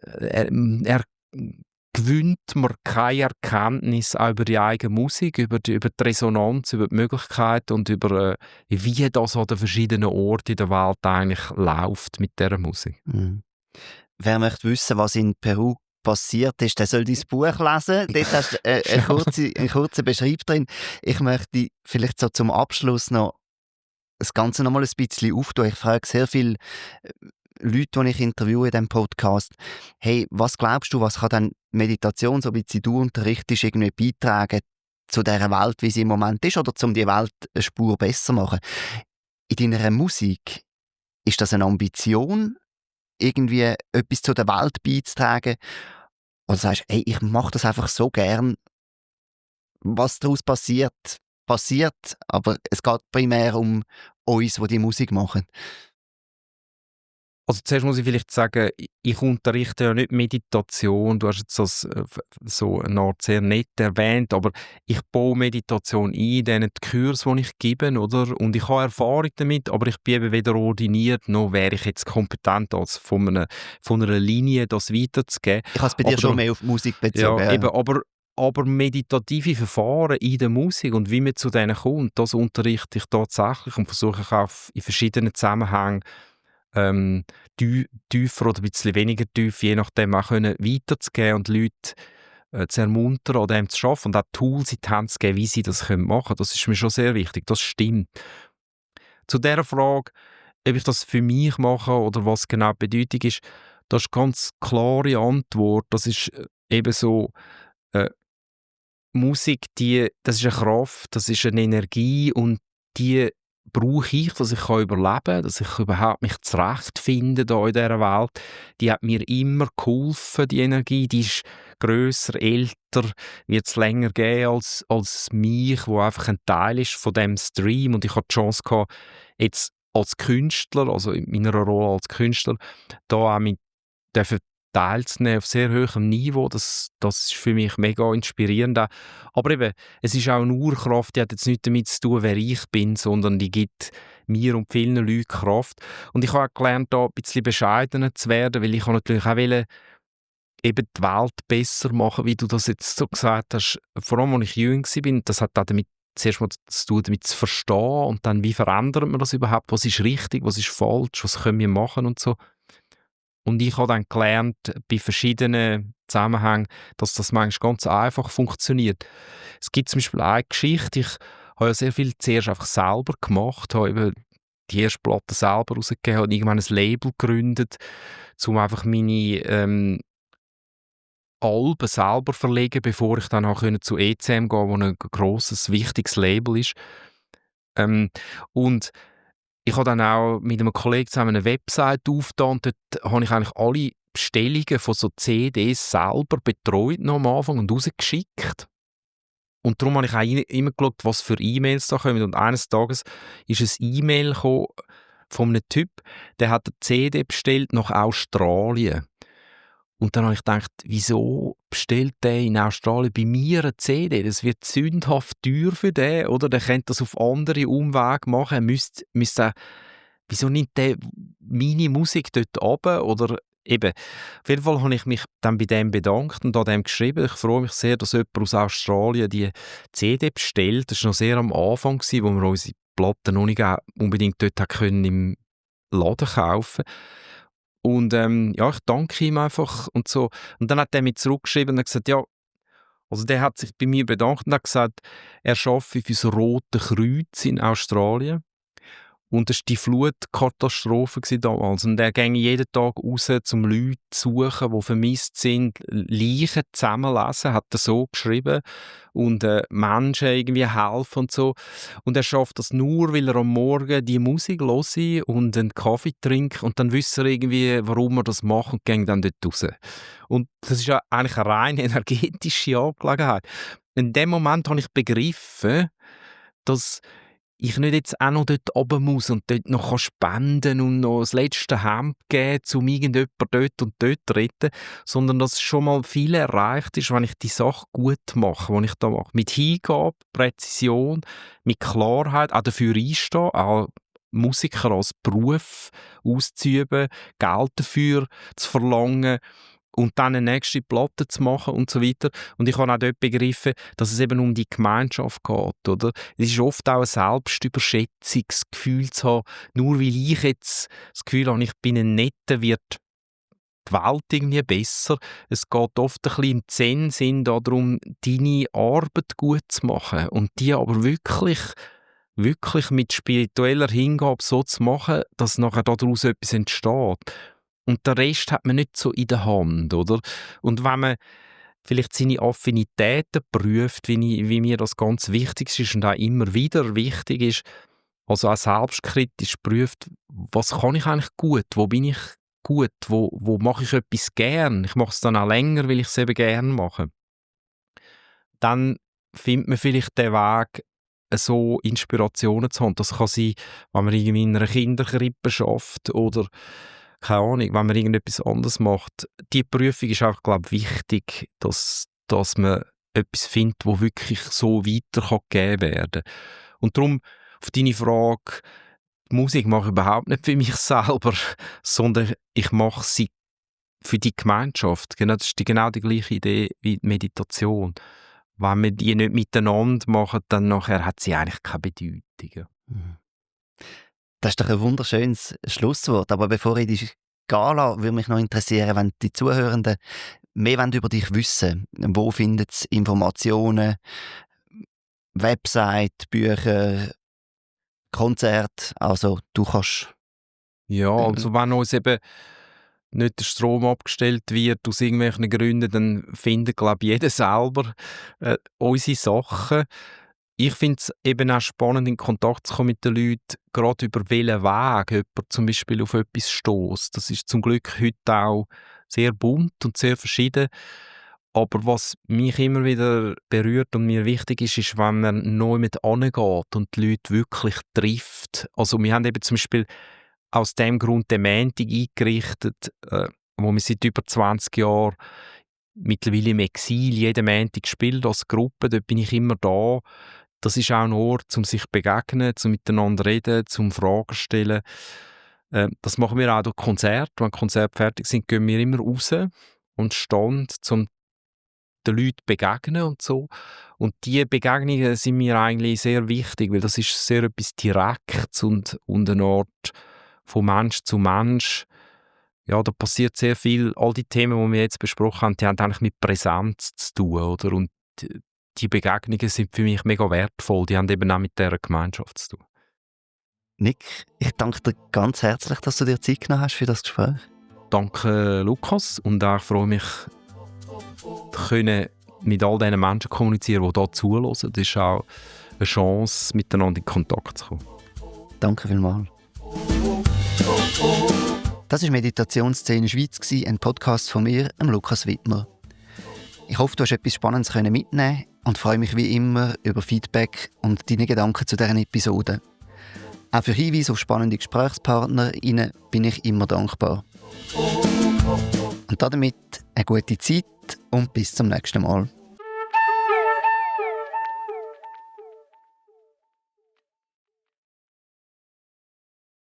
Speaker 1: er gewinnt man keine Erkenntnis auch über die eigene Musik, über die Resonanz, über die Möglichkeiten und über wie das an den verschiedenen Orten in der Welt eigentlich läuft mit dieser Musik.
Speaker 2: Mhm. Wer möchte wissen, was in Peru passiert ist, der soll dein Buch lesen. Dort hast du einen kurzen Beschreib drin. Ich möchte vielleicht so zum Abschluss noch das Ganze noch mal ein bisschen auftun. Ich frage sehr viele Leute, die ich interviewe in diesem Podcast, hey, was glaubst du, was kann denn Meditation, so wie sie du unterrichtest, irgendwie beitragen zu dieser Welt, wie sie im Moment ist, oder um die Welt eine Spur besser machen? In deiner Musik, ist das eine Ambition, irgendwie etwas zu der Welt beizutragen? Oder sagst du, hey, ich mache das einfach so gern, was daraus passiert, aber es geht primär um uns, die Musik machen?
Speaker 1: Also zuerst muss ich vielleicht sagen, ich unterrichte ja nicht Meditation, du hast jetzt das so eine Art sehr nett erwähnt, aber ich baue Meditation ein in den Kurs, die ich gebe, oder? Und ich habe Erfahrung damit, aber ich bin eben weder ordiniert, noch wäre ich jetzt kompetent, als von einer Linie das weiterzugeben.
Speaker 2: Ich habe es bei dir schon mehr auf Musik bezogen.
Speaker 1: Ja, eben, aber meditative Verfahren in der Musik und wie man zu denen kommt, das unterrichte ich tatsächlich und versuche ich auch in verschiedenen Zusammenhängen tiefer oder ein bisschen weniger tief, je nachdem auch können weiterzugeben und Leute zu ermuntern oder dem zu arbeiten und auch Tools in die Hand zu geben, wie sie das machen können. Das ist mir schon sehr wichtig, das stimmt. Zu dieser Frage, ob ich das für mich mache oder was genau die Bedeutung ist, das ist eine ganz klare Antwort. Das ist eben so, Musik, das ist eine Kraft, das ist eine Energie und die brauche ich, dass ich überleben kann, dass ich überhaupt mich zurechtfinde hier in dieser Welt. Die hat mir immer geholfen, die Energie. Die ist grösser, älter, wird es länger geben als mich, wo einfach ein Teil ist von dem Stream. Und ich hatte die Chance gehabt, jetzt als Künstler, also in meiner Rolle als Künstler, da auch mit teilzunehmen auf sehr hohem Niveau. Das ist für mich mega inspirierend. Aber eben, es ist auch eine Urkraft, die hat jetzt nichts damit zu tun, wer ich bin, sondern die gibt mir und vielen Leuten Kraft. Und ich habe auch gelernt, da ein bisschen bescheidener zu werden, weil ich natürlich auch wollte, eben die Welt besser machen, wie du das jetzt so gesagt hast. Vor allem, als ich jung war, das hat auch damit zuerst mal zu tun, damit zu verstehen und dann, wie verändert man das überhaupt, was ist richtig, was ist falsch, was können wir machen und so. Und ich habe dann gelernt, bei verschiedenen Zusammenhängen, dass das manchmal ganz einfach funktioniert. Es gibt zum Beispiel eine Geschichte, ich habe ja sehr viel zuerst einfach selber gemacht, habe eben die erste Platte selber rausgegeben, habe irgendwann ein Label gegründet, um einfach meine Alben selber verlegen, bevor ich dann auch zu ECM gehen konnte, wo ein grosses, wichtiges Label ist. Und ich habe dann auch mit einem Kollegen zusammen eine Website aufgetan und dort habe ich eigentlich alle Bestellungen von so CDs selber betreut noch am Anfang und rausgeschickt. Und darum habe ich auch immer geschaut, was für E-Mails da kommen. Und eines Tages ist ein E-Mail gekommen von einem Typ, der hat eine CD bestellt nach Australien. Und dann habe ich gedacht, wieso bestellt der in Australien bei mir eine CD? Das wird sündhaft teuer für den, oder? Der könnte das auf andere Umwege machen. Er müsste wieso nimmt der meine Musik dort runter? Oder eben, auf jeden Fall habe ich mich dann bei dem bedankt und an dem geschrieben. Ich freue mich sehr, dass jemand aus Australien die CD bestellt. Das war noch sehr am Anfang, wo wir unsere Platten noch nicht unbedingt dort können im Laden kaufen. Und ja, ich danke ihm einfach und so. Und dann hat er mir zurückgeschrieben und hat gesagt, ja, also der hat sich bei mir bedankt und hat gesagt, er arbeite für das Rote Kreuz in Australien. Und das war die Flutkatastrophe damals. Und er ging jeden Tag raus, um Leute zu suchen, die vermisst sind, Leichen zusammenlesen, hat er so geschrieben. Und Menschen irgendwie helfen und so. Und er schafft das nur, weil er am Morgen die Musik hört und einen Kaffee trinkt. Und dann wüsste er irgendwie, warum er das macht und ging dann dort raus. Und das ist ja eigentlich eine rein energetische Angelegenheit. In dem Moment habe ich begriffen, dass ich nicht jetzt auch noch dort oben muss und dort noch spenden und noch das letzte Hemd geben, um irgendjemanden dort und dort zu retten, sondern dass schon mal viel erreicht ist, wenn ich die Sache gut mache, die ich da mache. Mit Hingabe, Präzision, mit Klarheit, auch dafür einstehen, auch Musiker als Beruf auszuüben, Geld dafür zu verlangen, und dann eine nächste Platte zu machen und so weiter. Und ich habe auch dort begriffen, dass es eben um die Gemeinschaft geht. Oder? Es ist oft auch ein Selbstüberschätzungsgefühl zu haben, nur weil ich jetzt das Gefühl habe, ich bin ein Netter, wird die Welt irgendwie besser. Es geht oft ein bisschen im Zen-Sinn darum, deine Arbeit gut zu machen und die aber wirklich mit spiritueller Hingabe so zu machen, dass nachher daraus etwas entsteht. Und den Rest hat man nicht so in der Hand, oder? Und wenn man vielleicht seine Affinitäten prüft, wie mir das ganz wichtig ist und auch immer wieder wichtig ist, also auch selbstkritisch prüft, was kann ich eigentlich gut, wo bin ich gut, wo mache ich etwas gern, ich mache es dann auch länger, weil ich es eben gern mache. Dann findet man vielleicht den Weg, so Inspirationen zu haben. Das kann sein, wenn man irgendwie in einer Kinderkrippe schafft oder keine Ahnung, wenn man irgendetwas anderes macht. Die Prüfung ist auch, glaube ich, wichtig, dass man etwas findet, das wirklich so weitergegeben werden kann. Und darum, auf deine Frage, die Musik mache ich überhaupt nicht für mich selber, sondern ich mache sie für die Gemeinschaft. Genau, das ist genau die gleiche Idee wie die Meditation. Wenn wir die nicht miteinander machen, dann nachher hat sie eigentlich keine Bedeutung.
Speaker 2: Das ist doch ein wunderschönes Schlusswort. Aber bevor ich dich gehen lasse, würde mich noch interessieren, wenn die Zuhörenden mehr über dich wissen wollen. Wo finden sie Informationen, Website, Bücher, Konzerte? Also du kannst...
Speaker 1: Ja, also wenn uns eben nicht der Strom abgestellt wird aus irgendwelchen Gründen, dann findet, glaube ich, jeder selber unsere Sachen. Ich finde es eben auch spannend, in Kontakt zu kommen mit den Leuten, gerade über welchen Weg jemand zum Beispiel auf etwas stösst. Das ist zum Glück heute auch sehr bunt und sehr verschieden. Aber was mich immer wieder berührt und mir wichtig ist, ist, wenn man neu mit angeht und die Leute wirklich trifft. Also wir haben eben zum Beispiel aus dem Grund den Montag eingerichtet, wo wir seit über 20 Jahren mittlerweile im Exil jeden Montag spielen als Gruppe. Dort bin ich immer da. Das ist auch ein Ort, um sich zu begegnen, um miteinander zu reden, um Fragen zu stellen. Das machen wir auch durch Konzerte. Wenn Konzerte fertig sind, gehen wir immer raus und stehen, um den Leuten zu begegnen und so. Und diese Begegnungen sind mir eigentlich sehr wichtig, weil das ist sehr etwas Direktes und eine Art von Mensch zu Mensch. Ja, da passiert sehr viel. All die Themen, die wir jetzt besprochen haben, die haben eigentlich mit Präsenz zu tun, oder? Und die Begegnungen sind für mich mega wertvoll. Die haben eben auch mit dieser Gemeinschaft zu tun.
Speaker 2: Nick, ich danke dir ganz herzlich, dass du dir Zeit genommen hast für das Gespräch.
Speaker 1: Danke, Lukas. Und auch freue mich, können mit all diesen Menschen kommunizieren, die hier zuhören. Das ist auch eine Chance, miteinander in Kontakt zu kommen.
Speaker 2: Danke vielmals. Das war Meditationsszene Schweiz, ein Podcast von mir, Lukas Wittmer. Ich hoffe, du hast etwas Spannendes mitnehmen und freue mich wie immer über Feedback und deine Gedanken zu dieser Episode. Auch für Hinweise auf spannende GesprächspartnerInnen bin ich immer dankbar. Und damit eine gute Zeit und bis zum nächsten Mal.